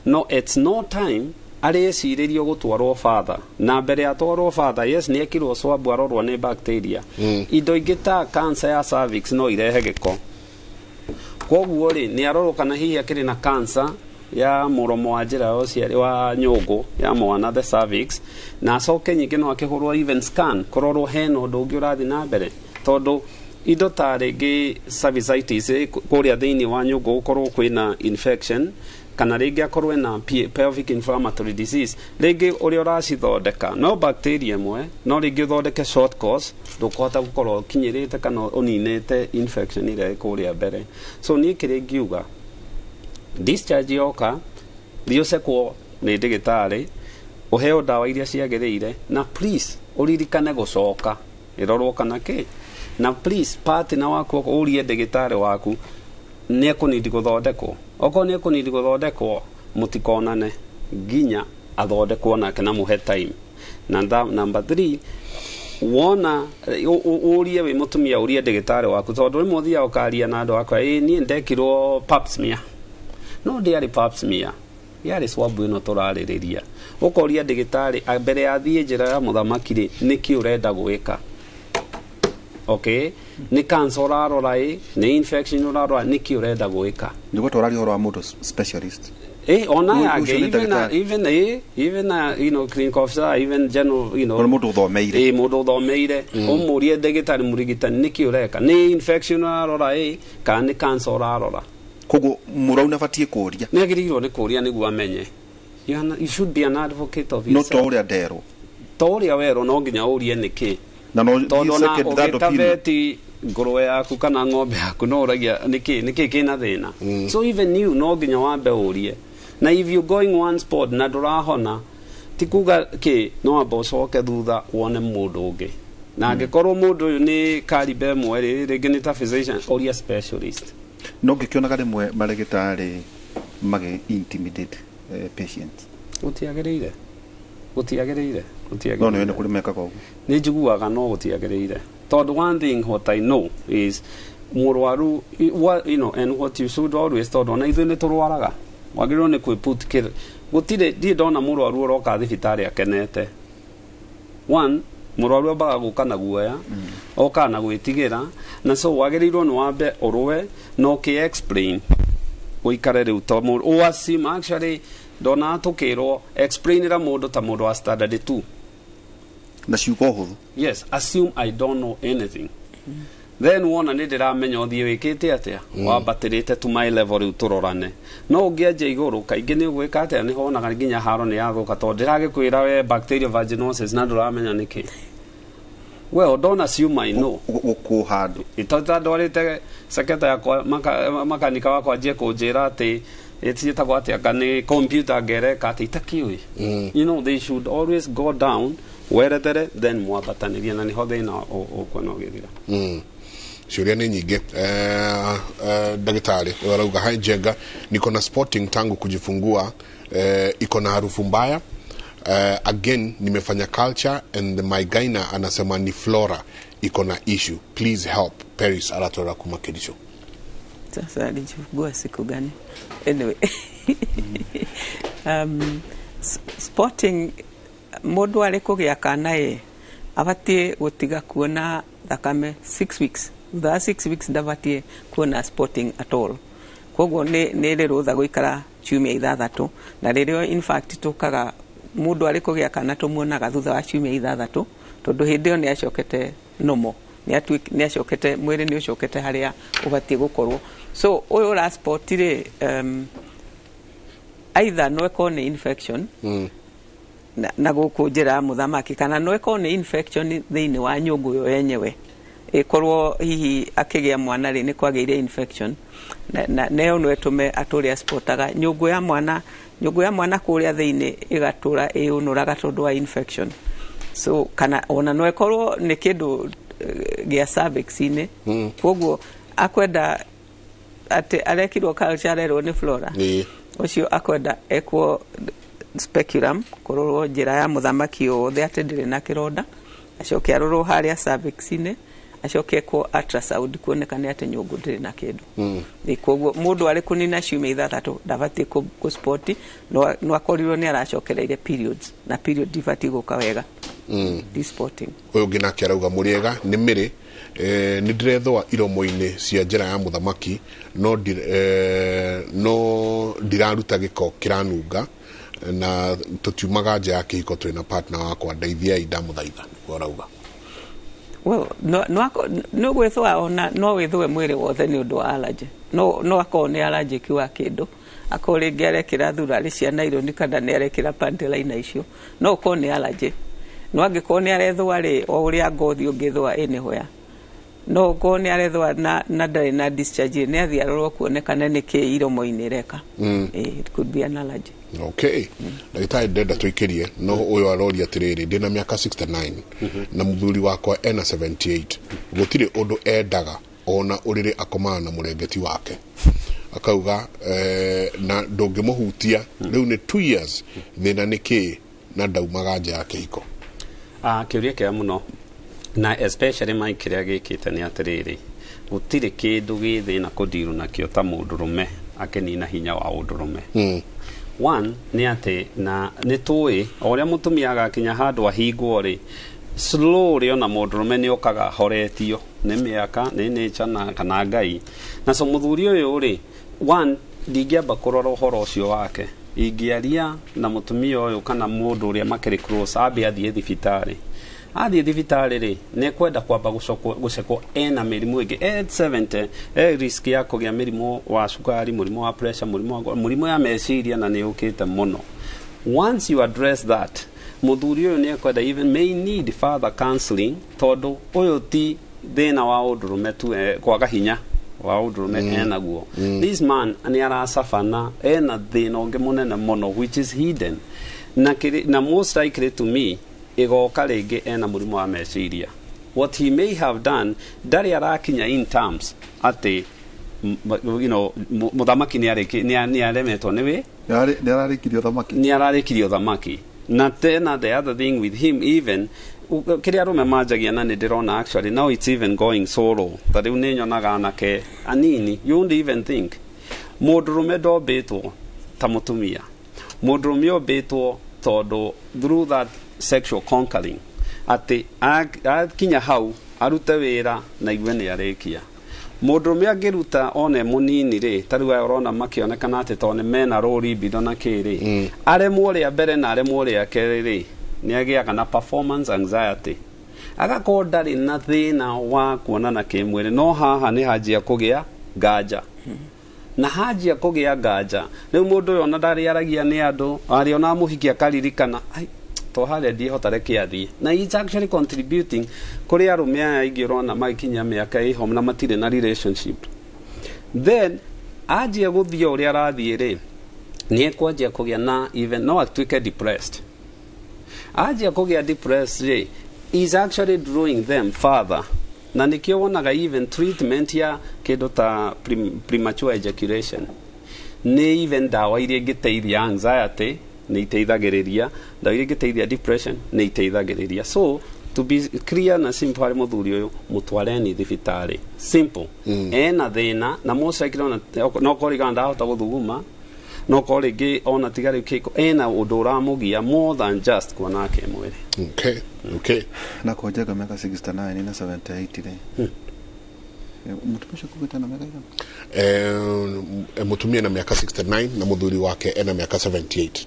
no it's no time arĩcirĩrio gũtwarwo father. Na mbere atwarwo father, yes, nĩ ekirwo swab, arorwo nĩ bacteria. Indo ingĩ ta cancer ya cervix no irehe gĩko. Koguo rĩ, nĩ arorwo kana hihi akĩrĩ na cancer ya mũromo wa njĩra ya ũciari wa nyũngũ ya mwana, the cervix. Na acoke nyingĩ no akĩhũrwo even scan, kũrorwo hena ũndũ ũngĩ ũrathiĩ na mbere, tondũ indo ta rĩngĩ cervicitis, kũrĩa thĩinĩ wa nyũngũ gũkorwo kwĩna infection, kana rĩngĩ akorwo na pelvic inflammatory disease. Rĩngĩ ũrĩa ũracithondeka no bacteria ĩmwe, no rĩngĩ ũthondeke short course, ndũkũhota gũkorwo ũkinyĩrĩte kana ũninĩte infection ĩrĩa ĩ kũrĩa mbere. So niĩ kĩrĩa ingiuga, discharge yoka, thiĩ ũcekwo nĩ ndĩgĩtarĩ, ũheo ndawa iria ciagĩrĩire, na please ũririkane gũcoka ĩrorwo kana kĩ. Na please partner waku, ũrie ndĩgĩtarĩ waku nĩ ekũnidi gũthondekwo. Okorwo nĩ ekũnidi gũthondekwo, mũtikonane nginya athondekwo nake, na mũhe time. Na number three, wona ũrie wĩ mũtumia, ũrie ndĩgĩtarĩ waku, tondũ rĩmwe ũthiaga ũkaria na andũ akwa, ĩ niĩ ndekirwo pap smear, no ndĩarĩ pap smear, yarĩ swab ĩno tũrarĩrĩria. Ũkoria ndĩgĩtarĩ mbere ya thiĩ njĩra ya mũthamaki rĩ, nĩkĩ ũrenda gwĩka? Okay, nĩ cancer ũrarora, ĩ nĩ infection ũrarora, nĩkĩ ũrenda gwĩka? Nĩguo tũraria ũhoro wa mũndũ specialist. Ona Ũcio yake nĩ even ndagĩtarĩ. Even even clinical officer, even general Ũrĩ mũndũ ũthomeire. Mũndũ ũthomeire. Ũmũrie ndagĩtarĩ mũrigitani nĩkĩ ũreka, nĩ infection ũrarora, ĩ kana nĩ cancer ũrarora. Koguo mũrau nabatiĩ kũria? Nĩ agĩrĩirwo nĩ kũria nĩguo amenye. You should be an advocate of No yourself. to ũrĩa nderwo. To ũrĩa werwo, no nginya ũrie nĩkĩ. Na no Tondũ ona second, third ũgĩta opinion. veti ngũrwe yaku kana ng'ombe yaku, no ũragia nĩkĩ kĩna thĩna. So even you no nginya wambe ũrie. Na if you going one spot na ndũrahona, ti kuga kĩ, no wamba ũcoke thutha wone mũndũ ũngĩ. Na angĩkorwo mũndũ ũyũ nĩ caliber ĩmwe rĩ, rĩngĩ nĩ ta physician, ũria specialist. No ngĩkĩonaga rĩmwe marĩgĩtarĩ magĩ intimidate patients. Gũtiagĩrĩire, gũtiagĩrĩire, gũtiagĩrĩire. No nĩ nĩ kũrĩ mekaga ũguo. Nĩ njiguaga, no gũtiagĩrĩire, tondũ one thing what I know is mũrwaru what, and what you should always, tondũ ona ithuĩ nĩ tũrwaraga, wagĩrĩirwo nĩ kwĩ-put kĩr gũtirĩ. Ndirĩ ndona mũrwaru ũroka thibitarĩ akenete. One, mũrwaru ambaga gũka na guoya, okaga na gwĩtigĩra, na so wagĩrĩirwo nĩ wambe ũrũe na ũkĩ explain, ũikare rĩu to mũndũ ũassume. Actually, ndonaga tũkĩrwo explainĩra mũndũ ta mũndũ wa standard 2. Na ciugo hũthũ. Yes, assume I don't know anything, then wona nĩ ndĩramenya ũthiĩ wĩkĩte atĩa, wambatĩrĩte to my level, rĩu tũrorane. No ũngĩanjia igũrũ, kaingĩ nĩ ũgwĩka atĩa, nĩ honaga nginya haro nĩ yathũka, tondũ ndĩragĩkwĩra we bacterial vaginosis na ndũramenya nĩkĩ. Well, don't assume I know. Gũkũ handũ. Ĩtandwarĩte seketa yakwa makanika wakwa anjie kũnjĩra atĩ ĩciĩtagwo atĩa, anga nĩ computer, ngereka atĩ itakĩũĩ. They should always go down, werethere, then mwambatanĩrie, na nĩho thĩna ũkuona ũgĩthira. Ciũria nĩ nyingĩ. Ndagĩtarĩ ũyũ arauga, "Hi Njenga, niko na spotting tangu kujifungua, iko na harufu mbaya. Again nimefanya culture and my gyna anasema ni flora iko na issue. Please help." Paris aratwara kuma Kericho. Sasa alijifungua siku gani? Anyway, spotting, mũndũ arĩ kũgĩa kana ĩ abatiĩ gũtiga kuona thakame 6 weeks. Thutha wa 6 weeks ndabatiĩ kuona spotting at all. Koguo nĩ ĩrĩ rũtha gũikara ciumia 6, na rĩrĩa in fact tũkaga mũndũ arĩ kũgĩa kana tũmuonaga thutha wa ciumia 6, tondũ hĩndĩ ĩyo nĩ acokete normal, nĩ acokete, mwĩrĩ nĩ ũcokete harĩa ũbatiĩ gũkorwo. So ũyũ ũra spot rĩ, either no ĩkorwo nĩ infection na gũkũ njĩra ya mũthamaki, kana no ĩkorwo nĩ infection thĩinĩ wa nyũngũ ĩyo yenyewe, ĩkorwo hihi akĩgĩa mwana rĩ nĩ kwagĩire infection na ĩyo no ĩtũme atũre aspotaga nyũngũ ya mwana, nyũngũ ya mwana kũrĩa thĩinĩ ĩgatũra ĩũnũraga tondũ wa infection. So kana ona no ĩkorwo nĩ kĩndũ gĩa cervix-inĩ. Koguo akwenda atĩ arekirwo culture, arerwo nĩ flora. Ũcio akwenda ekwo speculum, kũrorwo njĩra ya mũthamaki yothe atĩ ndĩrĩ na kĩronda, acoke arorwo harĩa cervix-inĩ, acoke ekwo ultrasound kuonekane atĩ nyũngũ ndĩrĩ na kĩndũ. Ĩ, koguo mũndũ arĩ kũnina ciumia 6 ndabatiĩ kũ-spot, no akorirwo nĩ aracokereire periods, na period ndibatiĩ gũka wega. Di spotting. Ũyũ ũngĩ nake arauga, "Mũrĩega, nĩ mĩrĩ nĩ ndĩrethũa iromo-inĩ cia njĩra ya mũthamaki, no ndiraruta gĩko kĩranunga, na tũtiumaga nja ya kĩhiko twĩna partner wakwa. Ndeithiai ndamũthaitha," nĩguo arauga. Well, no gwĩthũa ona no wĩthũe mwĩrĩ wothe nĩ ũndũ wa allergy. No akorwo nĩ allergic wa kĩndũ, akorwo rĩngĩ arekĩra thurarĩ cia nylon kana nĩ arekĩra panty liner icio, no ũkorwo nĩ allergy. No angĩkorwo nĩ arethũa rĩ, o ũrĩa ngothi ũngĩthũa anywhere, no ũkorwo nĩ arethũa na ndarĩ na discharge, nĩ athiĩ arorwo kuonekane nĩ kĩ iromo-inĩ ĩreka. It could be an allergy. Okay, ndagĩtarĩ, ndĩrenda tũikĩrie, no ũyũ aroria atĩrĩrĩ, "Ndĩna mĩaka 69 na mũthuri wakwa ena 78. Gũtirĩ ũndũ endaga, ona ũrĩrĩ akomaga na mũrengeti wake." Akauga na ndũngĩmũhutia. Rĩu nĩ 2 years. Thĩna nĩ kĩĩ na ndaumaga nja ya kĩhiko? Ah, kĩũria kĩega mũno, na especially Mike, kĩrĩa gĩkĩte nĩ atĩrĩrĩ, gũtirĩ kĩndũ gĩ thĩna kũndirwo nakĩo ta mũndũrũme akĩnina hinya wa ũndũrũme. One nĩ atĩ na nĩ tũĩ o ũrĩa mũtumia agakinya handũ ahingwo rĩ, slowly ona mũndũrũme nĩ okaga ahoretio nĩ mĩaka, nĩ nature na kana Ngai. Na so mũthuri ũyũ rĩ, one, ndingĩamba kũrora ũhoro ũcio wake, ingĩaria na mũtumia ũyũ kana mũndũ ũrĩa makĩrĩ close, ambe athiĩ thibitarĩ. Athiĩ thibitarĩ rĩ, nĩ ekwenda kwamba gũcekwo ena mĩrimũ ĩngĩ. At 70 e risk ya kũgĩa mĩrimũ wa cukari, mũrimũ wa pressure, mũrimũ ya meciria, na nĩ ũkĩte mũno. Once you address that, mũthuri ũyũ nĩ ekwenda, even may need further counseling, tondũ ũyũ ti thĩna wa ũndũrũme tu, kwaga hinya wa ũndũrũme enaguo. This man nĩ aracabana ena thĩna ũngĩ mũnene mũno which is hidden na most likely to me ĩgoka rĩngĩ ena mũrimũ wa meciria. What he may have done, ndarĩ arakinya in terms atĩ Mũthamaki nĩ aremetwo nĩ wĩ Nĩ ararĩkirie ũthamaki. Nĩ ararĩkirie ũthamaki. Na tena the other thing with him, even kĩrĩa arũme manjagia, na nĩ ndĩrona actually now it's even going so low, ta rĩu nĩ nyonaga anake anini, you won't even think mũndũrũme ndombĩtwo ta mũtumia. Mũndũrũme ombĩtwo tondũ through that sexual conquering, atĩ akinya hau arute wĩra na igue nĩ arĩkia. Mũndũrũme angĩruta one mũnini rĩ, ta rĩu aya ũrona makĩonekana atĩ tondũ nĩ mena rũri mbitho na kĩrĩ, aremwo rĩa mbere na aremwo rĩa kerĩ rĩ, nĩ agĩaga na performance anxiety, agakorwo ndarĩ na thĩna wa kuonana kĩmwĩrĩ, no haha nĩ hanjia kũgĩa nganja, na hanjia kũgĩa nganja rĩu mũndũ ũyũ ona ndarĩaragia nĩ andũ arĩona mũhiki akaririkana, "Ai, to harĩa ndiĩhota, reke athiĩ." Na it's actually contributing kũrĩ arũme aya aingĩ ũrona magĩkinya mĩaka ĩho na matirĩ na relationship. Then anjia gũthiĩ o ũrĩa arathiĩ rĩ, nĩ ekwanjia kũgĩa na even no atuĩke depressed. Anjia kũgĩa depressed rĩ, is actually drawing them further, na nĩkĩo wonaga even treatment ya kĩndũ ta premature ejaculation, nĩ even ndawa iria ingĩteithia anxiety nĩ iteithagĩrĩria, ndawa iria ingĩteithia depression nĩ iteithagĩrĩria. So to be clear na simple, harĩ mũthuri ũyũ, mũtwareni thibitarĩ, simple. Ena thĩna na most likely ona no korwo rĩngĩ ndahota gũthuguma, no korwo rĩngĩ ona tiga rĩu kĩko, ena ũndũ ũramũgia more than just kuona kĩmwĩrĩ. Okay. Na kũnjenga mĩaka 69 na 78 rĩ, mũtumia ũcio kugĩte na mĩaka igana? Mũtumia na mĩaka 69 na mũthuri wake ena mĩaka 78.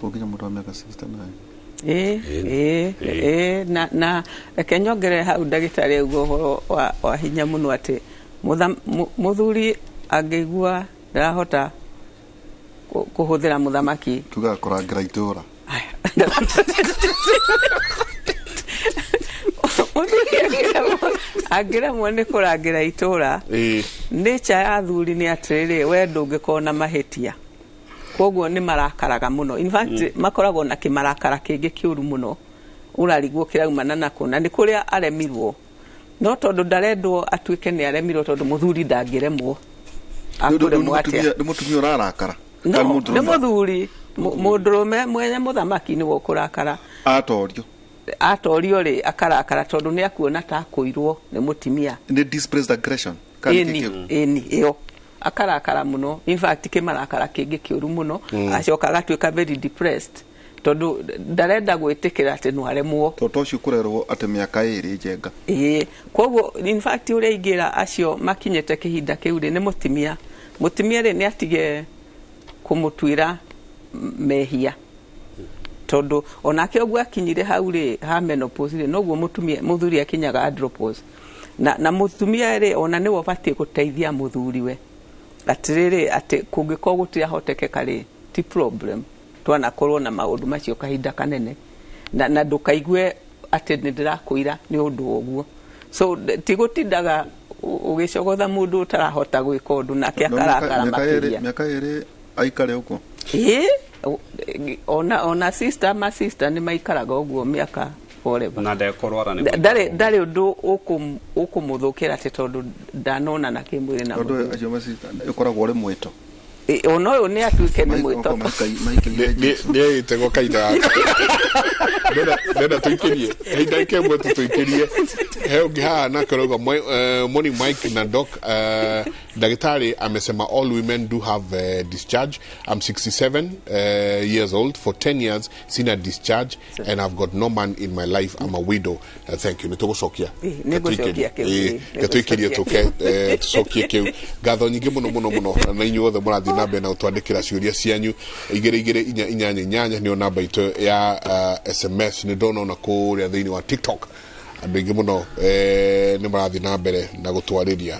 Kũnginya mũndũ wa mĩaka 69. Ĩ na reke nyongerere hau ndagĩtarĩ auga ũhoro wa hinya mũno, atĩ mũthuri angĩigua ndarahota kũhũthĩra mũthamaki, tugaga kũrangĩra itũra. Mũthuri angĩremwo nĩ kũrangĩra itũra, nature ya athuri nĩ atĩrĩrĩ, we ndũngĩkorwo na mahĩtia, koguo nĩ marakaraga mũno. In fact, makoragwo na kĩmarakara kĩngĩ kĩũru mũno, ũrarigwo kĩraumana nakũ, na nĩ kũrĩa aremirwo, no tondũ ndarendwo atuĩke nĩ aremirwo, tondũ mũthuri ndangĩremwo, akũremwo atĩa? Nĩ mũtumia ũrarakara? No, Kana mũndũrũme? Nĩ mũthuri. Mũndũrũme mwene mũthamaki nĩwe ũkũrakara. Atorio. Atorio rĩ, akarakara tondũ nĩ akuona ta akũirwo nĩ mũtumia. Nĩ displaced aggression kana nĩ Ĩni. kĩu? Ĩni, ĩyo akarakara mũno, in fact kĩmarakara kĩngĩ kĩũru mũno. Acoka agatuĩka very depressed tondũ ndarenda gwĩtĩkĩra atĩ no aremwo. Tondũ ũcio kũrerwo atĩ mĩaka 2 njenga. Ĩĩ, koguo in fact ũrĩa ingĩra acio makinyĩte kĩhinda kĩu rĩ, nĩ mũtumia rĩ, nĩ atige kũmũtuĩra mehia, tondũ onake ũguo akinyire hau rĩ ha menopause rĩ, noguo mũtumia mũthuri akinyaga andropause. Na mũtumia rĩ, ona nĩwe ũbatiĩ gũteithia mũthuriwe atĩrĩrĩ, atĩ kũngĩkorwo gũtirahotekeka rĩ, ti problem, twanakorwo na maũndũ macio kahinda kanene, na ndũkaigue atĩ nĩ ndĩrakũira nĩ ũndũ wa ũguo. So ti gũtindaga ũgĩcogotha mũndũ ũtarahota gwĩka ũndũ, nake No, akarakara mĩaka ĩrĩ. makĩria. Mĩaka 2 aikare ũguo? Ĩĩ, ona sister, ma sister nĩ maikaraga ũguo mĩaka forever. Na ndekũrwara nĩ Ndarĩ ũndũ ũkũmũthũkĩra atĩ tondũ ndanonana kĩmwĩrĩ na Tondũ mũthuri. acio macista ũkoragwo ũrĩ mwĩto. Ĩ, ona ũyũ nĩ atuĩke nĩ mwĩto. Nĩ ĩtegwo kahinda gaka ndenda tũikĩrie kahinda kemwe, tũtũikĩrie he ũngĩ haha nake ũrauga, "Morning Mike na Doc. Daktari amesema all women do have discharge. I'm 67 years old. For 10 years sina discharge and I've got no man in my life. I'm a widow. Thank you." Nĩ tũgũcokia. Nĩ ngũcokia kĩu, nĩ Gatũikĩrie ngũcokia. tũke tũcokie kĩu. Ngatho nyingĩ mũno mũno mũno na inyuĩ othe mũrathiĩ na mbere na gũtwandĩkĩra ciũria cianyu. 22488 nĩyo namba itũ ya SMS. Nĩ ndona ona kũrĩa thĩinĩ wa TikTok andũ aingĩ mũno nĩ marathiĩ na mbere na gũtwarĩria.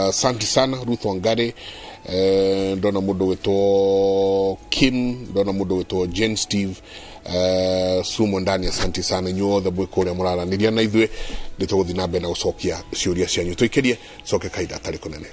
Asante sana Ruth Wangari, ndona mũndũ wĩtwo Kim, ndona mũndũ wĩtwo Jane Steve, sumo ndani. Asante sana inyuĩ othe mwĩ kũrĩa mũraranĩria na ithuĩ. Nĩ tũgũthiĩ na mbere na gũcokia ciũria cianyu. Tũikĩrie coke kahinda atarĩ kũnene.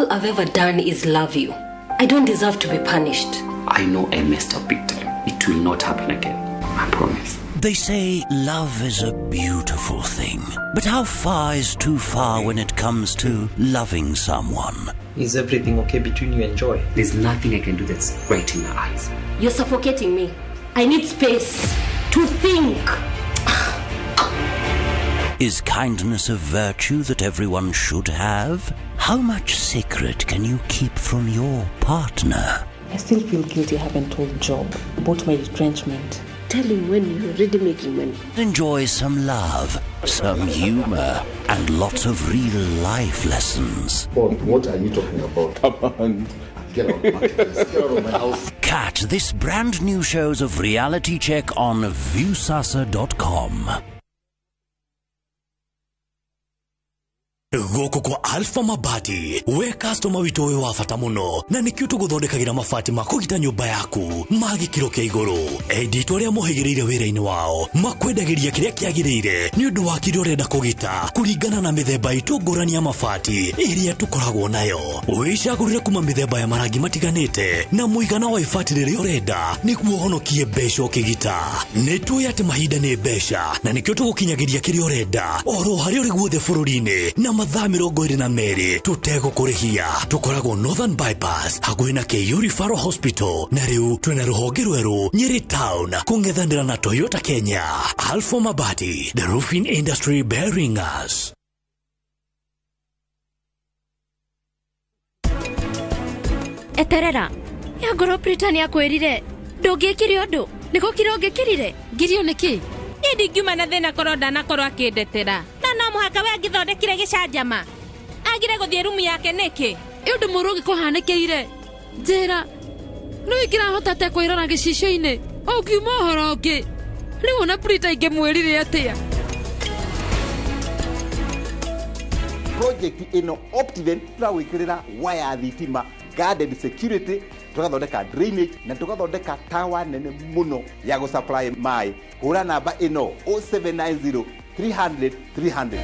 All I've ever done is love you. I don't deserve to be punished. I know I messed up big time. It will not happen again. I promise. They say love is a beautiful thing, but how far is too far when it comes to loving someone? Is everything okay between you and Joy? There's nothing I can do that's right in her eyes. You're suffocating me. I need space to think. Is kindness a virtue that everyone should have? How much secret can you keep from your partner? I still feel guilty I haven't told Job about my retrenchment. Tell him when you're already making money. Enjoy some love, some humor, and lots of real life lessons. What are you talking about? Come on. Get out of my place. Get out of my house. Catch this brand new shows of Reality Check on Viusasa.com. Gũkũ kwa Alpha Mabati we customer witũ wĩ wa bata mũno na nĩkĩo tũgũthondekagĩra mabati ma kũgita nyũmba yaku ma gĩkĩro kĩa igũrũ. Endi itũ arĩa mohĩgĩrĩire wĩra-inĩ wao makwendagĩria kĩrĩa kĩagĩrĩire nĩ ũndũ wa kĩrĩa ũrenda kũgita kũringana na mĩthemba itũ ngũrani ya mabati ĩrĩa tũkoragwo nayo. Wĩcagũrĩre kuma mĩthemba ya marangi matiganĩte na mũigana wa ibati rĩrĩa ũrenda nĩguo ũhonokie mbeca ũkĩgita. Nĩ tũĩ atĩ mahinda nĩ mbeca na nĩkĩo tũgũkinyagĩria kĩrĩa ũrenda oro harĩa ũrĩ guothe bũrũri-inĩ na mathaa 22 tũtegũkũrĩhia. Tũkoragwo Northern Bypass hakuhĩ na KU Referral Hospital na rĩu twĩna rũhonge rwerũ Nyeri Town kũng'ethanĩra na Toyota Kenya. Alpha Mabati, the roofing industry bearing us. Eterera ya ngoro Prita nĩ akwĩrire ndũngĩkire ũndũ nĩgũkira ũngĩkirire ngirio nĩkĩ niĩ ndingiuma na thĩna korwo ndanakorwo akĩndetera na no mũhaka we angĩthondekire gĩcanjama agire gũthiĩ rumu yake nĩkĩ ĩ ũndũ mũũru ũngĩkũhanĩkĩire njĩra no ingĩrahota atĩa kwĩrora gĩcicio-inĩ ũngiuma ũhoro ũngĩ rĩu ona Prita ingĩmwĩrire atĩa. Project ĩno Optiven tũrawĩkĩrĩra waya thitima, guarded security, tũgathondeka drainage na tũgathondeka tower nene mũno ya gũsupply maĩ. Hũra namba ĩno 0790 300 300.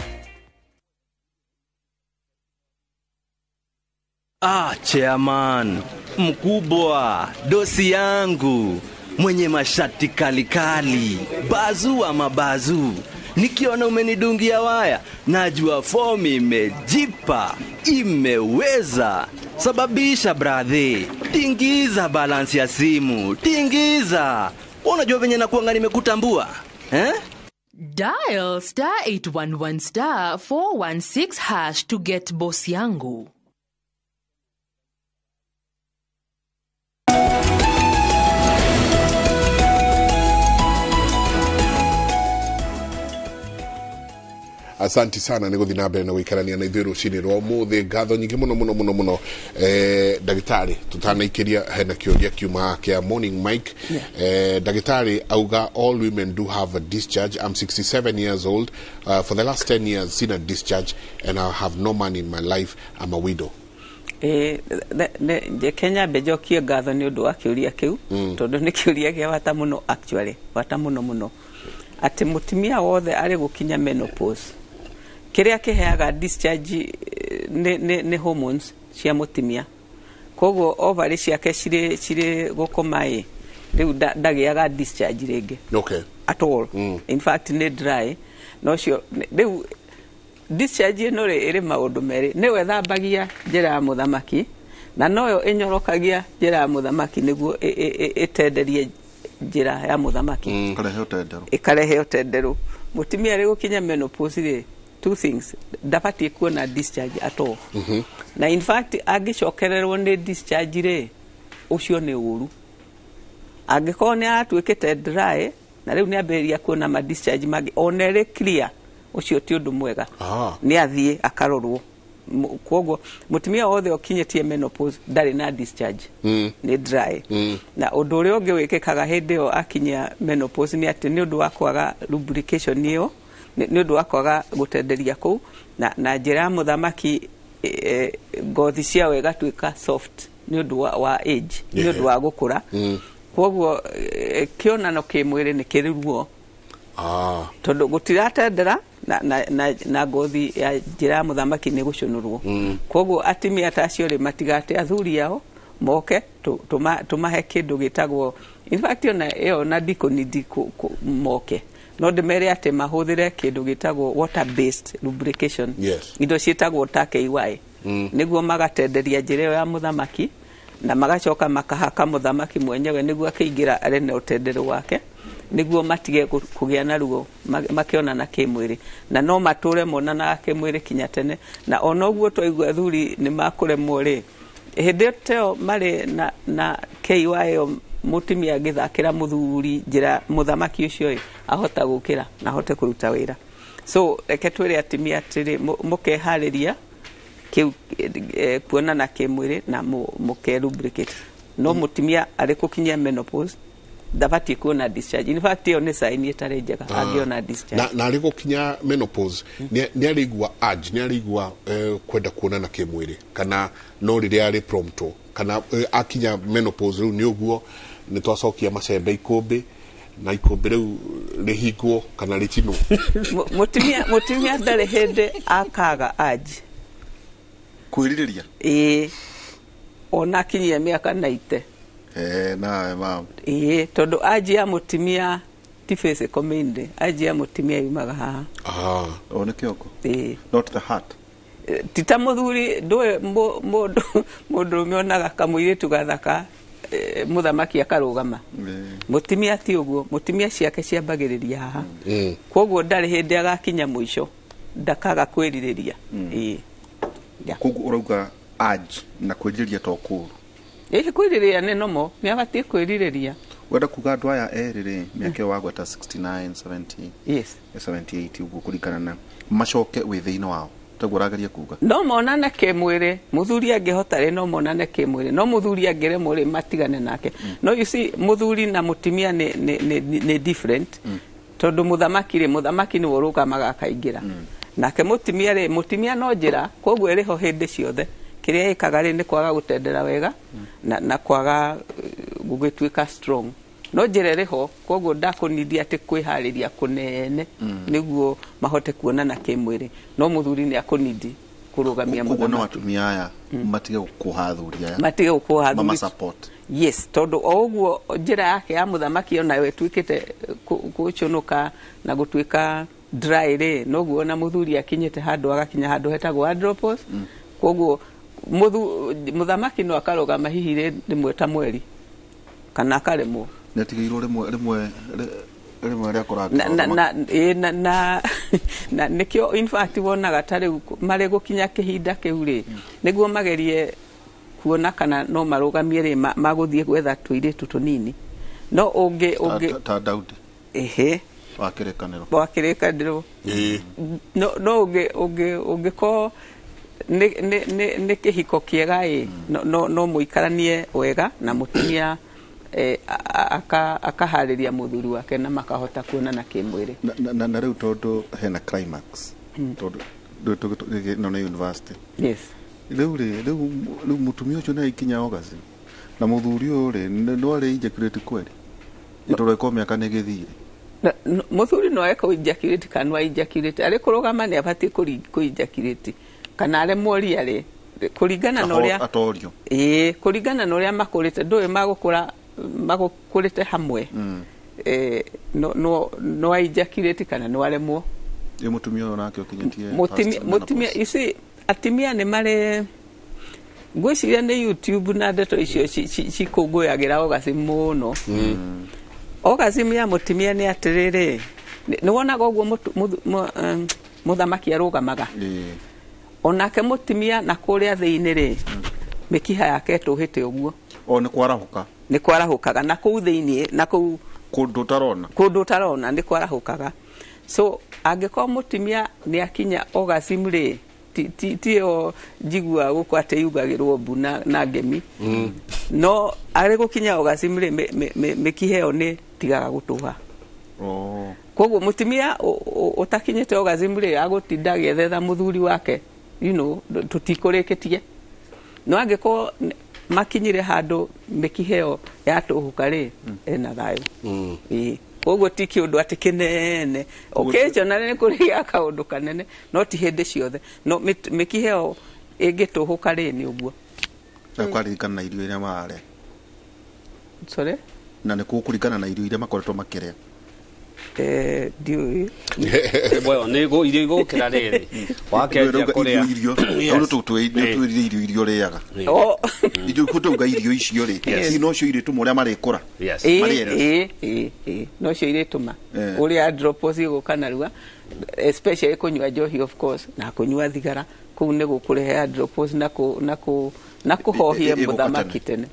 Ah, chairman, mkubwa, dosi yangu, mwenye mashati kalikali, bazu wa mabazu. Nikiona umenidungia waya, najua fomu imejipa, imeweza. Sababisha brother, tingiza balance ya simu, tingiza. Unajua venye nakuanga nimekutambua, eh? Dial star 811 star 416 hash to get boss yangu. Asanti sana nĩ gũthiĩ na mbere na gũikarania na ithuĩ rũcinĩ rwa ũmũthĩ. Ngatho nyingĩ mũno mũno mũno mũno. Ndagĩtarĩ tũtanaikĩria hena kĩũria kiuma kĩa Morning Mike. Ndagĩtarĩ auga all women do have a discharge. I'm 67 years old. For the last 10 years seen a discharge and I have no man in my life. I'm a widow. Kenya mbejokie ngatho nĩ ũndũ wa kĩũria kĩu tondũ nĩ kĩũria kĩa bata mũno, actually bata mũno mũno, atĩ mũtumia wothe arĩ gũkinya menopause kĩrĩa kĩheaga discharge nĩ hormones cia mũtumia, koguo ovary ciake cirĩ gũkoma ĩ rĩu ndagĩaga discharge rĩngĩ. Okay. At all. In fact nĩ dry no cio rĩu discharge ĩno rĩ ĩrĩ maũndũ merĩ, nĩwe thambagia njĩra ya mũthamaki na noyo ĩnyorokagia njĩra ya mũthamaki nĩguo ĩtenderie njĩra ya mũthamaki ĩkarehe ũtenderũ. Mũtumia rĩ gũkinya menopause rĩ, two things, ndabatiĩ kuona discharge at all. Na in fact angĩcokererwo nĩ discharge rĩ, ũcio nĩ ũru. Angĩkorwo nĩ aratuĩkĩte dry na rĩu nĩ ambĩrĩria kuona ma discharge mangĩ ona ĩrĩ clear, ũcio ti ũndũ mwega. Nĩ athiĩ akarorwo. Koguo mũtumia wothe ũkinyĩtie menopause ndarĩ na discharge, nĩ dry. Na ũndũ ũrĩa ũngĩ wĩkĩkaga hĩndĩ ĩyo akinyia menopause nĩ atĩ nĩ ũndũ wa kwaga lubrication ĩyo, nĩ ũndũ wa kwaga gũtenderia kũu na njĩra ya mũthamaki, ngothi ciao ĩgatuĩka soft nĩ ũndũ wa age, nĩ ũndũ wa gũkũra. Koguo kĩonano kĩmwĩrĩ nĩ kĩrĩ ruo tondũ gũtiratendera na ngothi ya njĩra ya mũthamaki nĩ gũcũnũrwo. Koguo atumia ta acio rĩ, matigate athuri ao moke tũmahe kĩndũ gĩtagwo, in fact ona ĩyo na ndikũnidi moke, no ndĩmere atĩ mahũthĩre kĩndũ gĩtagwo water based lubrication. Indo ciĩtagwo ta KY, nĩguo magatenderia njĩra ĩyo ya mũthamaki na magacoka makahaka mũthamaki mwenyewe nĩguo akĩingĩra arĩ na ũtendero wake, nĩguo matige kũgĩa na ruo makĩonana kĩmwĩrĩ, na no matũre monanaga kĩmwĩrĩ kinya tene. Na ona ũguo twaigua athuri nĩ makũremwo rĩ, hĩndĩ ĩyo marĩ na KY ĩyo, mũtumia angĩthakĩra mũthuri njĩra mũthamaki ũcio ĩ, ahota gũkĩra na ahote kũruta wĩra. So reke twĩre atumia atĩrĩ, mũkeharĩria kĩu kuonana kĩmwĩrĩ na mũke lubricate. No mũtumia arĩ gũkinyia menopause ndabatiĩ kuona discharge. In fact ĩyo nĩ sign ĩtarĩ njega angĩona discharge. Na arĩ gũkinya menopause nĩ arĩigua urge, nĩ arĩigua kwenda kuonana kĩmwĩrĩ, kana no rĩrĩa arĩ prompto, kana akinya menopause rĩu nĩ ũguo nĩ twacokia macembe ikũmbĩ na ikũmbĩ rĩu rĩhingwo kana rĩcinwo? Mũtumia ndarĩ hĩndĩ akaga urge. Kwĩrirĩria. Ĩĩ, ona akinyia mĩaka 90. Eh, nawe mama. Ĩĩ, tondũ urge ya mũtumia ti physical mainly, urge ya mũtumia yumaga haha. O nĩ kĩongo. Ĩĩ. Not the heart. Ti ta mũthuri, ndũĩ mũndũ mũndũrũme onaga kamũirĩtu gathaka, mũthamaki akarũgama. Mũtumia ti ũguo, mũtumia ciake ciambagĩrĩria haha. Koguo ndarĩ hĩndĩ agakinya mũico ndakaga kwĩrirĩria. Ĩĩ. Koguo ũrauga urge na kwĩrirĩria to kũũru? Ĩĩ, kwĩrirĩria nĩ nomo, nĩ abatiĩ kwĩrirĩria. Wenda kuga andũ aya erĩ rĩ, mĩaka ĩyo wagweta, 69, 70, Yes. 78 ũguo, kũringana na macoke wĩthĩ-inĩ wao, taguo ũrageria kuga? No monane kĩmwĩrĩ, mũthuri angĩhota rĩ, no monane kĩmwĩrĩ, no mũthuri angĩremwo rĩ, matigane nake. No you see, mũthuri na mũtumia nĩ different, tondũ mũthamaki rĩ, mũthamaki nĩwe ũrũgamaga akaingĩra, nake mũtumia rĩ, mũtumia no njĩra, koguo ĩrĩ ho hĩndĩ ciothe. Kĩrĩa ĩkaga rĩ, nĩ kwaga gũtendera wega na kwaga gũgĩtuĩka strong, no njĩra ĩrĩ ho. Koguo ndakũnithia atĩ kwĩharĩria kũnene nĩguo mahote kuonana kĩmwĩrĩ, no mũthuri nĩ akũnidi kũrũgamia Koguo no mũthamaki. Atumia aya matige gũkũha athuri aya. Matige gũkũha athuri. Mama support. Yes, tondũ o ũguo njĩra yake ya mũthamaki onayo ĩtuĩkĩte gũcũnũka na gũtuĩka dry rĩ, noguo ona mũthuri akinyĩte handũ, agakinya handũ hetagwo andropause. Koguo mũthamaki no akarũgama hihi rĩmwe ta mweri kana akaremwo. Nĩ atigĩirwo rĩmwe rĩmwe rĩmwe rĩa kũrangĩra Na, ũthamaki. ĩ, na nĩkĩo in fact wonaga ta rĩu marĩ gũkinya kĩhinda kĩu rĩ, nĩguo magerie kuona kana no marũgamie rĩ, magũthiĩ gwetha tũirĩtu tũnini, no ũngĩ ũngĩ Ta Daudi Ehe. wa kĩrĩkanĩro. Wa kĩrĩkanĩro. No ũngĩ ũngĩkorwo nĩ kĩhiko kĩega ĩ, no mũikaranie wega na mũtumia akaharĩria mũthuri wake na makahota kuonana kĩmwĩrĩ. Na rĩu tondũ hena climax, tondũ ĩno nĩ university. Yes. Rĩu rĩ, rĩu mũtumia ũcio nĩ aikinya orgasm na mũthuri ũyũ rĩ, no arĩ ejaculate kweli, tondũ ĩkorwo mĩaka nĩ ĩgĩthire? Mũthuri no eke ejaculate kana no ejaculate, arĩ kũrũgama nĩ abatiĩ kũ ejaculate kana aremwo ria rĩ, kũringana na ũrĩa Atorio. Ĩĩ, kũringana na ũrĩa makũrĩte, ndũĩ magũkũra magũkũrĩte hamwe. No ejaculate kana no aremwo. Ĩ mũtumia ũyũ nake ũkinyĩtie Mũtumia past mũtumia menopause? You see, atumia nĩ marĩ, ngwĩciria nĩ YouTube na ndeto icio cikũngũyagĩra orgasm mũno. Orgasm ya mũtumia nĩ atĩrĩrĩ, nĩ wonaga ũguo mũthamaki arũgamaga, onake mũtumia na kũrĩa thĩinĩ rĩ, mĩkiha yake ĩtũhĩte ũguo. O nĩ kwarahũka. Nĩ kwarahũkaga na kũu thĩinĩ, na kũu kũndũ ũtarona. Kũndũ ũtarona nĩ kwarahũkaga. So angĩkorwo mũtumia nĩ akinya orgasm rĩ, ti ĩyo njiguaga gũkũ atĩ yugagĩrwo mbu na ngemi, no arĩ gũkinya orgasm rĩ, mĩkiha ĩyo nĩ tigaga gũtũha. Koguo mũtumia ũtakinyĩte orgasm rĩ, agũtinda agĩethetha mũthuri wake, tũtikũrĩkĩtie. No angĩkorwo makinyire handũ mĩkiha ĩyo yatũhũka rĩ, ena thayũ. Ĩĩ. Koguo ti kĩũndũ atĩ kĩnene. Occasionally nĩ kũrĩ kaũndũ kanene, no ti hĩndĩ ciothe. No mĩkiha ĩyo ĩngĩtũhũka rĩ, nĩ ũguo. Na kũringana na irio iria mararĩa? Sorry? Na nĩ kũringana na irio iria makoretwo makĩrĩa? Ndiũĩ. Well, nĩ irio igũkĩra rĩrĩ wakĩanjia kũrĩa. Irio twĩrire irio iria ũrĩaga. Oh. Irio kũtauga irio icio rĩ, Yes. nocio irĩtũma ũrĩa marĩkũra. Yes. Marĩere. Ĩ, nocio irĩtũma ũrĩa andropause ĩgũka narua, especially kũnyua njohi, of course, na kũnyua thigara. Kũu nĩ gũkũrehe andropause na kũhohia Ĩgũka mũthamaki tene.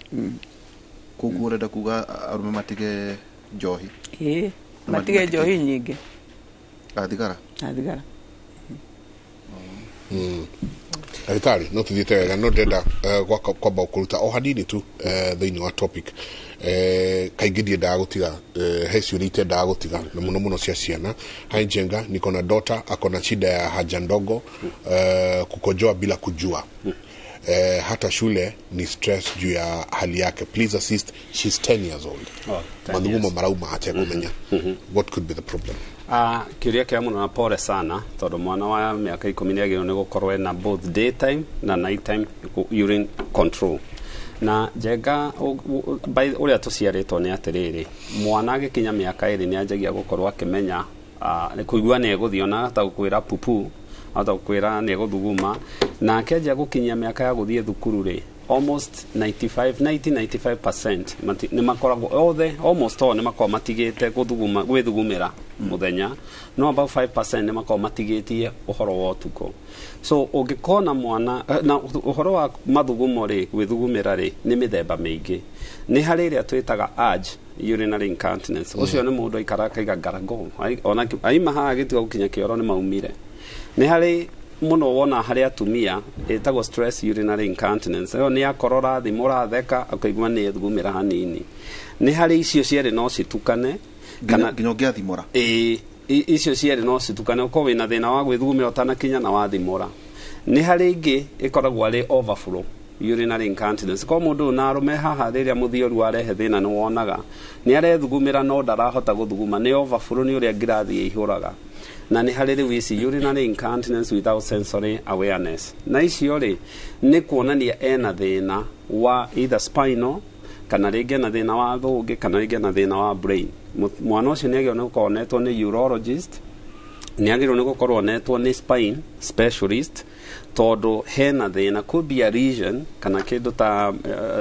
Koguo ũrenda kuga arũme matige njohi? Ĩ, matige njohi nyingĩ. Na thigara. Na thigara. Ndagĩtarĩ, no tũthiĩte wega, no ndĩrenda kwamba kũruta o hanini tu thĩinĩ wa topic. Kaingĩ ndiendaga gũtiga, he ciũria itendaga gũtiga, na mũno mũno cia ciana. Hi Njenga, niko na daughter ako na shida ya haja ndogo, kukojoa bila kujua. Hata shule ni stress juu ya hali yake. Please assist, she's 10 years old. Oh, 10 Mathugumo years. marauma atekũmenya. What could be the problem? Ah, kĩũria kĩa mũno na pole sana, tondũ mwana wa mĩaka 10 nĩ agĩrĩirwo nĩ gũkorwo ena both daytime na nighttime urine control. Na Njenga, by ũrĩa tũciarĩtwo nĩ atĩrĩrĩ, mwana agĩkinya mĩaka 2 nĩ anjagia gũkorwo akĩmenya, nĩ kũigua nĩ egũthiĩ, ona ahota gũkwĩra pupu, ahota gũkwĩra nĩ egũthuguma. Na akĩanjia gũkinyia mĩaka ya gũthiĩ thukuru rĩ, almost 95 90 95% nĩ makoragwo othe, almost all, nĩ makoragwo matigĩte gũthuguma, gwĩthugumĩra mũthenya, no about 5% nĩ makoragwo matigĩtie ũhoro wa ũtukũ. So ũngĩkona mwana na ũhoro wa mathugumo rĩ, gwĩthugumĩra rĩ, nĩ mĩthemba mĩingĩ. Nĩ harĩ ĩrĩa twĩtaga urge urinary incontinence. Ũcio nĩ mũndũ aikara akaiga ngarago. Ona aima haha agĩtua gũkinya kĩoro nĩ maumire. Nĩ harĩ mũno wona harĩ atumia ĩtagwo stress urinary incontinence. Ĩyo nĩ akorora thimũ, ũratheka, akaigua nĩ ethugumĩra hanini. Nĩ harĩ icio cierĩ no citukane. Nginya ũngĩathimũra. Ĩĩ, icio cierĩ no citukane, ũkorwo wĩna thĩna wa gwĩthugumĩra ũtanakinya na wathimũra. Nĩ harĩ ĩngĩ ĩkoragwo arĩ overflow urinary incontinence. Korwo mũndũ ũyũ na arũme haha, rĩrĩa mũthioru warehe thĩna, nĩ wonaga nĩ arethugumĩra no ndarahota gũthuguma, nĩ overflow, nĩ ũrĩa ngirathi ĩihũraga. Na nĩ harĩ rĩu ici urinary incontinence without sensory awareness, na icio rĩ, nĩ kuonania ena thĩna wa either spinal, kana rĩngĩ ena thĩna wa thũngĩ, kana rĩngĩ ena thĩna wa brain. Mwana ũcio nĩ agĩrĩirwo nĩ gũkorwo onetwo nĩ urologist, nĩ agĩrĩirwo nĩ gũkorwo onetwo nĩ spine specialist, tondũ hena thĩna, could be a lesion kana kĩndũ ta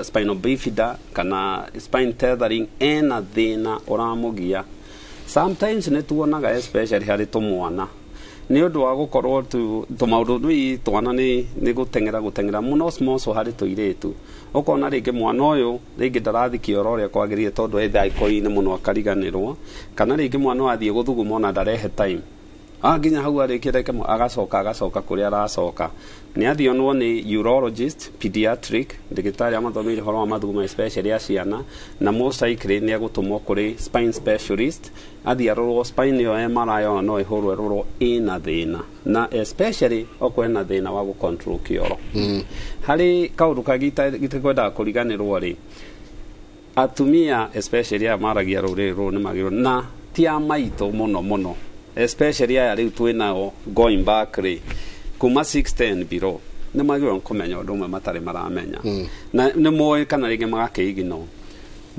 spinal bifida kana spine tethering, ena thĩna ũramũgia. Sometimes nĩ tuonaga especially harĩ tũmwana, nĩ ũndũ wa gũkorwo tũmaũndũ nĩ twana nĩ gũteng'era mũno, small, so harĩ tũirĩtu ũkona rĩngĩ mwana ũyũ rĩngĩ ndarathi kĩoro ũrĩa kwagĩrĩire, tondũ e thaiko-inĩ mũno akariganĩrwo, kana rĩngĩ mwana ũyũ athiĩ gũthuguma ona ndarehe time, nginya hau arĩkia ndagĩka ĩmwe agacoka kũrĩa aracoka. Nĩ athiĩ onwo nĩ urologist pediatric, ndagĩtarĩ amathomeire ũhoro wa mathugumo especially ya ciana, na most likely nĩ egũtũmwo kũrĩ spine specialist, athiĩ arorwo spine ĩyo MRI, ona no ĩhũrwo ĩrorwo ĩna thĩna, na especially okorwo ĩna thĩna wa gũ-control kĩoro. Harĩ kaũndũ kangĩ itekwendaga kũriganĩrwo rĩ, atumia especially aya maragia rũrĩrĩ rũrũ nĩ magĩrĩirwo, na ti a maitũ mũno mũno, especially aya rĩu twĩnao going back rĩ, kuma 610 below, nĩ magĩrĩirwo nĩ kũmenya ũndũ ũmwe matarĩ maramenya, na nĩ moĩ kana rĩngĩ magakĩignore.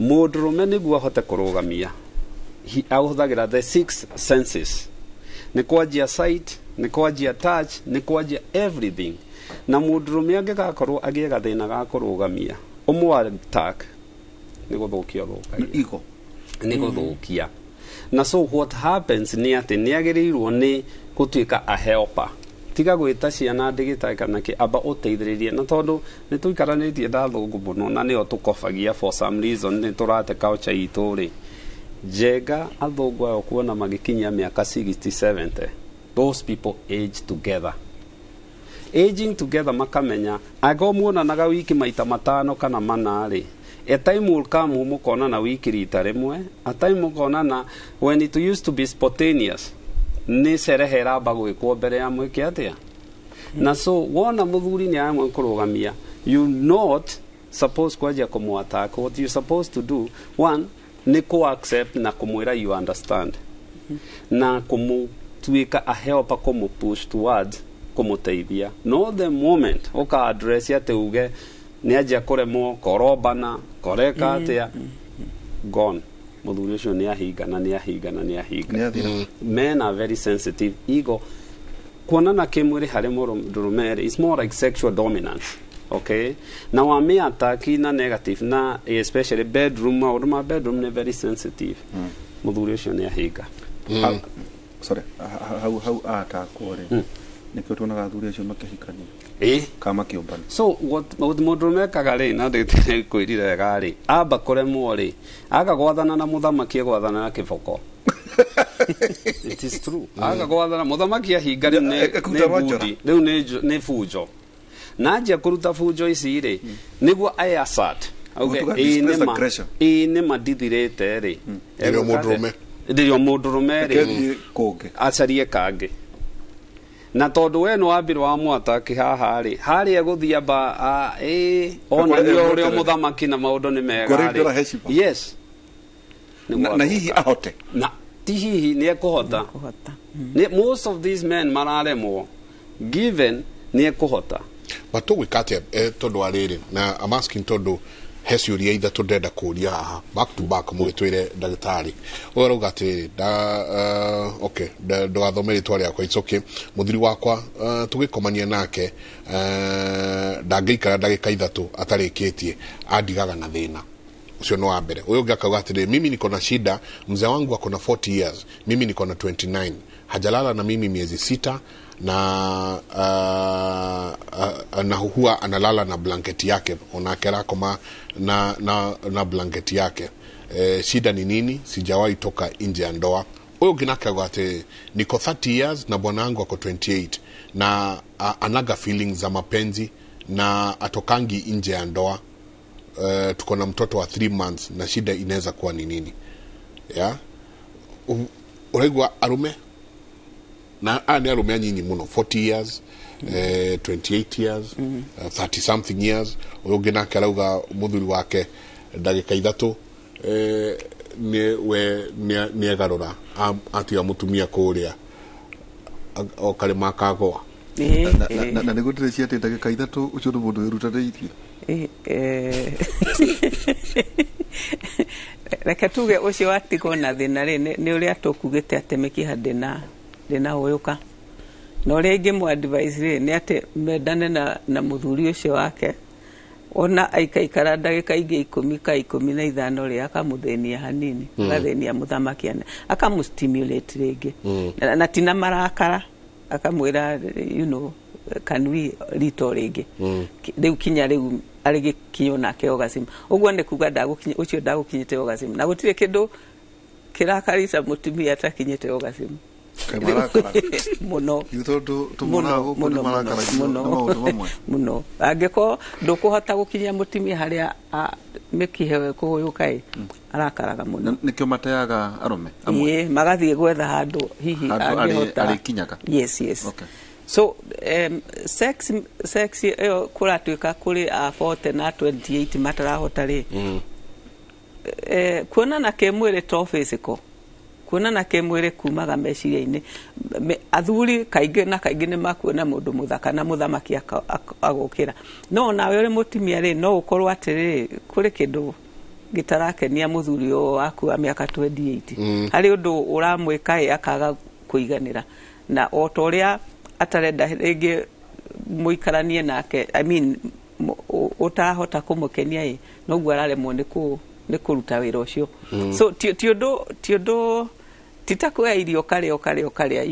Mũndũrũme nĩguo ahote kũrũgamia ahũthagĩra the six senses, nĩ kwanjia sight, nĩ kwanjia touch, nĩ kwanjia everything. Na mũndũrũme angĩgakorwo agĩe gathĩna ga kũrũgamia, ũmwe attack nĩ gũthũkia ũthũkagia. Iko. Nĩ gũthũkia. Na so what happens nĩ atĩ nĩ agĩrĩirwo nĩ gũtuĩka a helper, tiga gwĩta ciana ndĩgĩtarĩ kana kĩ, amba ũteithĩrĩrie. Na tondũ nĩ tũikaranĩtie na athũngũ mũno na nĩo tũkobagia, for some reason nĩ tũrate culture itũ rĩ. Njenga, athũngũ aya kuona magĩkinyia mĩaka 60 70, those people age together, aging together, makamenya angĩkorwo muonanaga wiki maita 5 kana 4 rĩ, a time will come mũkonana wiki rita rĩmwe, a time mũkonana. When it used to be spontaneous, nĩ cerehe ĩramba gwĩkwo mbere ya mwĩke atĩa. Na so wona mũthuri nĩ aramwe kũrũgamia, you not supposed kwanjia kũmũ attack. What you supposed to do, one Nĩ kũ accept na kũmwĩra you understand na kũmũtuĩka a helper, kũmũ push towards kũmũteithia. No the moment ũka address atĩ uge nĩ anjia kũremwo, korombana koreka atĩa, gone. Mũthuri ũcio nĩ ahinga na nĩ ahinga na nĩ ahinga. Nĩ athira. Men are very sensitive ego. Kuonana kĩmwĩrĩ harĩ mũndũrũme rĩ, is more like sexual dominance, okay? Na wamĩ attack na negative, na especially bedroom, maũndũ ma bedroom nĩ very sensitive. Mũthuri ũcio nĩ ahinga. Sorry, hau atakwo rĩ, nĩkĩo tuonaga athuri acio makĩhikania kana makĩũmbana. So what mũndũrũme ekaga rĩ, na ndagĩtarĩ kwĩrire wega rĩ, amba kũremwo rĩ, aga gwathana na mũthamaki, egwathana na kĩboko. It is true. Aga gwathana mũthamaki ahinga rĩu nĩ Ekuruta nĩ rwa njora. bundi rĩu nĩ bunjo, na anjia kũruta bunjo ici rĩ, nĩguo I assert auge Gũtuga ĩĩ displace nĩma aggression. Ĩĩ nĩma ndithirĩte rĩ. Ndĩrĩ o Egũka atĩa? mũndũrũme. Ndĩrĩ o mũndũrũme rĩ. Reke thiĩ kũngĩ. Acarie kangĩ, na tondũ we nĩ wambire wa mwataki haha rĩ, harĩa gũthiĩ amba ĩ onanie Akore ũrĩa emweterere. mũthamaki na maũndũ nĩ mega Ngorĩ rĩ. ndora heshima. Yes. Na hihi ahote. Na ti hihi, nĩ ekũhota. Nĩ most of these men mararemwo, given nĩ ekũhota. But tũgwĩka atĩa, tondũ wa rĩrĩ, na I'm asking tondũ he ciũria ithatũ ndĩrenda kũria haha back to back, mũgĩtwĩre ndagĩtarĩ ũyũ arauga atĩrĩrĩ nda, okay, ndũgathome rĩtwa rĩakwa, it's okay. Mũthuri wakwa, tũgĩkomania nake, ndangĩikara ndagĩka 3 atarĩkĩtie, andigaga na thĩna ucio. Nĩ wa mbere. Ũyũ ũngĩ akauga atĩrĩrĩ, mimi niko na shida, mzee wangu ako na 40 years, mimi niko na 29, hajalala na mimi miezi 6 na huwa analala na blanketi yake, onake arakoma na blanketi yake. Shida ni nini? Sijawahi toka nje ya ndoa. Huyo ũngĩ nake auga atĩ niko 30 years na bwana wangu ako 28 na anaga feelings za mapenzi na atokangi nje ya ndoa. Tuko na mtoto wa 3 months na shida inaweza kuwa ni nini? Yeah? Ũraigua arume na aya nĩ arume anyinyi mũno, 40 years, 28 years, 30 something years. Ũyũ ũngĩ nake arauga mũthuri wake ndagĩka 3, nĩ we nĩ egarũra, atiga mũtumia kũrĩa o karĩma akagũa. Na nĩguo ndĩreciria atĩ ndagĩka 3, ũcio nĩ mũndũ wĩrutanĩirie. Reke tuge ũcio watigwo na thĩna rĩ, nĩ ũrĩa tũkugĩte atĩ mĩkiha ndĩnahũyũka, na ũrĩa ingĩmũ advise rĩ, nĩ atĩ mendane na mũthuri ũcio wake. Ona aikaikara ndagĩka ingĩ 10 ka 15 rĩ, akamũthĩnia hanini, agathĩnia mũthamaki, akamũ stimulate rĩngĩ, na tina marakara, akamwĩra, can we rito rĩngĩ. Rĩu kinya rĩu arĩ gĩkinyo nake orgasm, ũguo nĩ kuga ndagũkinya, ũcio ndagũkinyĩte orgasm, na gũtirĩ kĩndũ kĩrakarĩte mũtumia atakinyĩte orgasm. Kaĩ marakara? Mũno. Ithuĩ tondũ tũmonaga gũkũ nĩ marakaragio Mũno. nĩ maũndũ mamwe. Mũno. Angĩkorwo ndũkũhota gũkinyia mũtumia harĩa mĩkiha ĩyo ĩkũhũyũka ĩ, arakaraga mũno. Nĩkĩo mateaga arũme amwe. Ĩĩ, magathiĩ gwetha handũ hihi Handũ angĩhota. Arĩkinyaga. Yes. Okay. So sex ĩyo kũratuĩka kũrĩ a 40 na 28 matarahota rĩ, kuonana kĩmwĩrĩ to physical, kuonana kĩmwĩrĩ kumaga meciria-inĩ. Athuri kaingĩ na kaingĩ nĩ makuona mũndũ mũthaka na mũthamaki agũkĩra, no nawe ũrĩ mũtumia rĩ, no ũkorwo atĩrĩrĩ, kũrĩ kĩndũ gĩtarakenia mũthuri ũyũ waku wa mĩaka 28. Harĩ ũndũ ũramwĩka ĩ akaga kũiganĩra, na o ta ũrĩa atarenda rĩngĩ mũikaranie nake, I mean, ũtarahota kũmũkenia ĩ, noguo araremwo nĩ kũruta wĩra ũcio. So ti ũndũ ti ta kuoya irio ũkarĩa ũkarĩa ũkarĩa,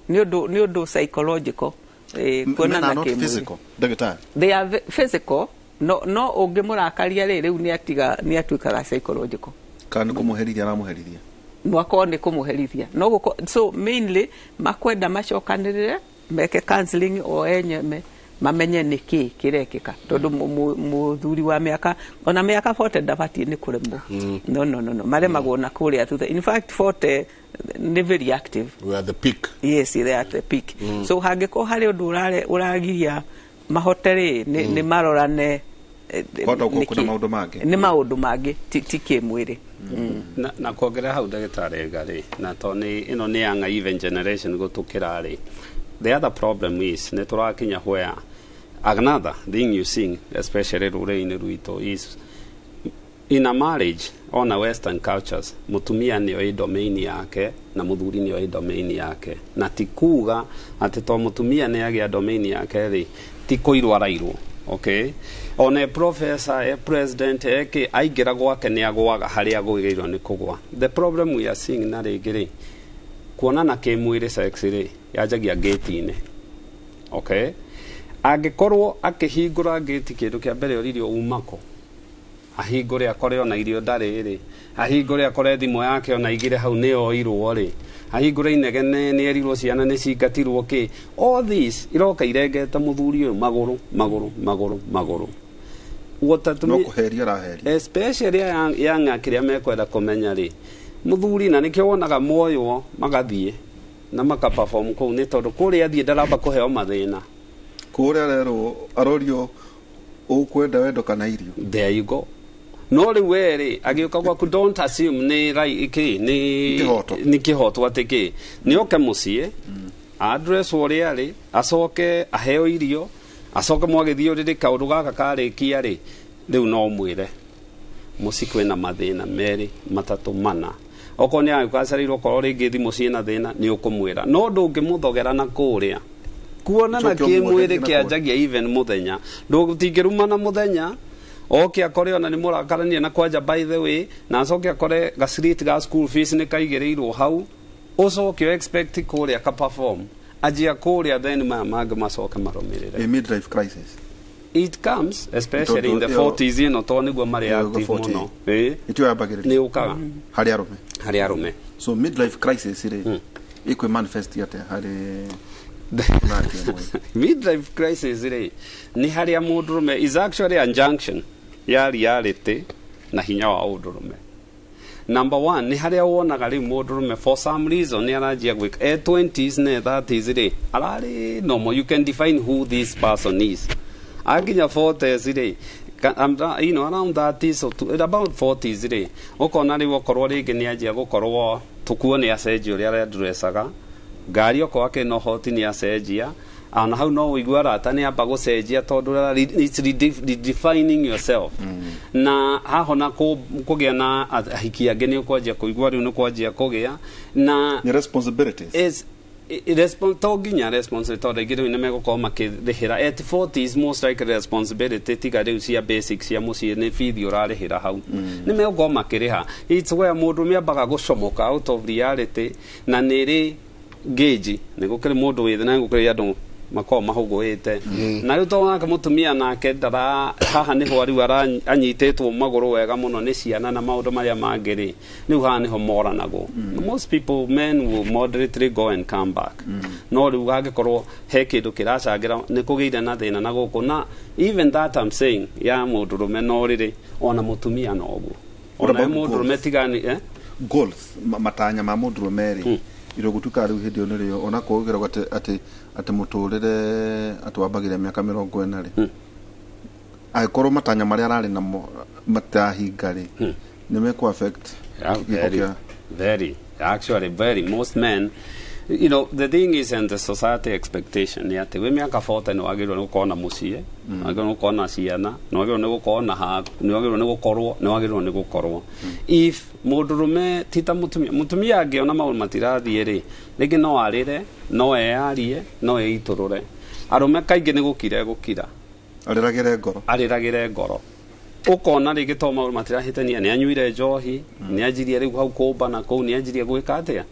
nĩ ũndũ psychological, Men kuonana are not kĩmwĩrĩ. physical, ndagĩtarĩ. They are physical, no ũngĩmũrakaria rĩ, rĩu nĩ atiga, nĩ atuĩkaga psychological. Kana nĩ kũmũherithia aramũherithia? Mwakorwo nĩ kũmũherithia no gũko. So mainly makwenda macokanĩrĩre, meke counseling o enyeme, mamenye nĩ kĩ kĩrekĩka, tondũ mũthuri wa mĩaka ona mĩaka 40 ndabatiĩ nĩ kũremwo. No, maremagwo na kũrĩa thutha. In fact, 40 nĩ very active. We are the peak. Yes, they are at the peak. So hangĩkorwo harĩ ũndũ ũragiria mahote rĩ, nĩ marorane. Kwahota gũkorwo kwĩna maũndũ mangĩ. Nĩ maũndũ mangĩ, ti kĩmwĩrĩ. Na kuongerera hau, ndagĩtarĩ Ega rĩ, na to nĩ ĩno nĩ younger even generation gũtũkĩra rĩ, the other problem is nĩ tũrakinya where another thing you see, especially rũrĩrĩ-inĩ rwitũ, is in a marriage, ona western cultures, mutumia nĩoĩ domain yake na muthuri nĩoĩ domain yake, na ti kuga atĩ to mutumia nĩ agĩa domain yake rĩ, ti kũirwo arairwo. Okay, ona e professor, e president, eke aingĩra gwake nĩ agwaga harĩa agwĩrĩirwo nĩ kũgwa. The problem we are seeing na rĩngĩ rĩ, kuonana kĩmwĩrĩ, sex rĩ, yanjagia ngĩti-inĩ. Okay, angĩkorwo akĩhingũra ngĩti, kĩndũ kĩa mbere oririo umako, ahingũre akore ona irio ndarĩ rĩ, ahingũre akore thimũ yake ona igire hau nĩ oirwo rĩ, ahingũre inegene nĩ erirwo ciana nĩ cingatirwo kĩ, all this iroka irengete mũthuri ũyũ magũrũ magũrũ magũrũ magũrũ. No kũheria araheria. Especially young kĩrĩa mekwenda kũmenya rĩ, mũthuri, na nĩkĩo wonaga moywo magathiĩ na maka perform kũu, nĩ tondũ kũrĩa athiĩ ndaramba kũheo mathĩna. Kũrĩa arerwo, arorio, ũkwenda wendo kana irio? There you go. No rĩu we rĩ, agĩũka gwaku, don't assume nĩ right kĩ nĩ Kĩhoto. Nĩ kĩhoto atĩ kĩ nĩ oke mũciĩ address ũrĩa arĩ, acoke aheo irio, acoke mwagĩthiĩ ũrĩrĩ, kaũndũ gaka karĩkia rĩ, rĩu no mwĩre mũciĩ kwĩna mathĩna merĩ matatũ mana. Okorwo nĩ agĩkacereirwo, okorwo rĩngĩ thimũ ciĩna thĩna, nĩ ũkũmwĩra, no ndũngĩmũthogera na kũrĩa kuonana Ũcoke kĩmwĩrĩ ũmweherie na kũrĩa. Kĩanjagia even mũthenya, ndũtingĩrumana mũthenya oke akore ona nĩ mũrakarania na kwanja, by the way, na acoke akore gaciriti ga school fees nĩ kaigĩrĩirwo hau, ũcoke expect kũrĩa ka perform anjia kũrĩa, then maya mangĩ macoke marũmĩrĩre. A midlife crisis. It comes especially in the Tondũ 40s ĩno, tondũ nĩguo marĩ Ĩyo active 40. mũno. Ĩĩ. Ĩtio yambagĩrĩria Nĩ ũkaga harĩ arũme. Harĩ arũme. So midlife crisis rĩ, ĩkwĩ manifest atĩa harĩ Midlife crisis rĩ, nĩ harĩa mũndũrũme is actually a junction ya reality na hinya wa ũndũrũme. Number one, nĩ harĩa wonaga rĩu mũndũrũme for some reason nĩ aranjia gwĩka, e 20s na 30s rĩ, ararĩ normal, you can define who this person is. Akinya 40s rĩ, around 30s or to, about 40s rĩ, ũkona rĩu okorwo rĩngĩ nĩ anjia gũkorwo tũkuo, nĩ acenjia ũrĩa aredressaga, ngari okorwo akĩrĩ na ũhoti nĩ acenjia, ona hau no ũigue arata nĩ amba gũcenjia, tondũ it's redefining yourself. Na hahona kũgĩa na ahiki angĩ, nĩ ũkwanjia kũigua rĩu nĩ kwanjia kũgĩa na Nĩ responsibilities. Is to nginya responsibility, tondũ aingĩ rĩu nĩ megũkorwo makĩrĩhĩra at 40s, most likely responsibility tiga rĩu cia basic cia mũciĩ, nĩ bithi ũrarĩhĩra hau, nĩ megũkorwo makĩrĩha. It's where mũndũ mĩambaga gũcomoka out of reality, na nĩ rĩ ngĩnji nĩ gũkĩrĩ mũndũ wĩ thĩ na nĩ gũkĩrĩ andũ makoragwo mahũgũĩte, na rĩu tondũ nake mũtumia nake ndara haha nĩho rĩu anyitĩtwo magũrũ wega mũno nĩ ciana na maũndũ marĩa mangĩ rĩ, rĩu haha nĩho moranagwo. Most people, men will moderately go and come back, no rĩu angĩkorwo he kĩndũ kĩracangĩra nĩ kũgĩire na thĩna na gũkũ, na even that I'm saying ya mũndũrũme, no rĩrĩ ona mũtumia noguo. What Ona about mũndũrũme tigani, eh? Goals, matanya ma mũndũrũme rĩ, iro gũtuĩka rĩu hĩndĩ ĩyo nĩrĩo ona kũgeragwo atĩ mũtũrĩre atĩ wambagĩrĩria mĩaka 40 rĩ, angĩkorwo matanya marĩa ararĩ namo matahinga rĩ, nĩ mekũ affect Yeah, gĩko very, kĩa very, actually very. Most men, the thing is, and the society expectation nĩ atĩ wĩ mĩaka 40 nĩ wagĩrĩirwo nĩ gũkorwo na mũciĩ, wagĩrĩirwo nĩ gũkorwo na ciana, nĩ wagĩrĩirwo nĩ gũkorwo na haku, nĩ wagĩrĩirwo nĩ gũkorwo, nĩ wagĩrĩirwo nĩ gũkorwo. If mũndũrũme ti ta mũtumia, mũtumia angĩona maũndũ matirathiĩ rĩ, rĩngĩ no arĩre, no eyarie, no eitũrũre. Arũme kaingĩ nĩ gũkira egũkira. Arĩragĩre ngoro. Arĩragĩre ngoro, ũkona rĩngĩ to maũndũ matirahĩtania, nĩ anyuire njohi, nĩ anjirie rĩu hau kũmba na kũu, nĩ anjirie gwĩka atĩa,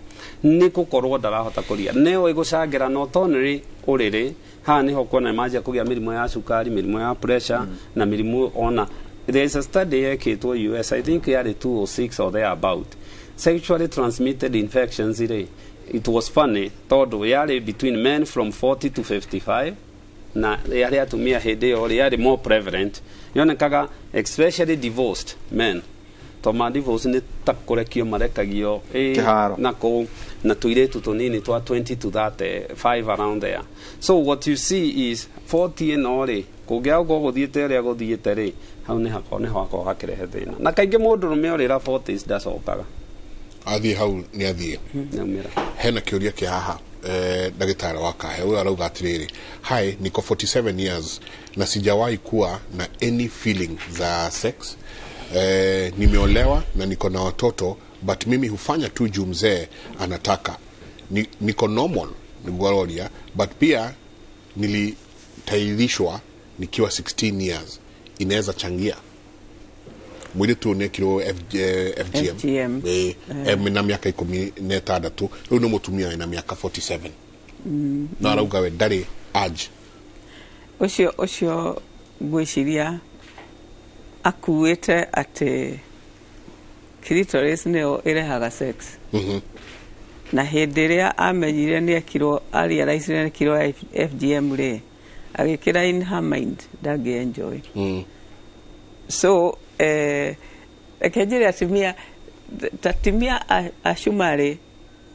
nĩ gũkorwo ndarahota kũria, nĩyo ĩgũcangĩra not only ũrĩrĩ. Haha nĩho kuona nĩ manjia kũgĩa mĩrimũ ya cukari, mĩrimũ ya pressure, na mĩrimũ ona there is a study yekĩtwo US, I think yarĩ 206 or there about, sexually transmitted infections rĩ. It was funny tondũ yarĩ between men from 40 to 55, na yarĩ atumia hĩndĩ ĩyo rĩ yarĩ more prevalent, yonekaga especially divorced men. To ma divorce nĩ ta kũrekio marekagio Kĩharo. Na kũ na tũirĩtu tũnini twa 20 to 35 around there. So what you see is 40 ĩno rĩ, kũngĩaga gũkorwo gũthiĩte ũrĩa gũthiĩte rĩ, hau nĩ hako nĩho hakoragwo hakĩrehe thĩna, na kaingĩ mũndũrũme ũrĩra 40s ndacokaga. Athiĩ hau nĩ athiĩ. Nĩaumĩra. Hena kĩũria kĩa haha, ndagĩtarĩ wa kahe ũyũ arauga atĩrĩrĩ, "Hi, niko 47 years na sijawahi kuwa na any feeling za sex. Nimeolewa na niko na watoto, but mimi hufanya tu juu mzee anataka. Niko normal?" Nĩguo aroria. "But pia nilitairishwa nikiwa 16 years, inaweza changia?" Mũirĩtu ũyũ nĩekirwo FGM, FGM. Na mĩaka 16. Rĩu nĩ mũtumia wĩna mĩaka 47 no arauga we ndarĩ urge. Ũcio ngwĩciria akuĩte atĩ clitoris nĩyo ĩrehaga sex, na hĩndĩ ĩrĩa amenyire nĩ ekirwo, arealize nĩ ekirwo FGM rĩ, agĩkĩra in her mind ndangĩ enjoy. So reke njĩre atumia ta atumia a cumarĩ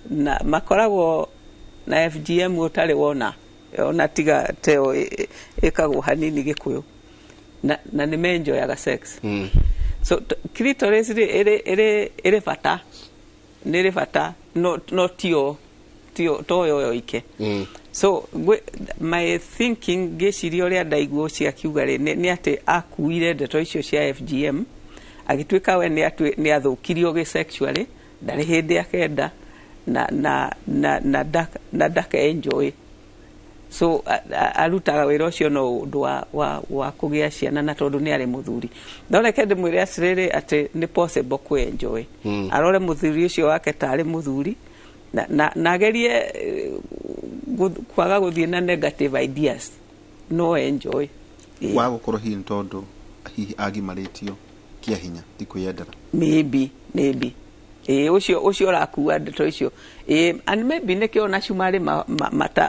na makoragwo na FGM ũtarĩ wona ona tiga teo ĩkagwo hanini Gĩkũyũ, na nĩ menjoyaga sex. So clitoris rĩ ĩrĩ bata, nĩ ĩrĩ bata, no tio toyo yoike. So my thinking, ngĩciria ũrĩa ndaigua ũcio akiuga rĩ, nĩ atĩ akuire ndeto icio cia FGM, agĩtuĩka we nĩ athũkirio gĩ sexually, ndarĩ hĩndĩ akenda na ndaka enjoy. So arutaga wĩra ũcio no ũndũ wa kũgĩa ciana, na tondũ nĩ arĩ mũthuri. No reke ndĩmwĩre atĩrĩrĩ, atĩ nĩ possible kũ enjoy. Arore mũthuri ũcio wake tarĩ mũthuri na agerie kwaga gũthiĩ na negative ideas, no enjoy. Wa gũkorwo hihi nĩ tondũ hihi agimarĩtio kĩa hinya, ti kwĩyendera. Maybe ũcio ũrakua ndeto icio, and maybe nĩkĩo na cumarĩ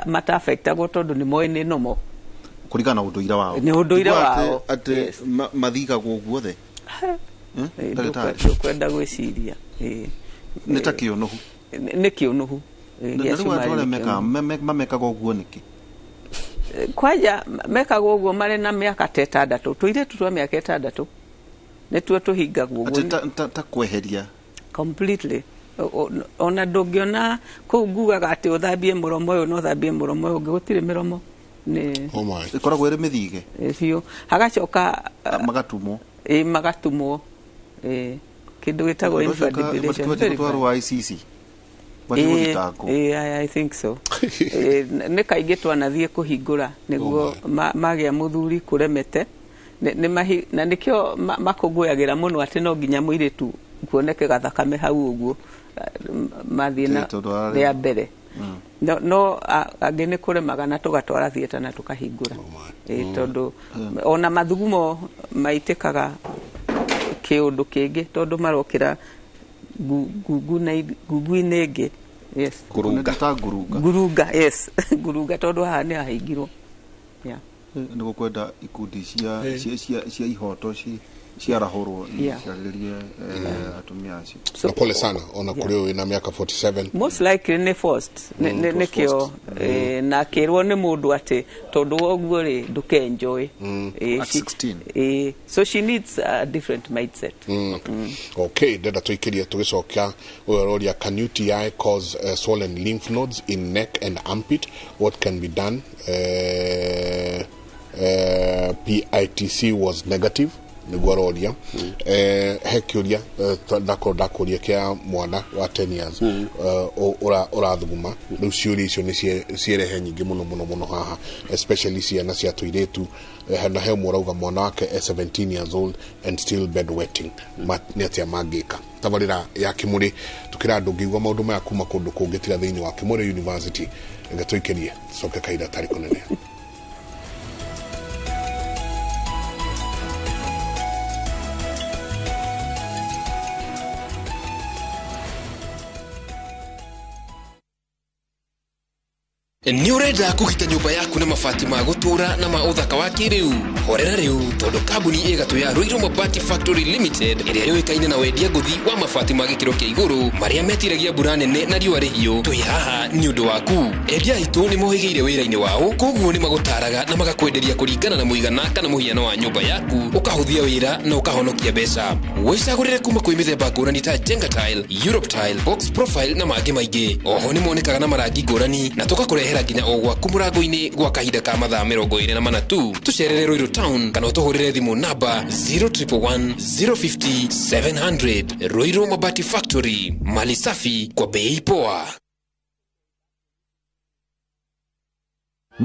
mata affectagwo tondũ nĩ moĩ nĩ normal. Kũringana na ũndũire wao. Nĩ ũndũire wao. Atĩ mathigagwo guothe. Ndagĩtarĩ. Ndũkwenda gwĩciria. Nĩ ta kĩũnũhu. Nĩ kĩũnũhu. Na Gĩa rĩu andũ cumarĩ arĩa nĩ mekaga kĩũnũhu. mamekaga ũguo nĩkĩ? Kwanja mekagwo ũguo marĩ na mĩaka ta 6, tũirĩtu twa mĩaka 6 nĩtuo tũhingagwo ũguo. Atĩ ta kweheria. Completely. Ona ndũngĩona kũu ngugaga atĩ ũthambie mũromo ũyũ na ũthambie mũromo ũyũ ũngĩ, gũtirĩ mĩromo nĩ Oh my. Ĩkoragwo ĩrĩ mĩthige. Biũ. Hagacoka magatumwo. Magatumwo. Kĩndũ gĩtagwo Ũndũ ũcio infibulation. matibatie gũtwarwo ICC. Batiĩ gũthitangwo. I think so. Nĩ kaingĩ twanathiĩ kũhingũra nĩguo magĩa mũthuri kũremete. Na nĩkĩo makũngũyagĩra mũno atĩ no nginya mũirĩtu kuoneke gathakame hau ũguo mathiĩ na Tĩ, tondũ ararĩ- rĩa mbere. No angĩ nĩ kũremaga na tũgatwara theatre na tũkahingũra. Tondũ ona mathugumo maitĩkaga kĩũndũ kĩngĩ tondũ marokĩra ngungu-inĩ ĩngĩ. Yes. Ngurunga. Ta ngurunga. Ngurunga, yes. Ngurunga tondũ haha nĩ hahingirwo. Yeah. Nĩ gũkwenda ikundi cia ihoto ciarahũrwo ciarĩrĩrie atumia acio. Na pole sana ona kũrĩ ũyũ wĩna mĩaka 47. Most likely nĩ forced. It was Nĩkĩo forced. Na akĩrwo nĩ mũndũ atĩ tondũ wa ũguo rĩ, ndũke-enjoy. At 16. So she needs a different mindset. Okay, ndenda tũikĩrie tũgĩcoka ũyũ aroria, "Can UTI cause swollen lymph nodes in neck and armpit? What can be done? PITC was negative." Nĩguo aroria. He kĩũria ndakorwo ndakũria kĩa mwana wa 10 years ũrathuguma. Rĩu ciũria icio nĩ ciĩrehe nyingĩ mũno mũno mũno haha, especially ciana cia tũirĩtu. Na he ũmwe ũrauga mwana wake e 17 years old and still bedwetting. Nĩ atĩa mangĩka? Tabarĩra ya Kĩmũrĩ tũkĩra andũ ngĩigua maũndũ maya kuma kũndũ kũngĩ tiga thĩinĩ wa Kĩmũrĩ University. Reke tũikĩrie tũcoke kahinda tarĩ kũnene. Nĩ ũrenda kũgita nyũmba yaku na mabati ma gũtũũra na ma ũthaka wa kĩrĩu? Horera rĩu, tondũ kambuni ĩgatũ ya Ruiru Mabati Factory Limited, ĩrĩa yũĩkaine na wendia ngũthi wa mabati ma gĩkĩro kĩa igũrũ marĩa metiragia mbura nene na riũa rĩhiũ, twĩ haha nĩ ũndũ waku. Endia aitũ nĩ mohĩgĩire wĩra-inĩ wao, koguo nĩ magũtaraga na magakwenderia kũringana na mũigana kana mũhiano wa nyũmba yaku, ũkahũthia wĩra na ũkahonokia mbeca. Wĩcagũrĩre kuma kwĩ mĩthemba ngũrani ta Jenga Tile, Europe Tile, Box Profile na mangĩ maingĩ. Oho nĩ monekaga na marangi ngũrani na tũgakũrehera nginya o gwaku mũrango-inĩ gwa kahinda ka mathaa 24 tu. Tũcerere Ruiru Town kana ũtũhũrĩre thimũ namba 0111 050 700. Ruiru Mabati Factory, mali safi kwa bei poa.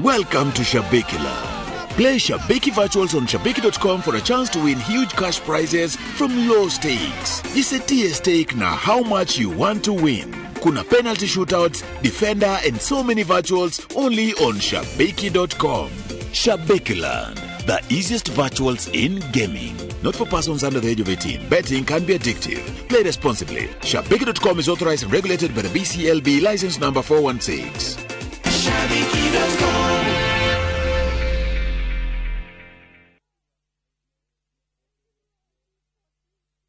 Welcome to Shabiki Land. Play Shabiki Virtuals on Shabiki.com for a chance to win huge cash prizes from low stakes. Jisetie stake na how much you want to win. Kuna penalty shootouts, defender and so many virtuals only on Shabiki.com. Shabiki Land, the easiest virtuals in gaming. Not for persons under the age of 18. Betting can be addictive. Play responsibly. Shabiki.com is authorized and regulated by the BCLB license number 416. Shabiki.com.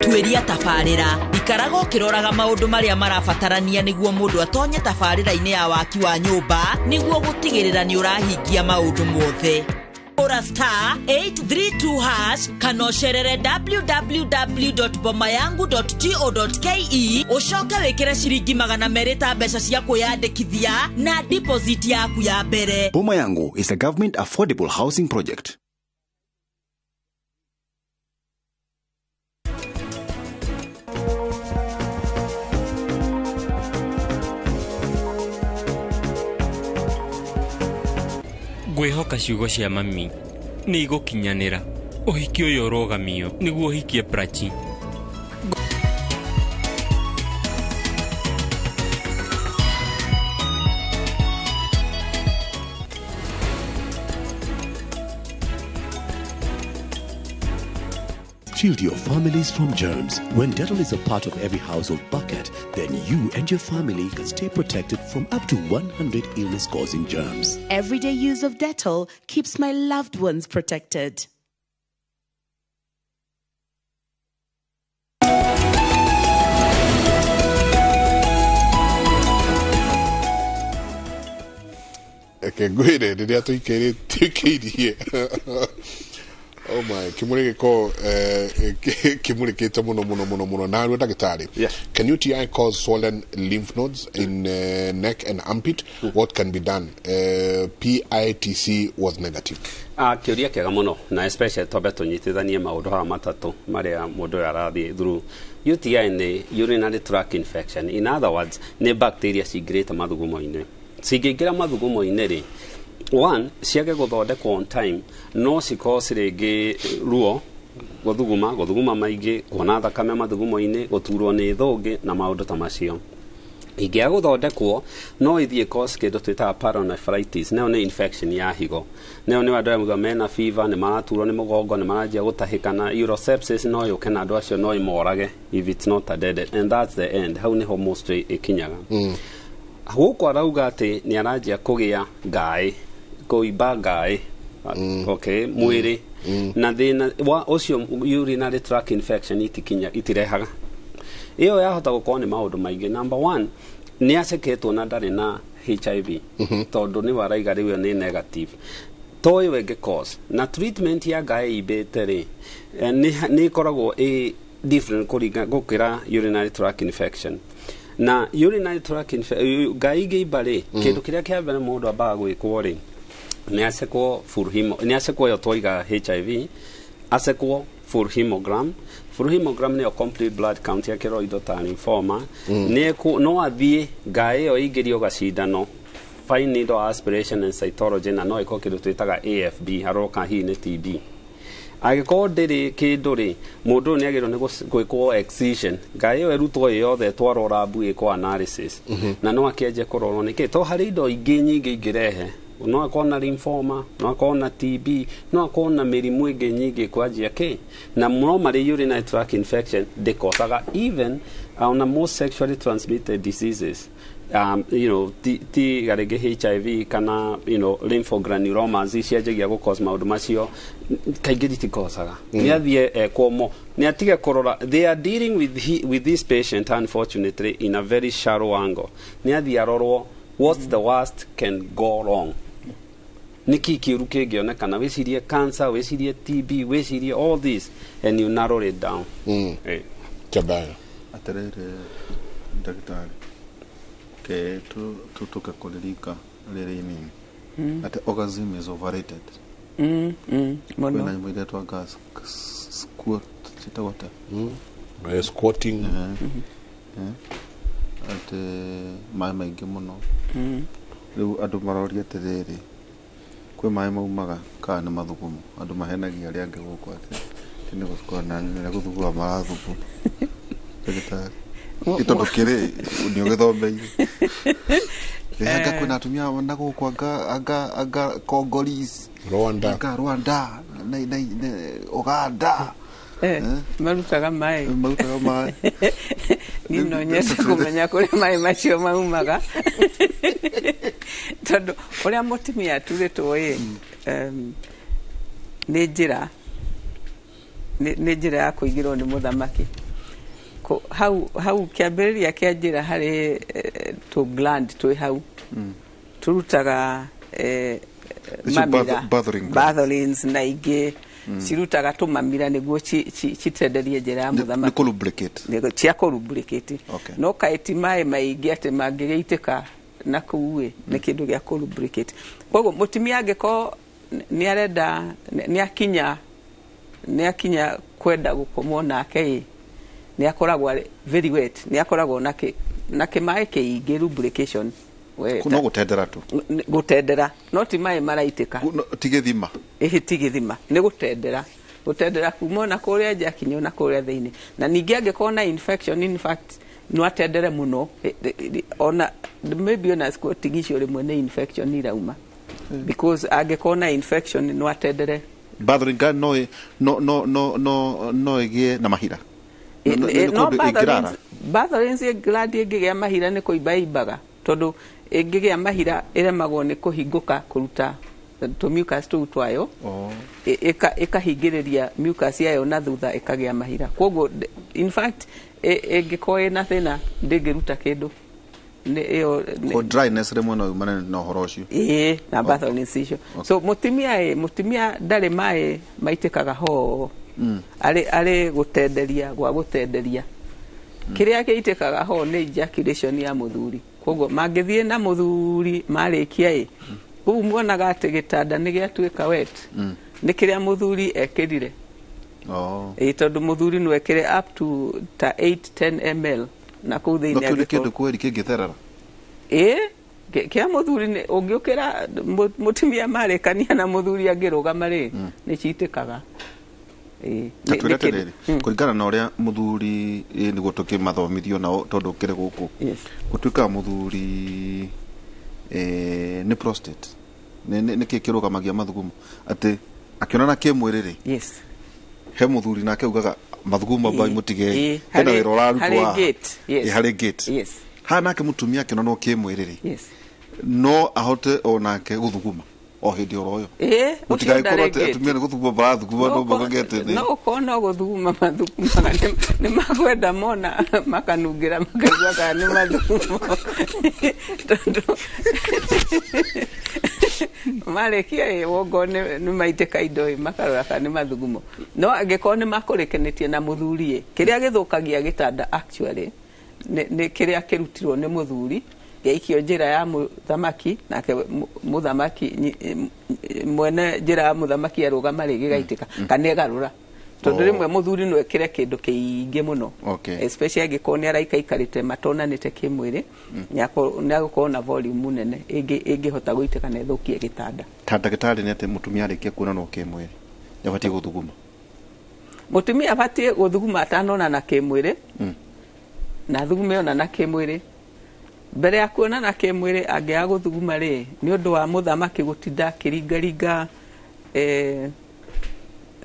Tuĩria tabarĩra ikaraga ũkĩroraga maũndũ marĩa marabatarania nĩguo mũndũ atonye tabarĩra-inĩ ya waki wa nyũmba nĩguo gũtigĩrĩra nĩ ũrahingia maũndũ mothe. Ora star 832 hash kana ũcerere www.bomayangu.go.ke ũcoke wĩkĩre ciringi 200 ta mbeca cia kwĩyandĩkithia na deposit yaku ya mbere. Boma Yangu is a government affordable housing project. Ngwĩhoka ciugo cia mami nĩ igũkinyanĩra. Ũhiki ũyũ ũrũgamio nĩguo ũhikie Prachi. Shield your families from germs. When Dettol is a part of every household bucket, then you and your family can stay protected from up to 100 illness-causing germs. Everyday use of Dettol keeps my loved ones protected. Reke ngwĩre rĩrĩa tũikĩirie Oh my, kimurike ko kimurikite muno muno muno muno na ruo ndagĩtarĩ. Can UTI cause swollen lymph nodes in neck and armpit? What can be done? PITC was negative. Kĩũria kĩega mũno na especially twambe tũnyitithanie maũndũ haha matatũ marĩa mũndũ ũyũ arathiĩ through. UTI nĩ urinary tract infection. In other words, nĩ bacteria cingĩrĩte mathugumo-inĩ. Cingĩingĩra mathugumo-inĩ rĩ, one, ciage gũthondekwo on time, no cicause rĩngĩ ruo, gũthuguma maingĩ, kuona thakame mathugumo-inĩ, gũturwo nĩ thũngĩ na maũndũ ta macio. Ingĩaga gũthondekwo no ithiĩ cause kĩndũ twĩtaga pyelonephritis, nayo nĩ infection ya higo. Nayo nĩ andũ arĩa mena fever, nĩ maraturwo nĩ mũgongo, nĩ maranjia gũtahĩkana. Urosepsis no yũke na andũ acio no ĩmorage if it's not attended, and that's the end. Hau nĩho mostly ĩkinyaga. Gũkũ arauga atĩ nĩ aranjia kũgĩa ngaĩ, kũimba ngaĩ, okay, mwĩrĩ na thĩna wa ũcio urinary tract infection itikinya itirehaga. Ĩyo yahota gũkorwo nĩ maũndũ maingĩ. Number one, nĩ aceketwo na ndarĩ na HIV tondũ nĩ waraiga rĩu ĩyo nĩ negative. To ĩyo ĩngĩ cause na treatment ya ngaĩ imbĩte rĩ, nĩ ĩkoragwo ĩ different gũkĩra urinary tract infection. Na urinary tract infection ngai ingĩimba rĩ, kĩndũ kĩrĩa kĩa mbere mũndũ ambaga gwĩkwo rĩ, nĩ acekwo full hemo, nĩ acekwo ĩyo twaiga HIV, acekwo full hemogram. Full hemogram nĩyo complete blood count ya kĩrorwo indo ta lymphoma. Nĩ no athiĩ ngai ĩyo ĩingĩrio gacindano fine needle aspiration and cytology, na no ĩkorwo kĩndũ twĩtaga AFB, aroka hihi nĩ TB. Angĩkorwo ndĩrĩ kĩndũ rĩ, mũndũ ũyũ nĩ agĩrĩirwo nĩ gwĩkwo excision. Ngai ĩyo ĩrutwo ĩ yothe ĩtwarwo lab ĩkwo analysis. Na no akĩanjie kũrorwo nĩkĩ, to harĩ indo ingĩ nyingĩ ingĩrehe No akorwo na lymphoma, no akorwo na TB, no akorwo na mĩrimũ ĩngĩ nyingĩ kwanjia kĩ na no marĩ urinary tract infection ndĩkosaga even ona most sexually transmitted diseases, ti rĩngĩ HIV kana lymphogranulomas cianjagia gũ cause maũndũ macio, kaingĩ itikosaga. Nĩ athiĩ ekwo mo, nĩ atige kũrora they are dealing with this patient, unfortunately, in a very shallow angle. Nĩ athiĩ arorwo what's the worst can go wrong, nĩkĩ kĩũru kĩngĩonekana, wĩcirie cancer, wĩcirie TB, wĩcirie all this, and you narrow it down. Chabaya. Atĩrĩrĩ ndagĩtarĩ, ke tũke kũrĩrika rĩrĩ inini atĩ orgasm is overrated. Mũno. Kwĩna nyamũ iretwo anga squirt, citagwo atĩa? Squirting. Atĩ maĩ maingĩ mũno. Rĩu andũ maroria atĩrĩrĩ, kwĩ maĩ maumaga kana nĩ mathugumo? Andũ mahenagia arĩa angĩ gũkũ atĩ atĩ nĩ gũkorwo na nĩ gũthuguma marathuguma. Ndagĩtarĩ, nĩ tondũ kĩrĩ nĩ ũgĩthomeire. Anga kwĩna atumia na gũkũ anga Congolese, Rwanda, anga Rwanda na Uganda. Marutaga maĩ. Marutaga maĩ. Niĩ no nyende kũmenya kũrĩa maĩ macio maumaga, tondũ ũrĩa mũtumia aturĩtwo ĩ, nĩ njĩra nĩ njĩra ya kũigĩrwo nĩ mũthamaki. Hau kĩambĩrĩria kĩa njĩra harĩ tũ gland twĩ hau tũrutaga Icio mamira. Bartholin glands. Bartholins na ingĩ cirutaga tũmamira nĩguo citenderie njĩra ya nĩ mũthamaki. Kũ lubricate. Cia kũ lubricate. No kaĩ ti maĩ maingĩ atĩ mangĩgĩitĩka na kũu ĩ, nĩ kĩndũ gĩa kũ lubricate. Koguo mũtumia angĩkorwo nĩ arenda nĩ akinya kwenda gũkomwo nake ĩ, nĩ akoragwo arĩ very wet, nĩ akoragwo na kĩmaĩ kĩingĩ, lubrication. No gũtendera tu. Gũtendera, no ti maĩ maraitĩka. Ti gĩthima. Ĩhĩ, ti gĩthima, nĩ gũtendera kuma ona kũrĩa nja kinya ona kũrĩa thĩinĩ. Na ningĩ angĩkorwo na infection, in fact, no atendere mũno. Ona maybe ona squirting icio rĩmwe nĩ infection irauma, because angĩkorwo na infection no atendere. Bartholin gland no ĩ- no no no no no ĩgĩe na mahira? Nĩ No. kũndũ ĩngĩrara? Bartholin's gland ĩngĩgĩa mahira nĩ kũimba imbaga, tondũ ĩngĩgĩa mahira ĩremagwo nĩ kũhingũka kũruta tũ mucus tũu twayo. Ĩkahingĩrĩria mucus yayo na thutha ĩkagĩa mahira. Koguo in fact ĩngĩkorwo ĩna thĩna ndĩngĩruta kĩndũ. Nĩ ĩyo Ko dryness rĩmwe no yumane na ũhoro ũcio? Ĩĩ, na Bartholin's icio. So mũtumia ndarĩ maĩ maitĩkaga ho. Arĩ gũtenderia gwa gũtenderia. Kĩrĩa gĩitĩkaga ho nĩ ejaculation ya mũthuri. Koguo mangĩthiĩ na mũthuri marĩkia ĩ, kũu muonaga atĩ gĩtanda nĩ gĩatuĩka wet. Nĩ kĩrĩa mũthuri ekĩrire. Ĩ, tondũ mũthuri no ekĩre up to ta 8 10 ml na kũu No thĩinĩ. kĩu nĩ Angĩkorwo kĩndũ kweri kĩngĩtherera? Ĩ, kĩa mũthuri nĩ ũngĩũkĩra mũtumia marĩkania na mũthuri angĩrũgama rĩ, nĩ citĩkaga. Ĩ, Ta twĩre nĩ kĩndũ- atĩrĩrĩ, kũringana na ũrĩa mũthuri ĩ, nĩguo tũkĩmathomithio nao tondũ ũkĩrĩ gũkũ, gũtuĩkaga mũthuri nĩ prostate nĩ kĩ kĩrũgamagia mathugumo atĩ akĩonana kĩmwĩrĩ rĩ, he mũthuri nake ugaga mathugumo mbai mũtige, hena wĩra ũrarutwo harĩ haha. gate, yes. Ĩ, harĩ gate. Haha nake mũtumia akĩonanwo kĩmwĩrĩ rĩ, no ahote onake gũthuguma o hĩndĩ oro ĩyo? Ĩ, ũcio Mũtigagĩkorwo ndarĩ atĩ gate. atumia nĩ gũthuguma marathuguma no maugage atĩ No ũkorwo no gũthuguma mathugumaga, nĩ makwenda mona makanungĩra makaigua kana nĩ mathugumo, tondũ marĩkia ĩ wongo nĩ maitĩka indo ĩ, makarora kana nĩ mathugumo. No angĩkorwo nĩ makũrĩkanĩtie na mũthuri ĩ, kĩrĩa gĩthũkagia gĩtanda actually nĩ kĩrĩa kĩrutirwo nĩ mũthuri gĩaikio njĩra ya mũthamaki, nake mũthamaki mwene njĩra ya mũthamaki arũgama rĩ, gĩgaitĩka kana ĩgarũra, tondũ rĩmwe mũthuri no ekĩre kĩndũ kĩingĩ mũno, especially angĩkorwo nĩ araikaikarĩte matonanĩte kĩmwĩrĩ, nĩ agũkorwo na volume nene ĩngĩhota gũitĩka na ĩthũkie gĩtanda. Ta ndagĩtarĩ, nĩ atĩ mũtumia arĩkia kuonanwo kĩmwĩrĩ nĩ abatiĩ gũthuguma? Mũtumia abatiĩ gũthuguma atanonana kĩmwĩrĩ, na thugume onana kĩmwĩrĩ. Mbere ya kuonana kĩmwĩrĩ angĩaga gũthuguma rĩ, nĩ ũndũ wa mũthamaki gũtinda akĩringaringa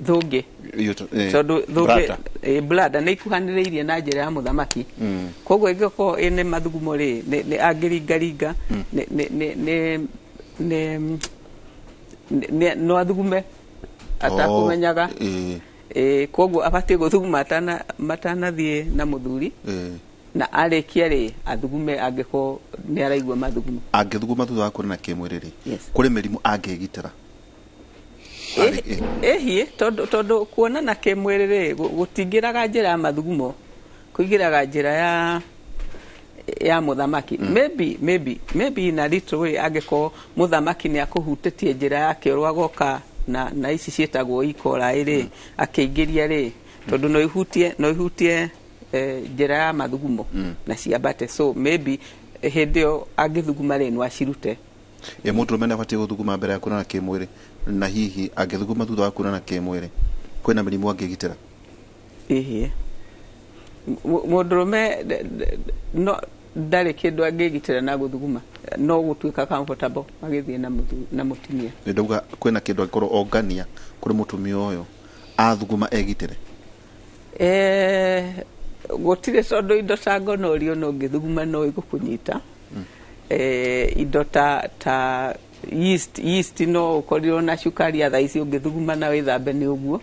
thũngĩ. Tondũ thũngĩ bladder nĩ ikuhanĩrĩirie na njĩra ya mũthamaki. Koguo ĩngĩkorwo ĩnĩ mathugumo rĩ, nĩ angĩringaringa nĩ no athugume atakũmenyaga. Koguo abatiĩ gũthuguma matanathiĩ na mũthuri. Na arĩkia rĩ athugume angĩkorwo nĩ araigua mathugumo. Angĩthuguma thutha wa kuonana kĩmwĩrĩ rĩ, kũrĩ mĩrimũ angĩgitĩra? Ĩhiĩ tondũ kuonana kĩmwĩrĩ rĩ gũtingĩraga njĩra ya mathugumo, kũingĩraga njĩra ya mũthamaki. Maybe in a little way angĩkorwo mũthamaki nĩ akũhutĩtie njĩra ya kĩoro agoka na ici ciĩtagwo ikora rĩ, akĩingĩria rĩ, tondũ no ihutie njĩra ya mathugumo na ciambate. So maybe hĩndĩ ĩyo angĩthuguma rĩ no acirute. Mũndũrũme nĩ abatiĩ gũthuguma mbere ya kuonana kĩmwĩrĩ, na hihi angĩthuguma thutha wa kuonana kĩmwĩrĩ kwĩna mĩrimũ angĩgitĩra? Ĩhĩ, mũndũrũme no ndarĩ kĩndũ angĩgitĩra na gũthuguma, no gũtuĩka comfortable agĩthiĩ na mũtumia. Nĩ ndauga kwĩna kĩndũ angĩkorwo ongania kũrĩ mũtumia ũyũ athuguma egitĩre? Gũtirĩ, tondũ indo ta gonorrhea no ũngĩthuguma no ĩgũkũnyita. Indo ta yeast no ũkorirwo na cukari ya thaa ici ũngĩthuguma na wĩthambe nĩ ũguo.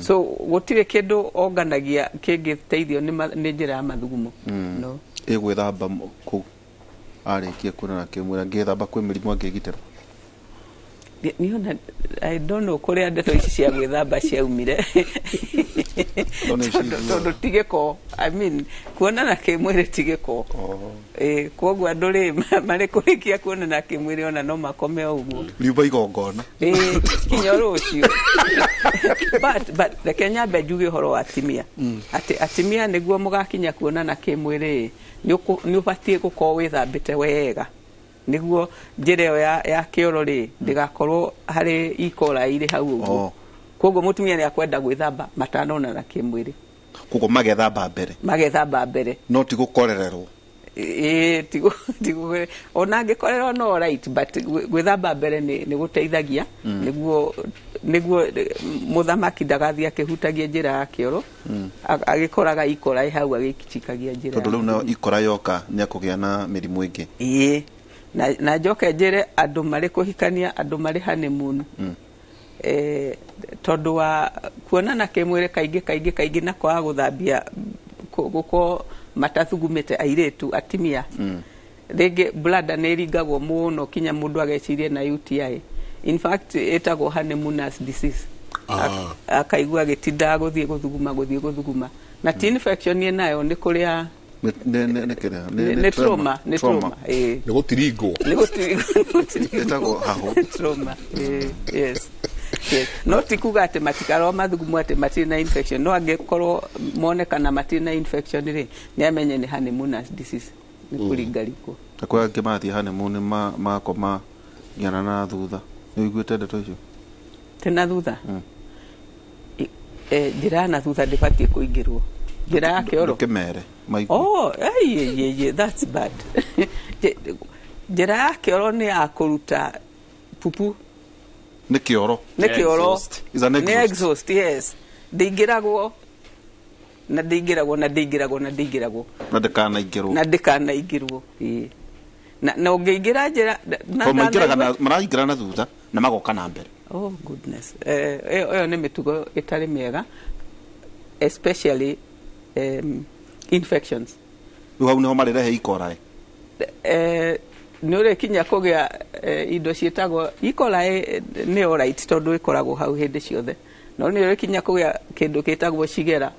So gũtirĩ kĩndũ onganagia kĩngĩteithio nĩ njĩra ya mathugumo. No. Ĩgwĩthamba kũu arĩkia kuonana kĩmwĩrĩ, angĩthamba kwĩ mĩrimũ angĩgitĩra? Niona, I don't know kũrĩa ndeto ici cia gwĩthamba ciaumire. Tondũ ti gĩko, I mean kuonana kĩmwĩrĩ ti gĩko. Koguo andũ rĩ marĩ kũrĩkia kuonana kĩmwĩrĩ ona no makome o ũguo. Riuma igongona. Kinya rũciũ. But reke nyambe njuge ũhoro wa atimia. Atĩ atimia nĩguo mũgakinya kuonana kĩmwĩrĩ nĩ ũbatiĩ gũkorwo wĩthambĩte wega, nĩguo njĩra ĩyo ya kĩoro rĩ ndĩgakorwo harĩ ikora irĩ hau ũguo. Koguo mũtumia nĩ akwenda gwĩthamba matanonana kĩmwĩrĩ. Koguo magethamba mbere. Magethamba mbere. No ti gũkorererwo. Ti ona angĩkorerwo no right, but gwĩthamba mbere nĩ gũteithagia nĩguo mũthamaki ndagathiĩ akĩhutagia njĩra ya kĩoro, agĩkoraga ikora ĩ hau agĩcikagia njĩra. Tondũ rĩu nayo ikora yoka nĩ akũgĩa na mĩrimũ ĩngĩ. Ĩĩ. Na njoke njĩre andũ marĩ kũhikania, andũ marĩ honeymoon, tondũ wa kuonana kĩmwĩrĩ kaingĩ na kwaga gũthambia gũkorwo matathugumĩte airĩtu atimia, rĩngĩ bladder nĩ ĩringagwo mũno kinya mũndũ ageciria na UTI. In fact ĩtagwo honeymooners disease. Akaigua agĩtinda gũthiĩ gũthuguma, na ti infection ĩnayo nĩ kũrĩa nĩ trauma, nĩ trauma. Nĩ gũtiringwo. Ĩtagwo hahũ. Trauma. Yes. No ti kuga atĩ matikarwo mathugumo atĩ matirĩ na infection, no angĩkorwo monekana matirĩ na infection rĩ, nĩ amenye nĩ honeymooners disease, nĩ kũringaringwo. Na kwĩ angĩ mathiĩ honeymoon makoma nginya na thutha. Nĩ ũiguĩte ndeto icio? Tĩ na thutha? Njĩra ya na thutha ndĩbatiĩ kũingĩrwo. Njĩra ya kĩoro. Ndũkĩmere. Oh, hey, that's bad. Njĩra ya kĩoro nĩ ya kũruta pupu. Nĩ kĩoro. Nĩ kĩoro. Nĩ exhaust, yes. Ndĩingĩragwo na ndĩingĩragwo na ndĩingĩragwo na ndĩingĩragwo. Na ndĩkanaingĩrwo. Na ndĩkanaingĩrwo. Ĩĩ. Na ũngĩingĩra njĩra maraingĩra na thutha na magoka na mbere. Oh goodness. Ĩyo nĩ mĩtugo ĩtarĩ mĩega, especially infections. Rĩu hau nĩho marĩrehe ikora. Nĩ ũrĩkinya kũgĩa indo ciĩtagwo ikora nĩ alright tondũ ĩkoragwo hau hĩndĩ ciothe, no nĩ ũrĩkinya kũgĩa kĩndũ gĩtagwo shigella,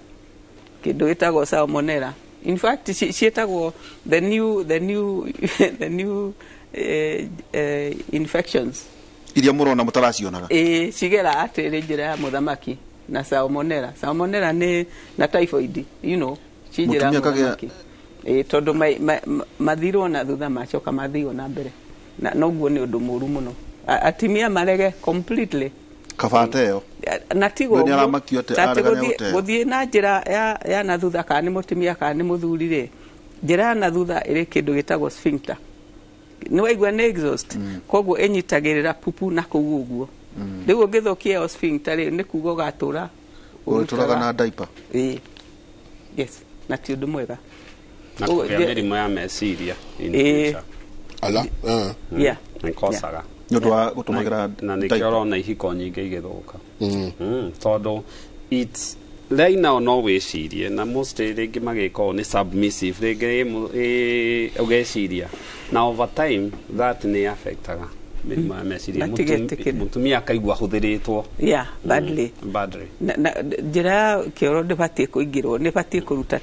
kĩndũ gĩtagwo salmonella. In fact ciĩtagwo the new infections iria mũrona mũtaracionaga. Shigella atĩ ĩrĩ njĩra ya mũthamaki na salmonella. Salmonella nĩ na typhoid, you know, ci njĩra ya mũthamaki. Tondũ mathirwo na thutha macoka mathio na mbere, na noguo nĩ ũndũ mũru mũno. Atimia marege completely kabate ĩyo na tigo gũthiĩ na njĩra ya na thutha, kana nĩ mũtumia kana nĩ mũthuri rĩ, Njĩra ya na thutha ĩrĩ kĩndũ gĩtagwo sphincter. Nĩ waigua nĩ exhaust, koguo ĩnyitagĩrĩra pupu na kũu ũguo. Rĩu ũngĩthũkia ĩyo sphincter rĩ, nĩ kuga ũgatũra Ũtũraga na diaper. Ĩĩ. Yes, na ti ũndũ mwega. Na Ũguo kũgĩa mĩrimũ ya meciria in Ĩĩ. future. Ala. Yeah. Nĩkocaga. Nĩ ũndũ wa gũtũmagĩra na nĩkĩo diaper. ũrona ihiko nyingĩ igĩthũka. Tondũ it's right now no wĩcirie na most rĩngĩ magĩka ũũ nĩ submissive rĩngĩ ũgeciria na over time that nĩ affectaga mĩrimũ ya meciria. Matigetĩkĩre. Mũtumia akaigua ahũthĩrĩtwo. Yeah, badly. Badly. Na njĩra ya kĩoro ndĩbatiĩ kũingĩrwo, nĩ batiĩ kũruta,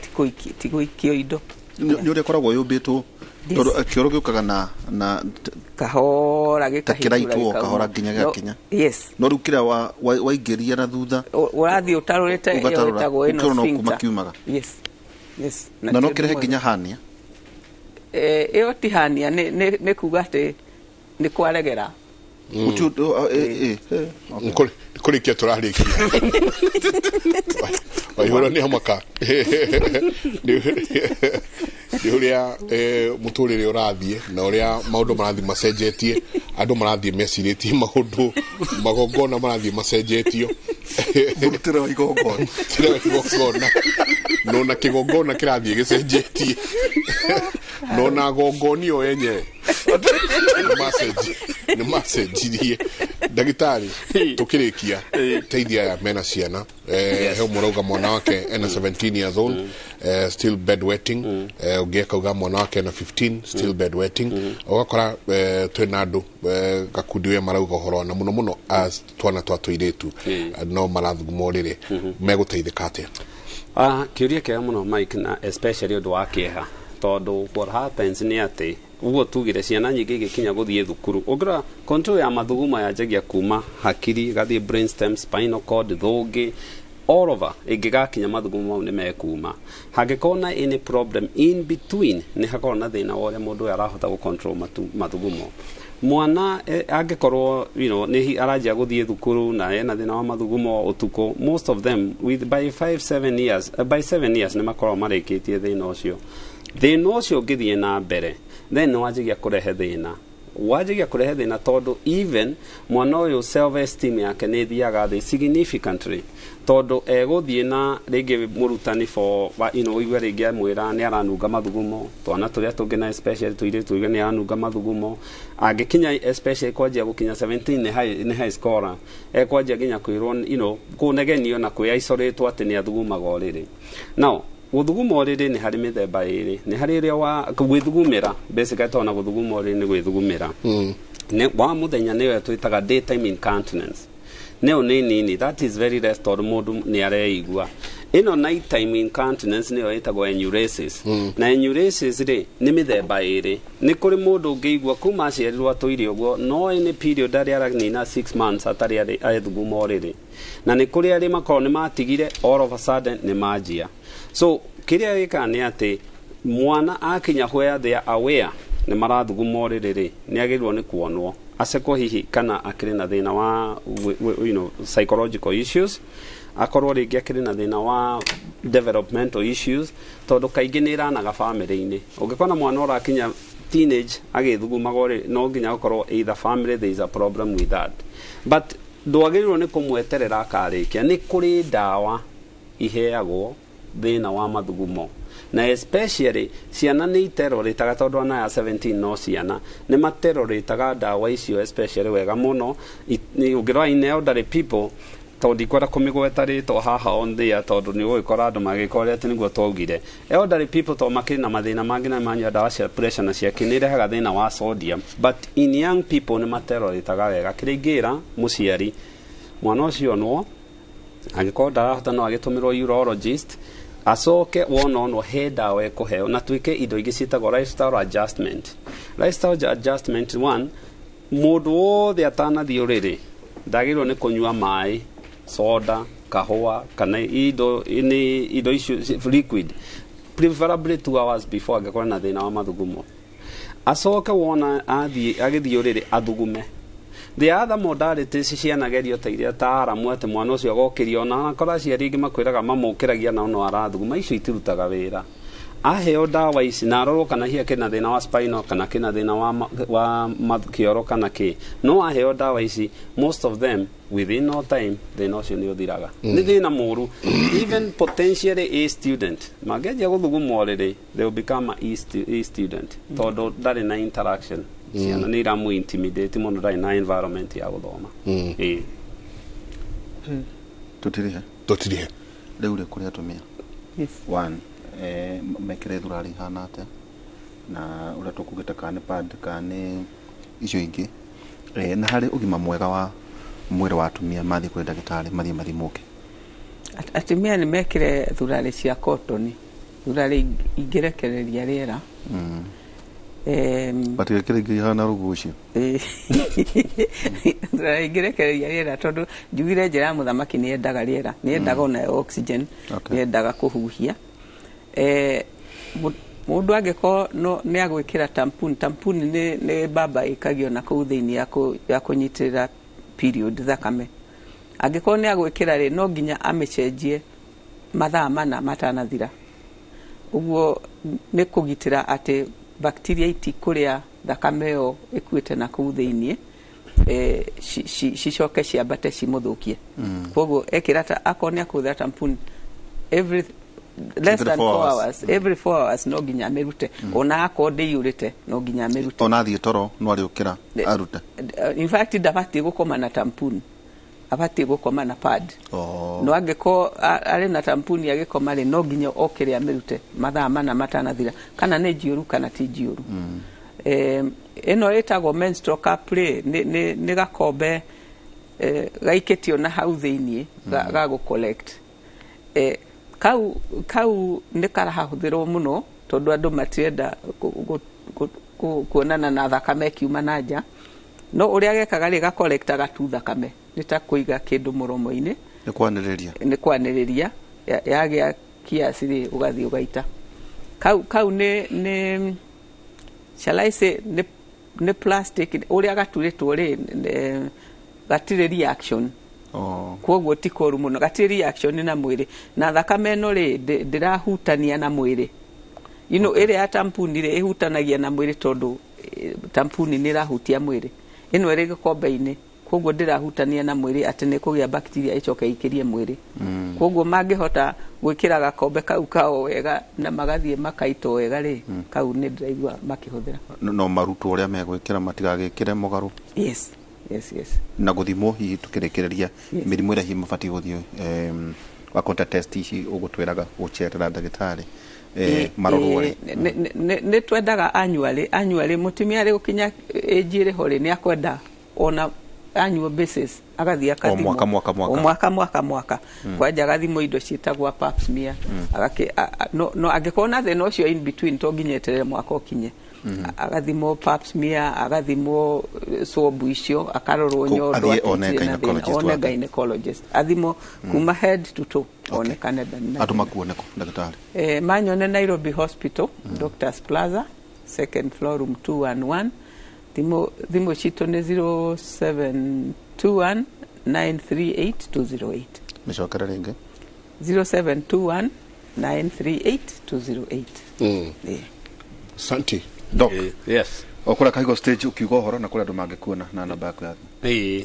ti gũikio indo. Nĩ ũrĩa ĩkoragwo yũmbĩtwo, tondũ kĩoro gĩũkaga na kahora ta gĩkahingũra kĩraitwo gĩkauma. kahora nginya gĩgakinya. Yes. No rĩu kĩrĩa waingĩria na thutha, ũrathiĩ ũtarũrĩte ĩyo ũgatarũra, ĩtagwo ĩno ũkĩona no kuma sphincter. kiumaga. Yes. Na no ti ũndũ kĩrehe mwega. nginya hania. Ĩyo ti hania, nĩ kuga atĩ nĩ kwaregera. Kũrĩkia tũrarĩkia waihũra nĩ hamaka nĩ ũrĩa mũtũrĩre ũrathiĩ na ũrĩa maũndũ marathiĩ macenjetie, andũ marathiĩ mecirĩtie maũndũ, magongona marathiĩ macenjetio. Mũrutĩre wa igongona. Mũrutĩre wa igongona no na kĩgongona kĩrathiĩ gĩcenjetie, no na gongoni o enyewe nĩ macenjirie. Ndagĩtarĩ, tũkĩrĩkia, teithia aya mena ciana. He ũmwe ũrauga mwana wake ena 17 years old, still bedwetting. Ũngĩ akauga mwana wake ena 15, still bedwetting. Ũgakora twĩna andũ gakundi we marauga ũhoro na mũno mũno as twana twa tũirĩtu no marathuguma ũrĩrĩ, megũteithĩka atĩa? Ah, kĩũria kĩega mũno, Mike, na especially ũndũ wa kĩeha, tondũ what happens nĩ atĩ ũguo tugire ciana nyingĩ igĩkinya gũthiĩ thukuru, ũngĩrora control ya mathugumo yanjagia kuma hakiri, ĩgathiĩ brainstem, spinal cord, thũngĩ, all over, ĩngĩgakinya mathugumo mau nĩ mekuma. Hangĩkorwo na any problem in between, nĩ hakorwo na thĩna wa ũrĩa mũndũ ũyũ arahota gũ control mathugumo. Mwana angĩkorwo nĩ aranjia gũthiĩ thukuru na ena thĩna wa mathugumo ũtukũ, most of them with by 5 7 years, by 7 years nĩ makoragwo marĩkĩtie thĩna ũcio. Thĩna ũcio ũngĩthiĩ na mbere, then nĩ wanjagia kũrehe thĩna, wanjagia kũrehe thĩna tondũ even mwana ũyũ self esteem yake nĩ ĩthiaga thĩ significantly, tondũ egũthiĩ na rĩngĩ mũrutani for ũigue rĩngĩ amwĩra nĩ aranunga mathugumo, twana tũrĩa tũngĩ na especially tũirĩtu ũigue nĩ aranunga mathugumo. Angĩkinya especially kwanjia gũkinya 17, nĩ high scorer, ekwanjia nginya kwĩrwo kũnegenio na kwĩ isolate atĩ nĩ athugumaga ũrĩrĩ. Now gũthuguma ũrĩrĩ nĩ harĩ mĩthemba ĩrĩ, nĩ harĩ ĩrĩa wa gwĩthugumĩra, basically tondũ na gũthuguma ũrĩrĩ nĩ gwĩthugumĩra. Nĩ wa mũthenya, nĩyo twĩtaga daytime incontinence, nĩyo nĩ nini, that is very less tondũ mũndũ nĩ areigua. Ĩno night time incontinence nĩyo ĩtagwo enuresis. Na enuresis rĩ, nĩ mĩthemba ĩrĩ. Nĩ kũrĩ mũndũ ũngĩigua kuma aciarirwo atũire ũguo, no any period arĩa aranina 6 months atarĩ arĩ ethuguma ũrĩrĩ, na nĩ kũrĩ arĩa makorwo nĩ matigire, all of a sudden nĩ manjia. So kĩrĩa gĩkaga nĩ atĩ mwana akinya where they are aware nĩ marathuguma ũrĩrĩ rĩ, nĩ agĩrĩirwo nĩ kuonwo acekwo hihi kana akĩrĩ na thĩna wa psychological issues, akorwo rĩngĩ akĩrĩ na thĩna wa developmental issues, tondũ kaingĩ nĩ ĩranaga family-inĩ. Ũngĩkona mwana ũrakinya teenage agĩthugumaga ũrĩ, no nginya gũkorwo either family there is a problem with that, but ndwagĩrĩirwo nĩ kũmweterera akarĩkia. Nĩ kũrĩ ndawa iheagwo thĩna wa mathugumo, na especially ciana nĩ iterorĩtaga, tondũ ana ya 17 no ciana nĩ materorĩtaga ndawa icio especially wega mũno. Ũngĩrora in elderly people, tondũ ndikwenda kũmĩgweta rĩtwa haha on there, tondũ nĩ ũgũgĩkora andũ magĩka ũrĩa atĩ nĩguo twaugire elderly people, tondũ makĩrĩ na mathĩna mangĩ na manyua ndawa cia pressure na cia kĩ, nĩ irehaga thĩna wa sodium, but in young people nĩ materorĩtaga wega. Kĩrĩa ingĩra mũciari, mwana ũcio onwo, angĩkorwo ndarahota no agĩtũmĩrwo urologist, acoke wona onwo he ndawa ĩkũheo, na twĩke indo ingĩ ciĩtagwo lifestyle adjustment. Lifestyle adjustment one, mũndũ wothe atanathiĩ ũrĩrĩ ndagĩrĩirwo nĩ kũnyua maĩ, soda, kahũa kana indo nĩ indo icio liquid, preferably 2 hours before, angĩkorwo na thĩna wa mathugumo. Acoke wona athiĩ agĩthiĩ ũrĩrĩ athugume. The other modalities cianagerio ta iria taaramu atĩ mwana ũcio agokĩrio, ona akora aciari aingĩ makwĩraga mamũkĩragia na no arathuguma, icio itirutaga wĩra. Aheo ndawa ici na arorwo kana hihi kĩna thĩna wa spinal kana kĩna thĩna wa kĩoro kana kĩ, no aheo ndawa ici, most of them within no time thĩna ũcio nĩ ũthiraga. Nĩ thĩna mũru. Even potentially a student mangĩanjia gũthuguma ũrĩrĩ, they will become a student, tondũ ndarĩ na interaction. Ciana nĩ iramu intimidate mũno, ndarĩ na environment ya gũthoma. Ĩĩ. Tutirihe. Tutirihe. Rĩu rĩ kũrĩ atumia. Yes. One, mekĩre thurari ihana atĩa na ũrĩa tũkugĩte, kana nĩ pad kana nĩ icio ingĩ, na harĩ ũgima mwega wa mwĩrĩ wa atumia mathiĩ kũrĩ ndagĩtarĩ, mathiĩ mathimũke. Atumia nĩ mekĩre thurarĩ cia cotton, thurarĩ ingĩrekereria rĩera. Matigekĩre ingĩ ihana rũgucio. Thurarĩ ingĩrekereria rĩera, tondũ njugire njĩra ya mũthamaki nĩ yendaga rĩera, nĩ yendaga onayo oxygen, nĩ yendaga kũhuhia. Mũndũ angĩkorwo no nĩ agwĩkĩra tampon, tampon nĩ mbamba ĩkagio na kũu thĩinĩ ya kũnyitĩrĩra period thakame. Angĩkorwo nĩ agwĩkĩra rĩ, no nginya amĩcenjie mathaa 4 matanathira. Ũguo nĩ kũgitĩra atĩ bacteria itikũrĩa thakame ĩyo ĩkuĩte na kũu thĩinĩ, cicoke ciambate cimũthũkie. Koguo ekĩra ta akorwo nĩ akũhũthĩra tampon every less Every than 4 4 hours. hours, every 4 hours no nginya amĩrute. Ona akorwo ndĩiyũrĩte no nginya amĩrute. Ona athiĩ toro no arĩũkĩra arute. In fact ndabatiĩ gũkoma na tampon, abatiĩ gũkoma na pad. No angĩkorwo arĩ na tamponi agĩkoma rĩ, no nginya okĩre amĩrute mathaa 4 matanathira, kana nĩ njiũru kana ti njiũru. Ĩno ĩtagwo menstrual cup rĩ, nĩ gakombe gaikĩtio na hau thĩiniĩ ga gũ collect. Kau nĩ karahũthĩrwo mũno tondũ andũ matirenda kuonana na thakame ĩkiuma na nja. No ũrĩa gekaga rĩ, gakolektaga tu thakame, nĩ ta kũiga kĩndũ mũromo-inĩ. Nĩ kwanĩrĩria. Nĩ kwanĩrĩria, yagĩa kiasi rĩ, ũgathiĩ ũgaita. Kau nĩ shall I say nĩ plastic, ũrĩa gaturĩtwo rĩ, gatirĩ reaction. Koguo ti koru mũno, gatirĩ reaction na mwĩrĩ, na thakame ĩno rĩ, ndĩrahutania na mwĩrĩ. You know, ĩrĩa ya tamponi rĩ, ĩhutanagia na mwĩrĩ tondũ tamponi nĩ ĩrahutia mwĩrĩ. Ĩno ĩrĩ gĩkombe-inĩ, koguo ndĩrahutania na mwĩrĩ atĩ nĩ kũgĩa bacteria ĩcoke ĩikĩrie mwĩrĩ. Koguo mangĩhota gwĩkĩra gakombe kau kao wega na magathiĩ makaitwo wega rĩ, kau nĩ ndĩraigua makĩhũthĩra. No marutwo ũrĩa megwĩkĩra matigagĩkĩre mũgarũ. Yes. Yes, yes. Na gũthimwo hihi tũkĩrĩkĩrĩria mĩrimũ ĩrĩa hihi mabatiĩ gũthiĩ, wakonta test ici ũgũtwĩraga gũcerera ndagĩtarĩ, marorwo rĩ. Nĩ twendaga annually mũtumia arĩ gũkinya age ĩrĩ ho rĩ, nĩ akwenda ona annual basis agathiĩ akathimwo. O mwaka, mwaka, mwaka. O mwaka, mwaka, mwaka. Kwanja agathimwo indo ciĩtagwo pap smear. No angĩkorwo na thĩna ũcio in between, to nginya eterere mwaka ũkinye. Agathimwo pap smear, agathimwo swab icio, akarorwo nyondo Athiĩ atĩ one itirĩ na thĩna. gynecologist One wake. gynecologist. Athimwo kuma head to toe, onekane ndarĩ na Andũ thĩna. makuone kũ, ndagĩtarĩ? Manyone Nairobi Hospital, Doctors Plaza, second floor, room 211. Thimũ citũ nĩ 0721 938 208. Mĩcokere rĩngĩ. 0721 938 208. Asante. Doc. Yes. O kũrĩa Kahigo stage ũkiuga ũhoro na kũrĩa andũ mangĩkuona na namba yaku ya thimũ. Ĩĩ.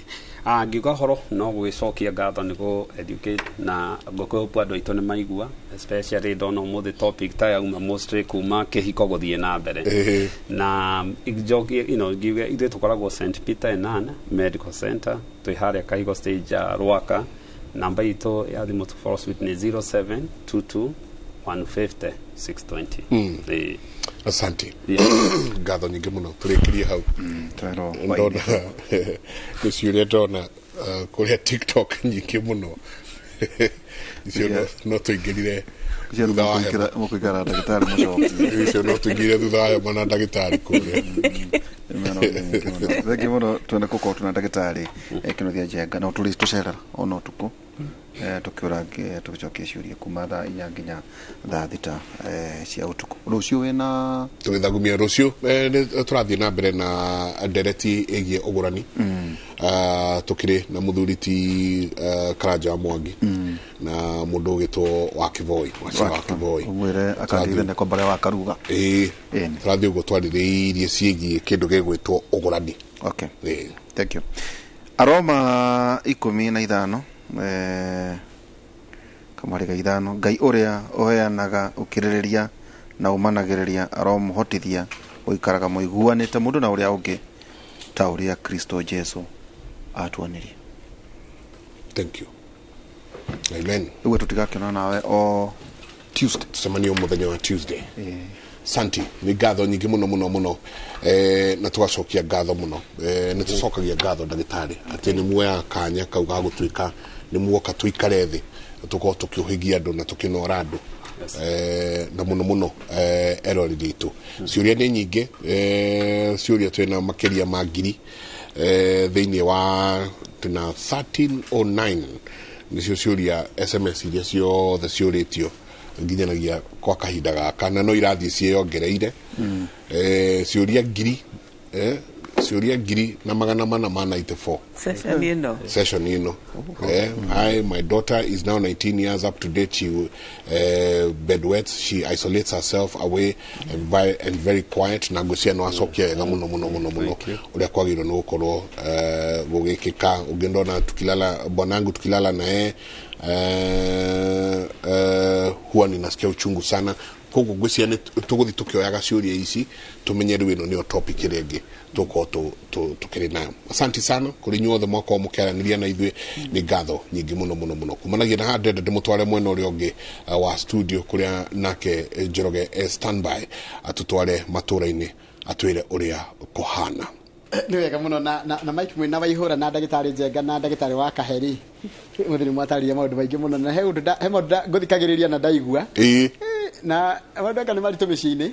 Ngiuga ũhoro no gwĩcokia ngatho nĩ gũ educate na ngũkũhope andũ aitũ nĩ maigua, especially ndona ũmũthĩ topic ta yauma mostly kuma kĩhiko gũthiĩ na mbere. Na njokie, you know, ngiuge ithuĩ tũkoragwo St Peter and Ann Medical Center, twĩ harĩa Kahigo stage ya Rwaka. Namba itũ ya thimũ to follow suit nĩ 0722 150 620. Ĩĩ. Asante. Yeah. Ngatho nyingĩ mũno, tũrĩkĩrie hau. Twerwo Ndona nĩ ciũria ndona kũrĩa TikTok nyingĩ mũno. Icio no tũingĩrire Icio thutha wa hema. Mũkũikara ndagĩtarĩ mũcokie. Icio no tũingĩrire thutha wa hema na ndagĩtarĩ kũrĩa. Thengiũ mũno, twenda gũkorwo twĩna ndagĩtarĩ Kĩnuthia Njenga, no tũrĩ tũcerera ona ũtukũ. Tukiũrange tũgĩcokia ciũria kuma thaa 4 nginya thaa 6 cia ũtukũ. Rũciũ wĩna tũgĩthagumia rũciũ, nĩ tũrathiĩ na mbere na ndereti ĩgiĩ ũgũrani. Tũkĩrĩ na mũthuri ti Karanja wa Mwangi na mũndũ ũgĩtwo wa Kĩboi, Wachira wa Kĩboi. Ũmwĩre akandeithia nĩ kwambara wa Karuga. Ĩĩ, tũrathiĩ ũguo twarĩrĩirie ciĩgiĩ kĩndũ gĩgwĩtwo ũgũrani. Okay. Thank you. Aroma 15 kamwari ga 5, Ngai ũrĩa ũheanaga ũkirĩrĩria na ũmanagĩrĩria aromũhotithia gũikaraga mũiguanĩte mũndũ na ũrĩa ũngĩ ta ũrĩa Kristo Jesu atuonirie. Thank you. Amen. Rĩu tũtigakĩona nawe o Tuesday. Tucemanio mũthenya wa Tuesday. Santi, nĩ ngatho nyingĩ mũno mũno mũno, na tũgacokia ngatho mũno, nĩ tũcokagia ngatho ndagĩtarĩ atĩ nĩ muoyaga kanya kau ga gũtuĩka nĩ muoka tũikare thĩ tũkorwo tũkĩũhĩgia andũ na tũkĩnora andũ, na mũno mũno eroreri ritũ. Ciũria nĩ nyingĩ, ciũria twĩna makĩria ma 1000 thĩinĩ wa twĩna 1309 nĩcio ciũria SMS iria ciothe ciũrĩtio nginyanagia kwa kahinda gaka, na no irathiĩ ciĩyongereire. Ciũria 1000, ciũria 1494 session ĩno. Session ĩno. I, my daughter is now 19 years up to date. She bedwets, she isolates herself away and very quiet. Na ngwĩciria no acokia wega mũno mũno mũno mũno ũrĩa kwagĩrĩirwo nĩ gũkorwo gũgĩkĩka. Ũngĩ ndona tukilala, bwanangu tukilala naye huwa ninasikia uchungu sana. Koguo ngwĩciria nĩ tũgũthiĩ tũkĩoyaga ciũria ici tũmenye rĩu ĩno nĩyo topic ĩrĩa ĩngĩ tũkorwo tũkĩrĩ nayo. Asanti sana kũrĩ inyuothe mwakorwo mũkĩaranĩria na ithuĩ, nĩ ngatho nyingĩ mũno mũno mũno. Kumanagia na haha ndĩrenda ndĩmũtware mwena ũrĩa ũngĩ wa studio kũrĩa nake Njoroge standby atũtware matũra-inĩ atwĩre ũrĩa kũhana. Nĩ wega mũno na Mike mwena wa Ihũra na ndagĩtarĩ Njenga na ndagĩtarĩ wa Kaheri mũthĩ mwatarĩria maũndũ maingĩ mũno, na he ũndũ he maũndũ ngũthikagĩrĩria na ndaigua. Na maũndũ aka nĩ maritũ mĩciĩ-inĩ.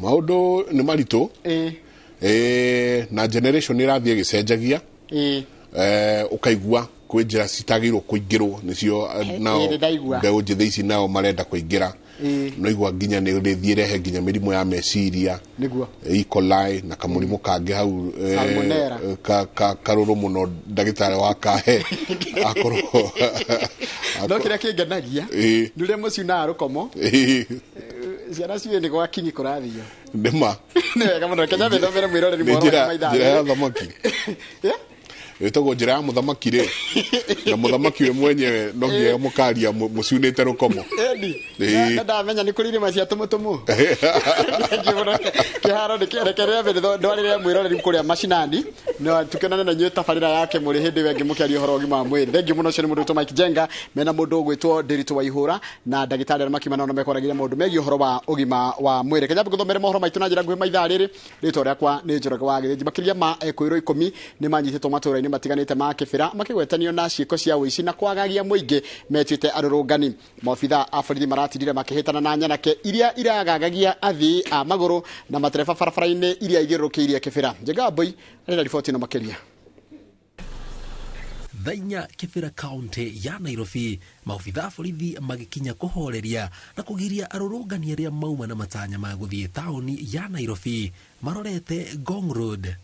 Maũndũ nĩ maritũ. Na generation ĩrathiĩ ĩgĩcenjagia. Ũkaigua kwĩ njĩra citagĩrĩirwo kũingĩrwo nĩcio nao mbeũ njĩthĩ ici nao marenda kũingĩra. No igua nginya nĩ rĩthiĩ rehe nginya mĩrimũ ya meciria nĩguo E. coli na kamũrimũ kangĩ hau karũrũ mũno ndagĩtarĩ wa Kahe akorwo. No kĩrĩa kĩngenagia nĩ ũrĩa mũciunaga rũkomo, ciana ciũĩ nĩ gwa kinyi kũrathio. Nĩma nĩ wega mũno. Kenya mĩthomere mwĩroreri mohoro wa maithaa. Njĩra ya thamaki ĩtagwo njĩra ya mũthamaki rĩ, na mũthamaki we mwenyewe no nginya mũkaria mũciunĩte rũkomo. Na ndamenya nĩ kũrĩ irĩma cia tũmũtũmũ. Kĩharo nĩ kĩrekerera mbere ndwarĩre mwĩroreri kũrĩa macinani na tukionane na inyuĩ tabarĩra yake mũrĩ hĩndĩ ĩyo ĩngĩ mũkĩaria ũhoro ũgima wa mwĩrĩ. Thengiũ mũno, ũcio nĩ mũndũ wĩtwo Mike Njenga mena mũndũ ũgwĩtwo Ndiritu wa Ihũra na ndagĩtarĩ arĩa makiuma nao mekwaragĩria maũndũ megiĩ ũhoro wa ũgima wa mwĩrĩ. Kenya ngũthomere mohoro maitũ na njĩra nguhĩ maithaa rĩrĩ. Rĩtwa rĩakwa nĩ Njoroge wa Gĩthĩnji. Makĩria ma ekũĩrwo 10 nĩ manyitĩtwo matũũra-inĩ matiganĩte ma Kĩbĩra makĩgwetanio na ciĩko cia ũici na kwagagia mũingĩ metuĩte arũrũngani. Maobitha a borithi maratindire makĩhĩtana na nyanake iria iragagagia athii a magũrũ na matereba barabara-inĩ iria igĩrũrũkĩirie Kĩbĩra. Njenga Mbui arĩ na riboti ĩno makĩria. Thaa 4 Kĩbĩra kaunti ya Nairobi, maobitha a borithi magĩkinya kũhoreria na kũgiria arũrũngani arĩa mauma na matanya ma gũthiĩ taũni ya Nairobi marorete Ngong Road.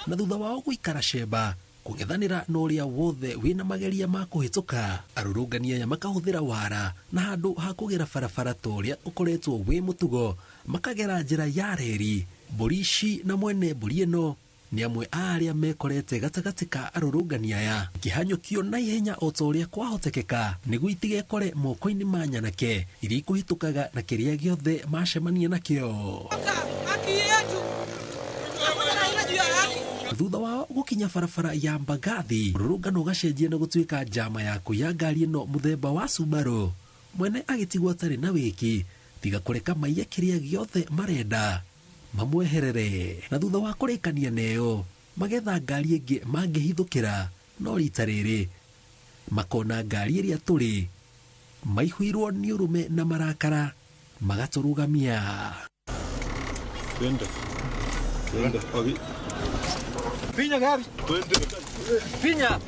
Na thutha wao gũikara cemba kũng'ethanĩra na ũrĩa wothe wĩna mageria ma kũhĩtũka, arũrũngani aya makahũthĩra wara na handũ ha kũgera barabara ta ũrĩa ũkoretwo wĩ mũtugo makagera njĩra ya reri. Mbũri ici na mwene mbũri ĩno nĩ amwe a arĩa mekorete gatagatĩ ka arũrũngani aya ikĩhanyũkio na ihenya o ta ũrĩa kwahotekeka nĩguo itigekore moko-inĩ ma nyanake iria ikũhĩtũkaga na kĩrĩa gĩothe macemania nakĩo. Thutha wao gũkinya barabara ya Mbagathi, mũrũrũngano ũgacenjia na gũtuĩka njama ya kũiya ngari ĩno mũthemba wa Subaru, mwene agĩtigwo atarĩ na wĩki tiga kũreka maiye kĩrĩa gĩothe marenda mamweherere. Na thutha wa kũrĩkania neyo magetha ngari ĩngĩ mangĩhithũkĩra, no rita rĩrĩ makona ngari ĩrĩa tũrĩ maihũirwo nĩ ũrũme na marakara magatũrũgamia. Twende. Twende. Finya gari. Finya.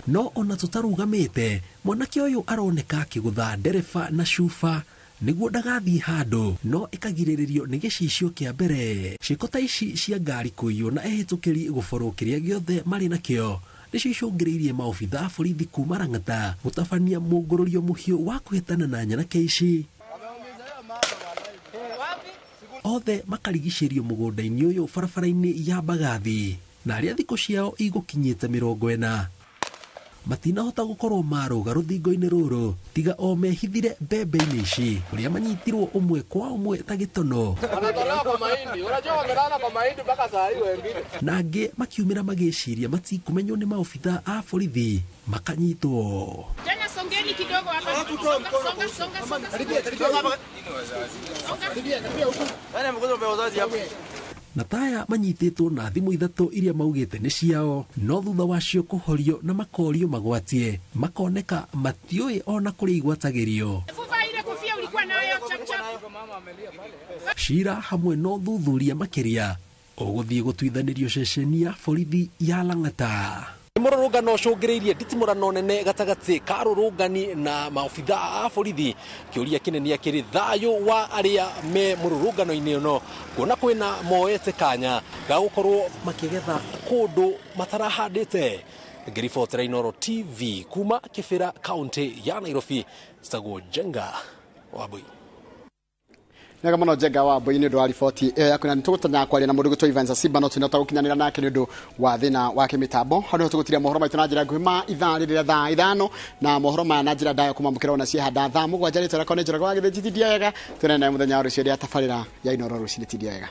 No ona tũtarũgamĩte, mwanake ũyũ aroneka akĩgũtha ndereba na cuba nĩguo ndagathiĩ handũ, no ĩkagirĩrĩrio nĩ gĩcicio kĩa mbere. Ciĩko ta ici cia ngari kũiywo na ehĩtũkĩri gũborwo kĩrĩa gĩothe marĩ nakĩo nĩcio icũngĩrĩirie maobitha a borithi kuma Lang'ata gũtabania mũngũrũrio mũhiũ wa kũhĩtana na nyanake ici. Othe makarigicĩrio mũgũnda-inĩ ũyũ barabara-inĩ ya Mbagathi, na arĩa thikũ ciao igũkinyĩte 40 matinahota gũkorwo marũga rũthingo-inĩ rũrũ tiga o mehithire mbembe-inĩ ici kũrĩa manyitirwo ũmwe kwa ũmwe ta gĩtono. Wanatolewa kwa mahindi. Unajua wamelala kwa mahindi mpaka saa hii wengine. Na angĩ makiumĩra magĩciria matikũmenywo nĩ maobitha a borithi makanyitwo. Tena songeni kidogo hapa. Songa, songa, songa, songa. Karibia, karibia. Nani amekuja kwa wazazi hapa? Na taya manyitĩtwo na thimũ 3 iria maugĩte nĩ ciao, no thutha wacio kũhorio na makorio magwatie makoneka matiũĩ ona kũrĩa igwatagĩrio. Fuva ile kofia ulikuwa nayo chap chap. Cira hamwe no thuthuria makĩria ũgũthiĩ gũtuithanĩrio ceceni ya borithi ya Lang'ata. Mũrũrũngano ũcũngĩrĩirie nditimũrano nene gatagatĩ ka arũrũngani na maobitha a borithi. Kĩũria kĩnene kĩrĩ thayũ wa arĩa me mũrũrũngano-inĩ ũno, kuona kwĩna moete kanya ga gũkorwo makĩgetha kũndũ matarahandĩte. Ngĩribotera Inooro TV kuma Kĩbĩra, kaũntĩ ya Nairobi, Sagwo Njenga Wambui. Nega muno Njenga Wambui nĩ ũndũ wa riboti ĩyo yaku, na nĩtũgũtanya kwaria na mũndũ ũgwĩtwo Evans Simba no tũtinahota gũkinyanĩra nake nĩ ũndũ wa thĩna wa kĩmĩtambo. Hau nĩho tũgũtiria mohoro maitũ na njĩra nguhĩ ma ithaa rĩrĩ rĩa thaa 5, na mohoro maya na njĩra ndaya kũmamũkĩra ona ciehanda thaa 7 rĩtwa rĩakwa nĩ Njoroge wa Gĩthĩnji. Tindia wega, tuonane nawe mũthenya wa rũciũ rĩa tabarĩra ya Inooro rũcinĩ. Tindia wega.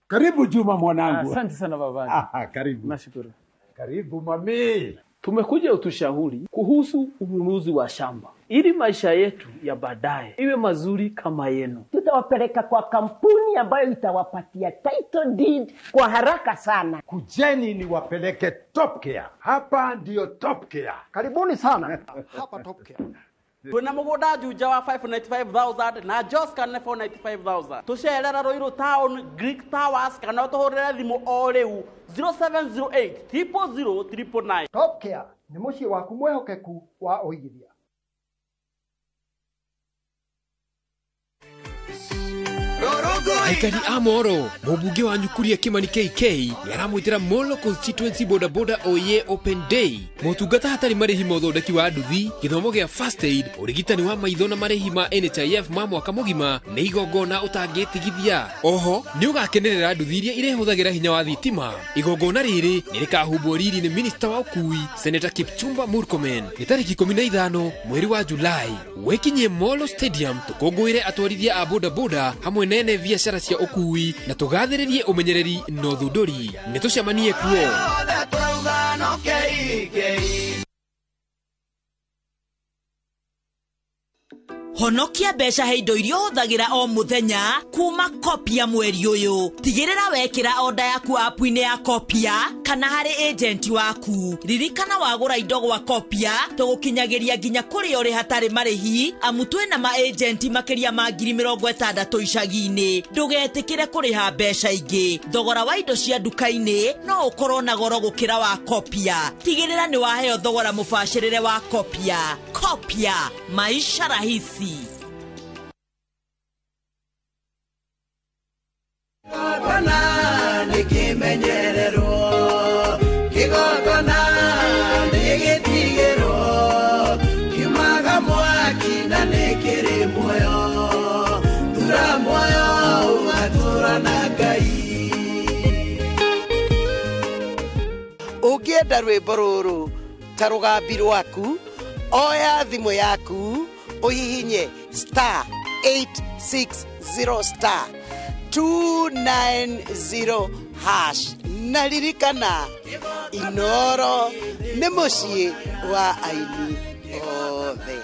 Karibu Juma mwanangu. Asante sana baba. Karibu. Nashukuru. Karibu mami. Tumekuja utushauri kuhusu ununuzi wa shamba ili maisha yetu ya baadaye iwe mazuri kama yenu. Tutawapeleka kwa kampuni ambayo itawapatia title deed kwa haraka sana. Kujeni niwapeleke Top Care. Hapa ndio Top Care. Karibuni sana. Hapa Top Care. Twina mugunda Juja wa 595,000 na Joska nĩ 495,000. Tucerera Ruiru Town, Greek Towers kana utuhurire thimu o riu 0708 000 999. Top Care nĩ mũciĩ waku mwĩhokeku wa ũigithia. Aikari a Moro, mũmbunge wanyu Kuria Kimani KK nĩaramwĩtĩra Molo Constituency Boda Boda Oye Open Day. Motungata hatarĩ marĩhi ma ũthondeki wa nduthi, gĩthomo gĩa first aid, ũrigitani wa maitho na marĩhi ma NHIF ma mwaka mũgima nĩ igongona ũtangĩtigithia. Oho nĩ ũgakenerera nduthi iria irĩhũthagĩra hinya wa thitima. Igongona rĩrĩ nĩ rĩkahumbwo riri nĩ minista wa ũkui Senator Kipchumba Murkomen nĩ tarĩki 15 mweri wa Julai. Wĩkinyie Molo Stadium tũkũngũĩre atwarithia a boda boda hamwe na ene biacara cia ũkui na tũgathĩrĩrie ũmenyereri na ũthundũri. Nĩ tũcemanie kuo. Honokia mbeca he indo iria ũhũthagĩra o mũthenya kuma Kopia mweri ũyũ. Tigĩrĩra wekĩra oda yaku app-inĩ ya Kopia kana harĩ agent waku. Ririkana wagũra indo gwa Kopia tũgũkinyagĩria nginya kũrĩa ũrĩ hatarĩ marĩhi, amu twĩna ma agent makĩria ma 60,000 icagi-inĩ. Ndũgetĩkĩre kũrĩha mbeca ingĩ. Thogora wa indo cia nduka-inĩ no ũkorwo na goro gũkĩra wa Kopia. Tigĩrĩra nĩ waheo thogora mũbacĩrĩre wa Kopia. Kopia, maisha rahisi. Kigongona nikimenyererwo, kigongona nigitigirwo, kiumaga mwaki na nikiri muoyo, tura muoyo ugatura na Ngai. Ũngĩenda rwĩmbo rũrũ ta rũgambi rwaku, oya thimũ yaku ũhihinye star 860 star 290 hash. Na ririkana Inoro nĩ mũciĩ wa aini othe.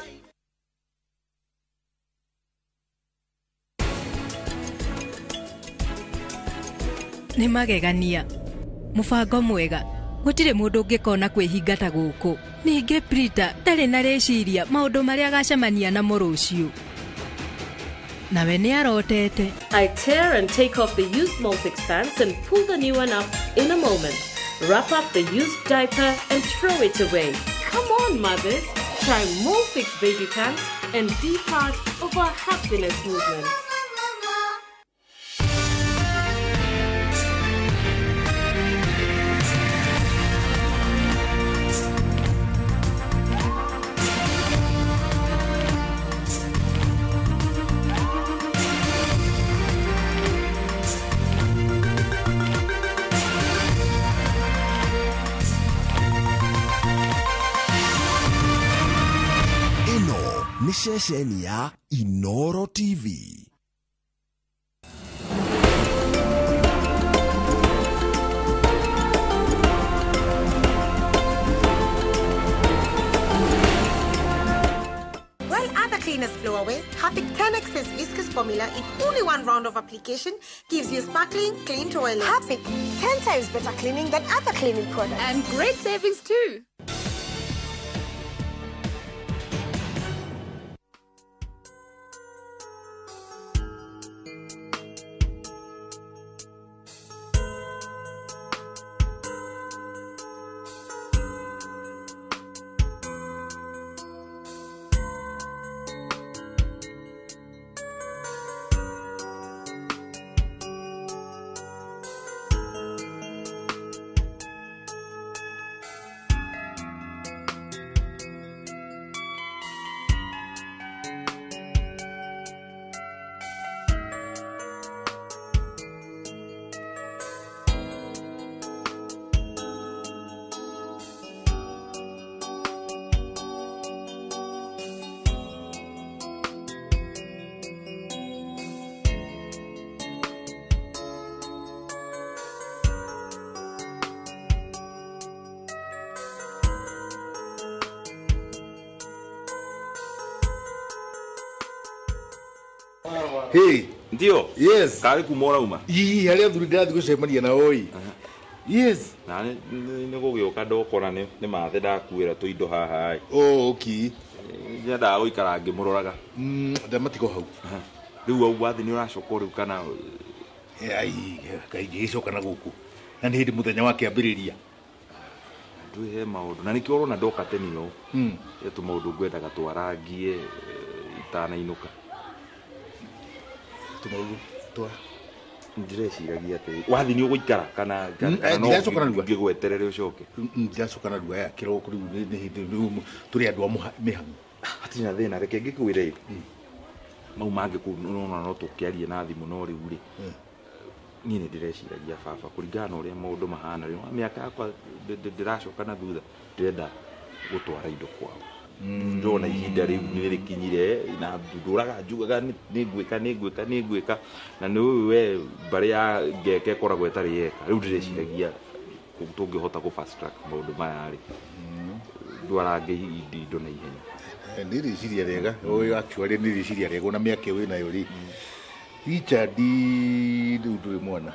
Nĩ magegania mũbango mwega gũtirĩ mũndũ ũngĩkona kwĩhinga ta gũkũ. Ningĩ Prita ndarĩ na rĩciria maũndũ marĩa agacemania namo rũciũ. Nawe nĩ arotete. I tear and take off the used Molfix pants and pull the new one up in a moment. Wrap up the used diaper and throw it away. Come on, mothers. Try Molfix baby pants and be part of our happiness movement. Nĩ ceceni ya Inoro TV. While other cleaners blow away, Harpic 10X's viscous formula in only one round of application gives you sparkling, clean toilet. Harpic, 10 times better cleaning than other cleaning products. And great savings too. Hey, ndio. Yes. Kari kumora uma. Ii, haria thuri ndirathi gucemania na oi. Yes. Na ni gugioka ndokora ni mathe ndakuira tuindo haha. Oh, okay. Nyendaga guikara ngimuroraga. Ndamatigo hau. Riu au wathi ni uracoka riu kana ai kaingicoka na guku. Na ni hindi muthenya wa kiambiriria. Ndwi he maundu na nikio urona ndoka tene yo. Etu maundu ngwendaga twarangie itanainuka. Tumaundu twa ndireciragia ati wathi ni uguikara kana kana ndiracoka na rua ngigweterere ucoke. Ndiracoka na rua ya kiroko riu ni hindi riu turi andu a mihang'o. Hatirĩ na thĩna, reke ngĩkwĩre mau mangĩ kũu nĩũrona no tũkĩarie na thimũ no rĩu rĩ niĩ nĩ ndĩreciragia baba kũringana na ũrĩa maũndũ mahana rĩu mĩaka yakwa ndĩracoka na thutha ndĩrenda gũtwara indo kwao. Ndĩrona ihinda rĩu nĩ rĩkinyire na ndũraga njugaga nĩ ngwĩka nĩ ngwĩka nĩ ngwĩka na nĩ ũĩ we mbarĩ ya ngeke ĩkoragwo ĩtarĩ yeka rĩu ndĩreciragia tũngĩhota gũ fast track maũndũ maya rĩ ndwarange indo na ihenya. Nĩ rĩciria rĩega ũyũ actually nĩ rĩciria rĩega ona mĩaka ĩyo wĩnayo rĩ Richard rĩu ndũrĩ mwana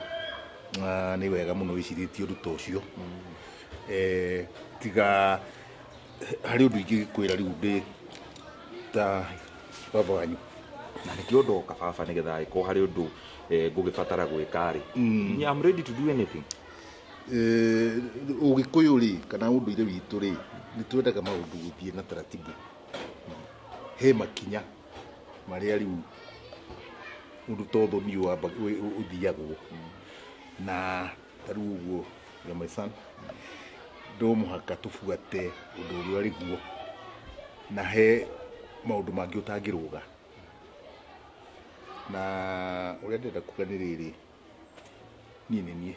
nĩ wega mũno wĩcirĩtie ũndũ ta ũcio tiga harĩ ũndũ ingĩkwĩra rĩu ndĩ ta baba wanyu na nĩkĩo ndoka baba nĩgetha angĩkorwo harĩ ũndũ ngũgĩbatara gwĩka rĩ I'm ready to do anything. Ũgĩkũyũ rĩ kana ũndũire witũ rĩ nĩ twendaga maũndũ gũthiĩ na taratibu. He makinya marĩa rĩu ũndũ ta ũthoni ũthiagwo na ta rĩu ũguo ya my son no mũhaka tũbuate ũndũ ũrĩa ũrĩ guo na he maũndũ mangĩ ũtangĩrũga na ũrĩa ndĩrenda kuga nĩ rĩrĩ niĩ nĩ niĩ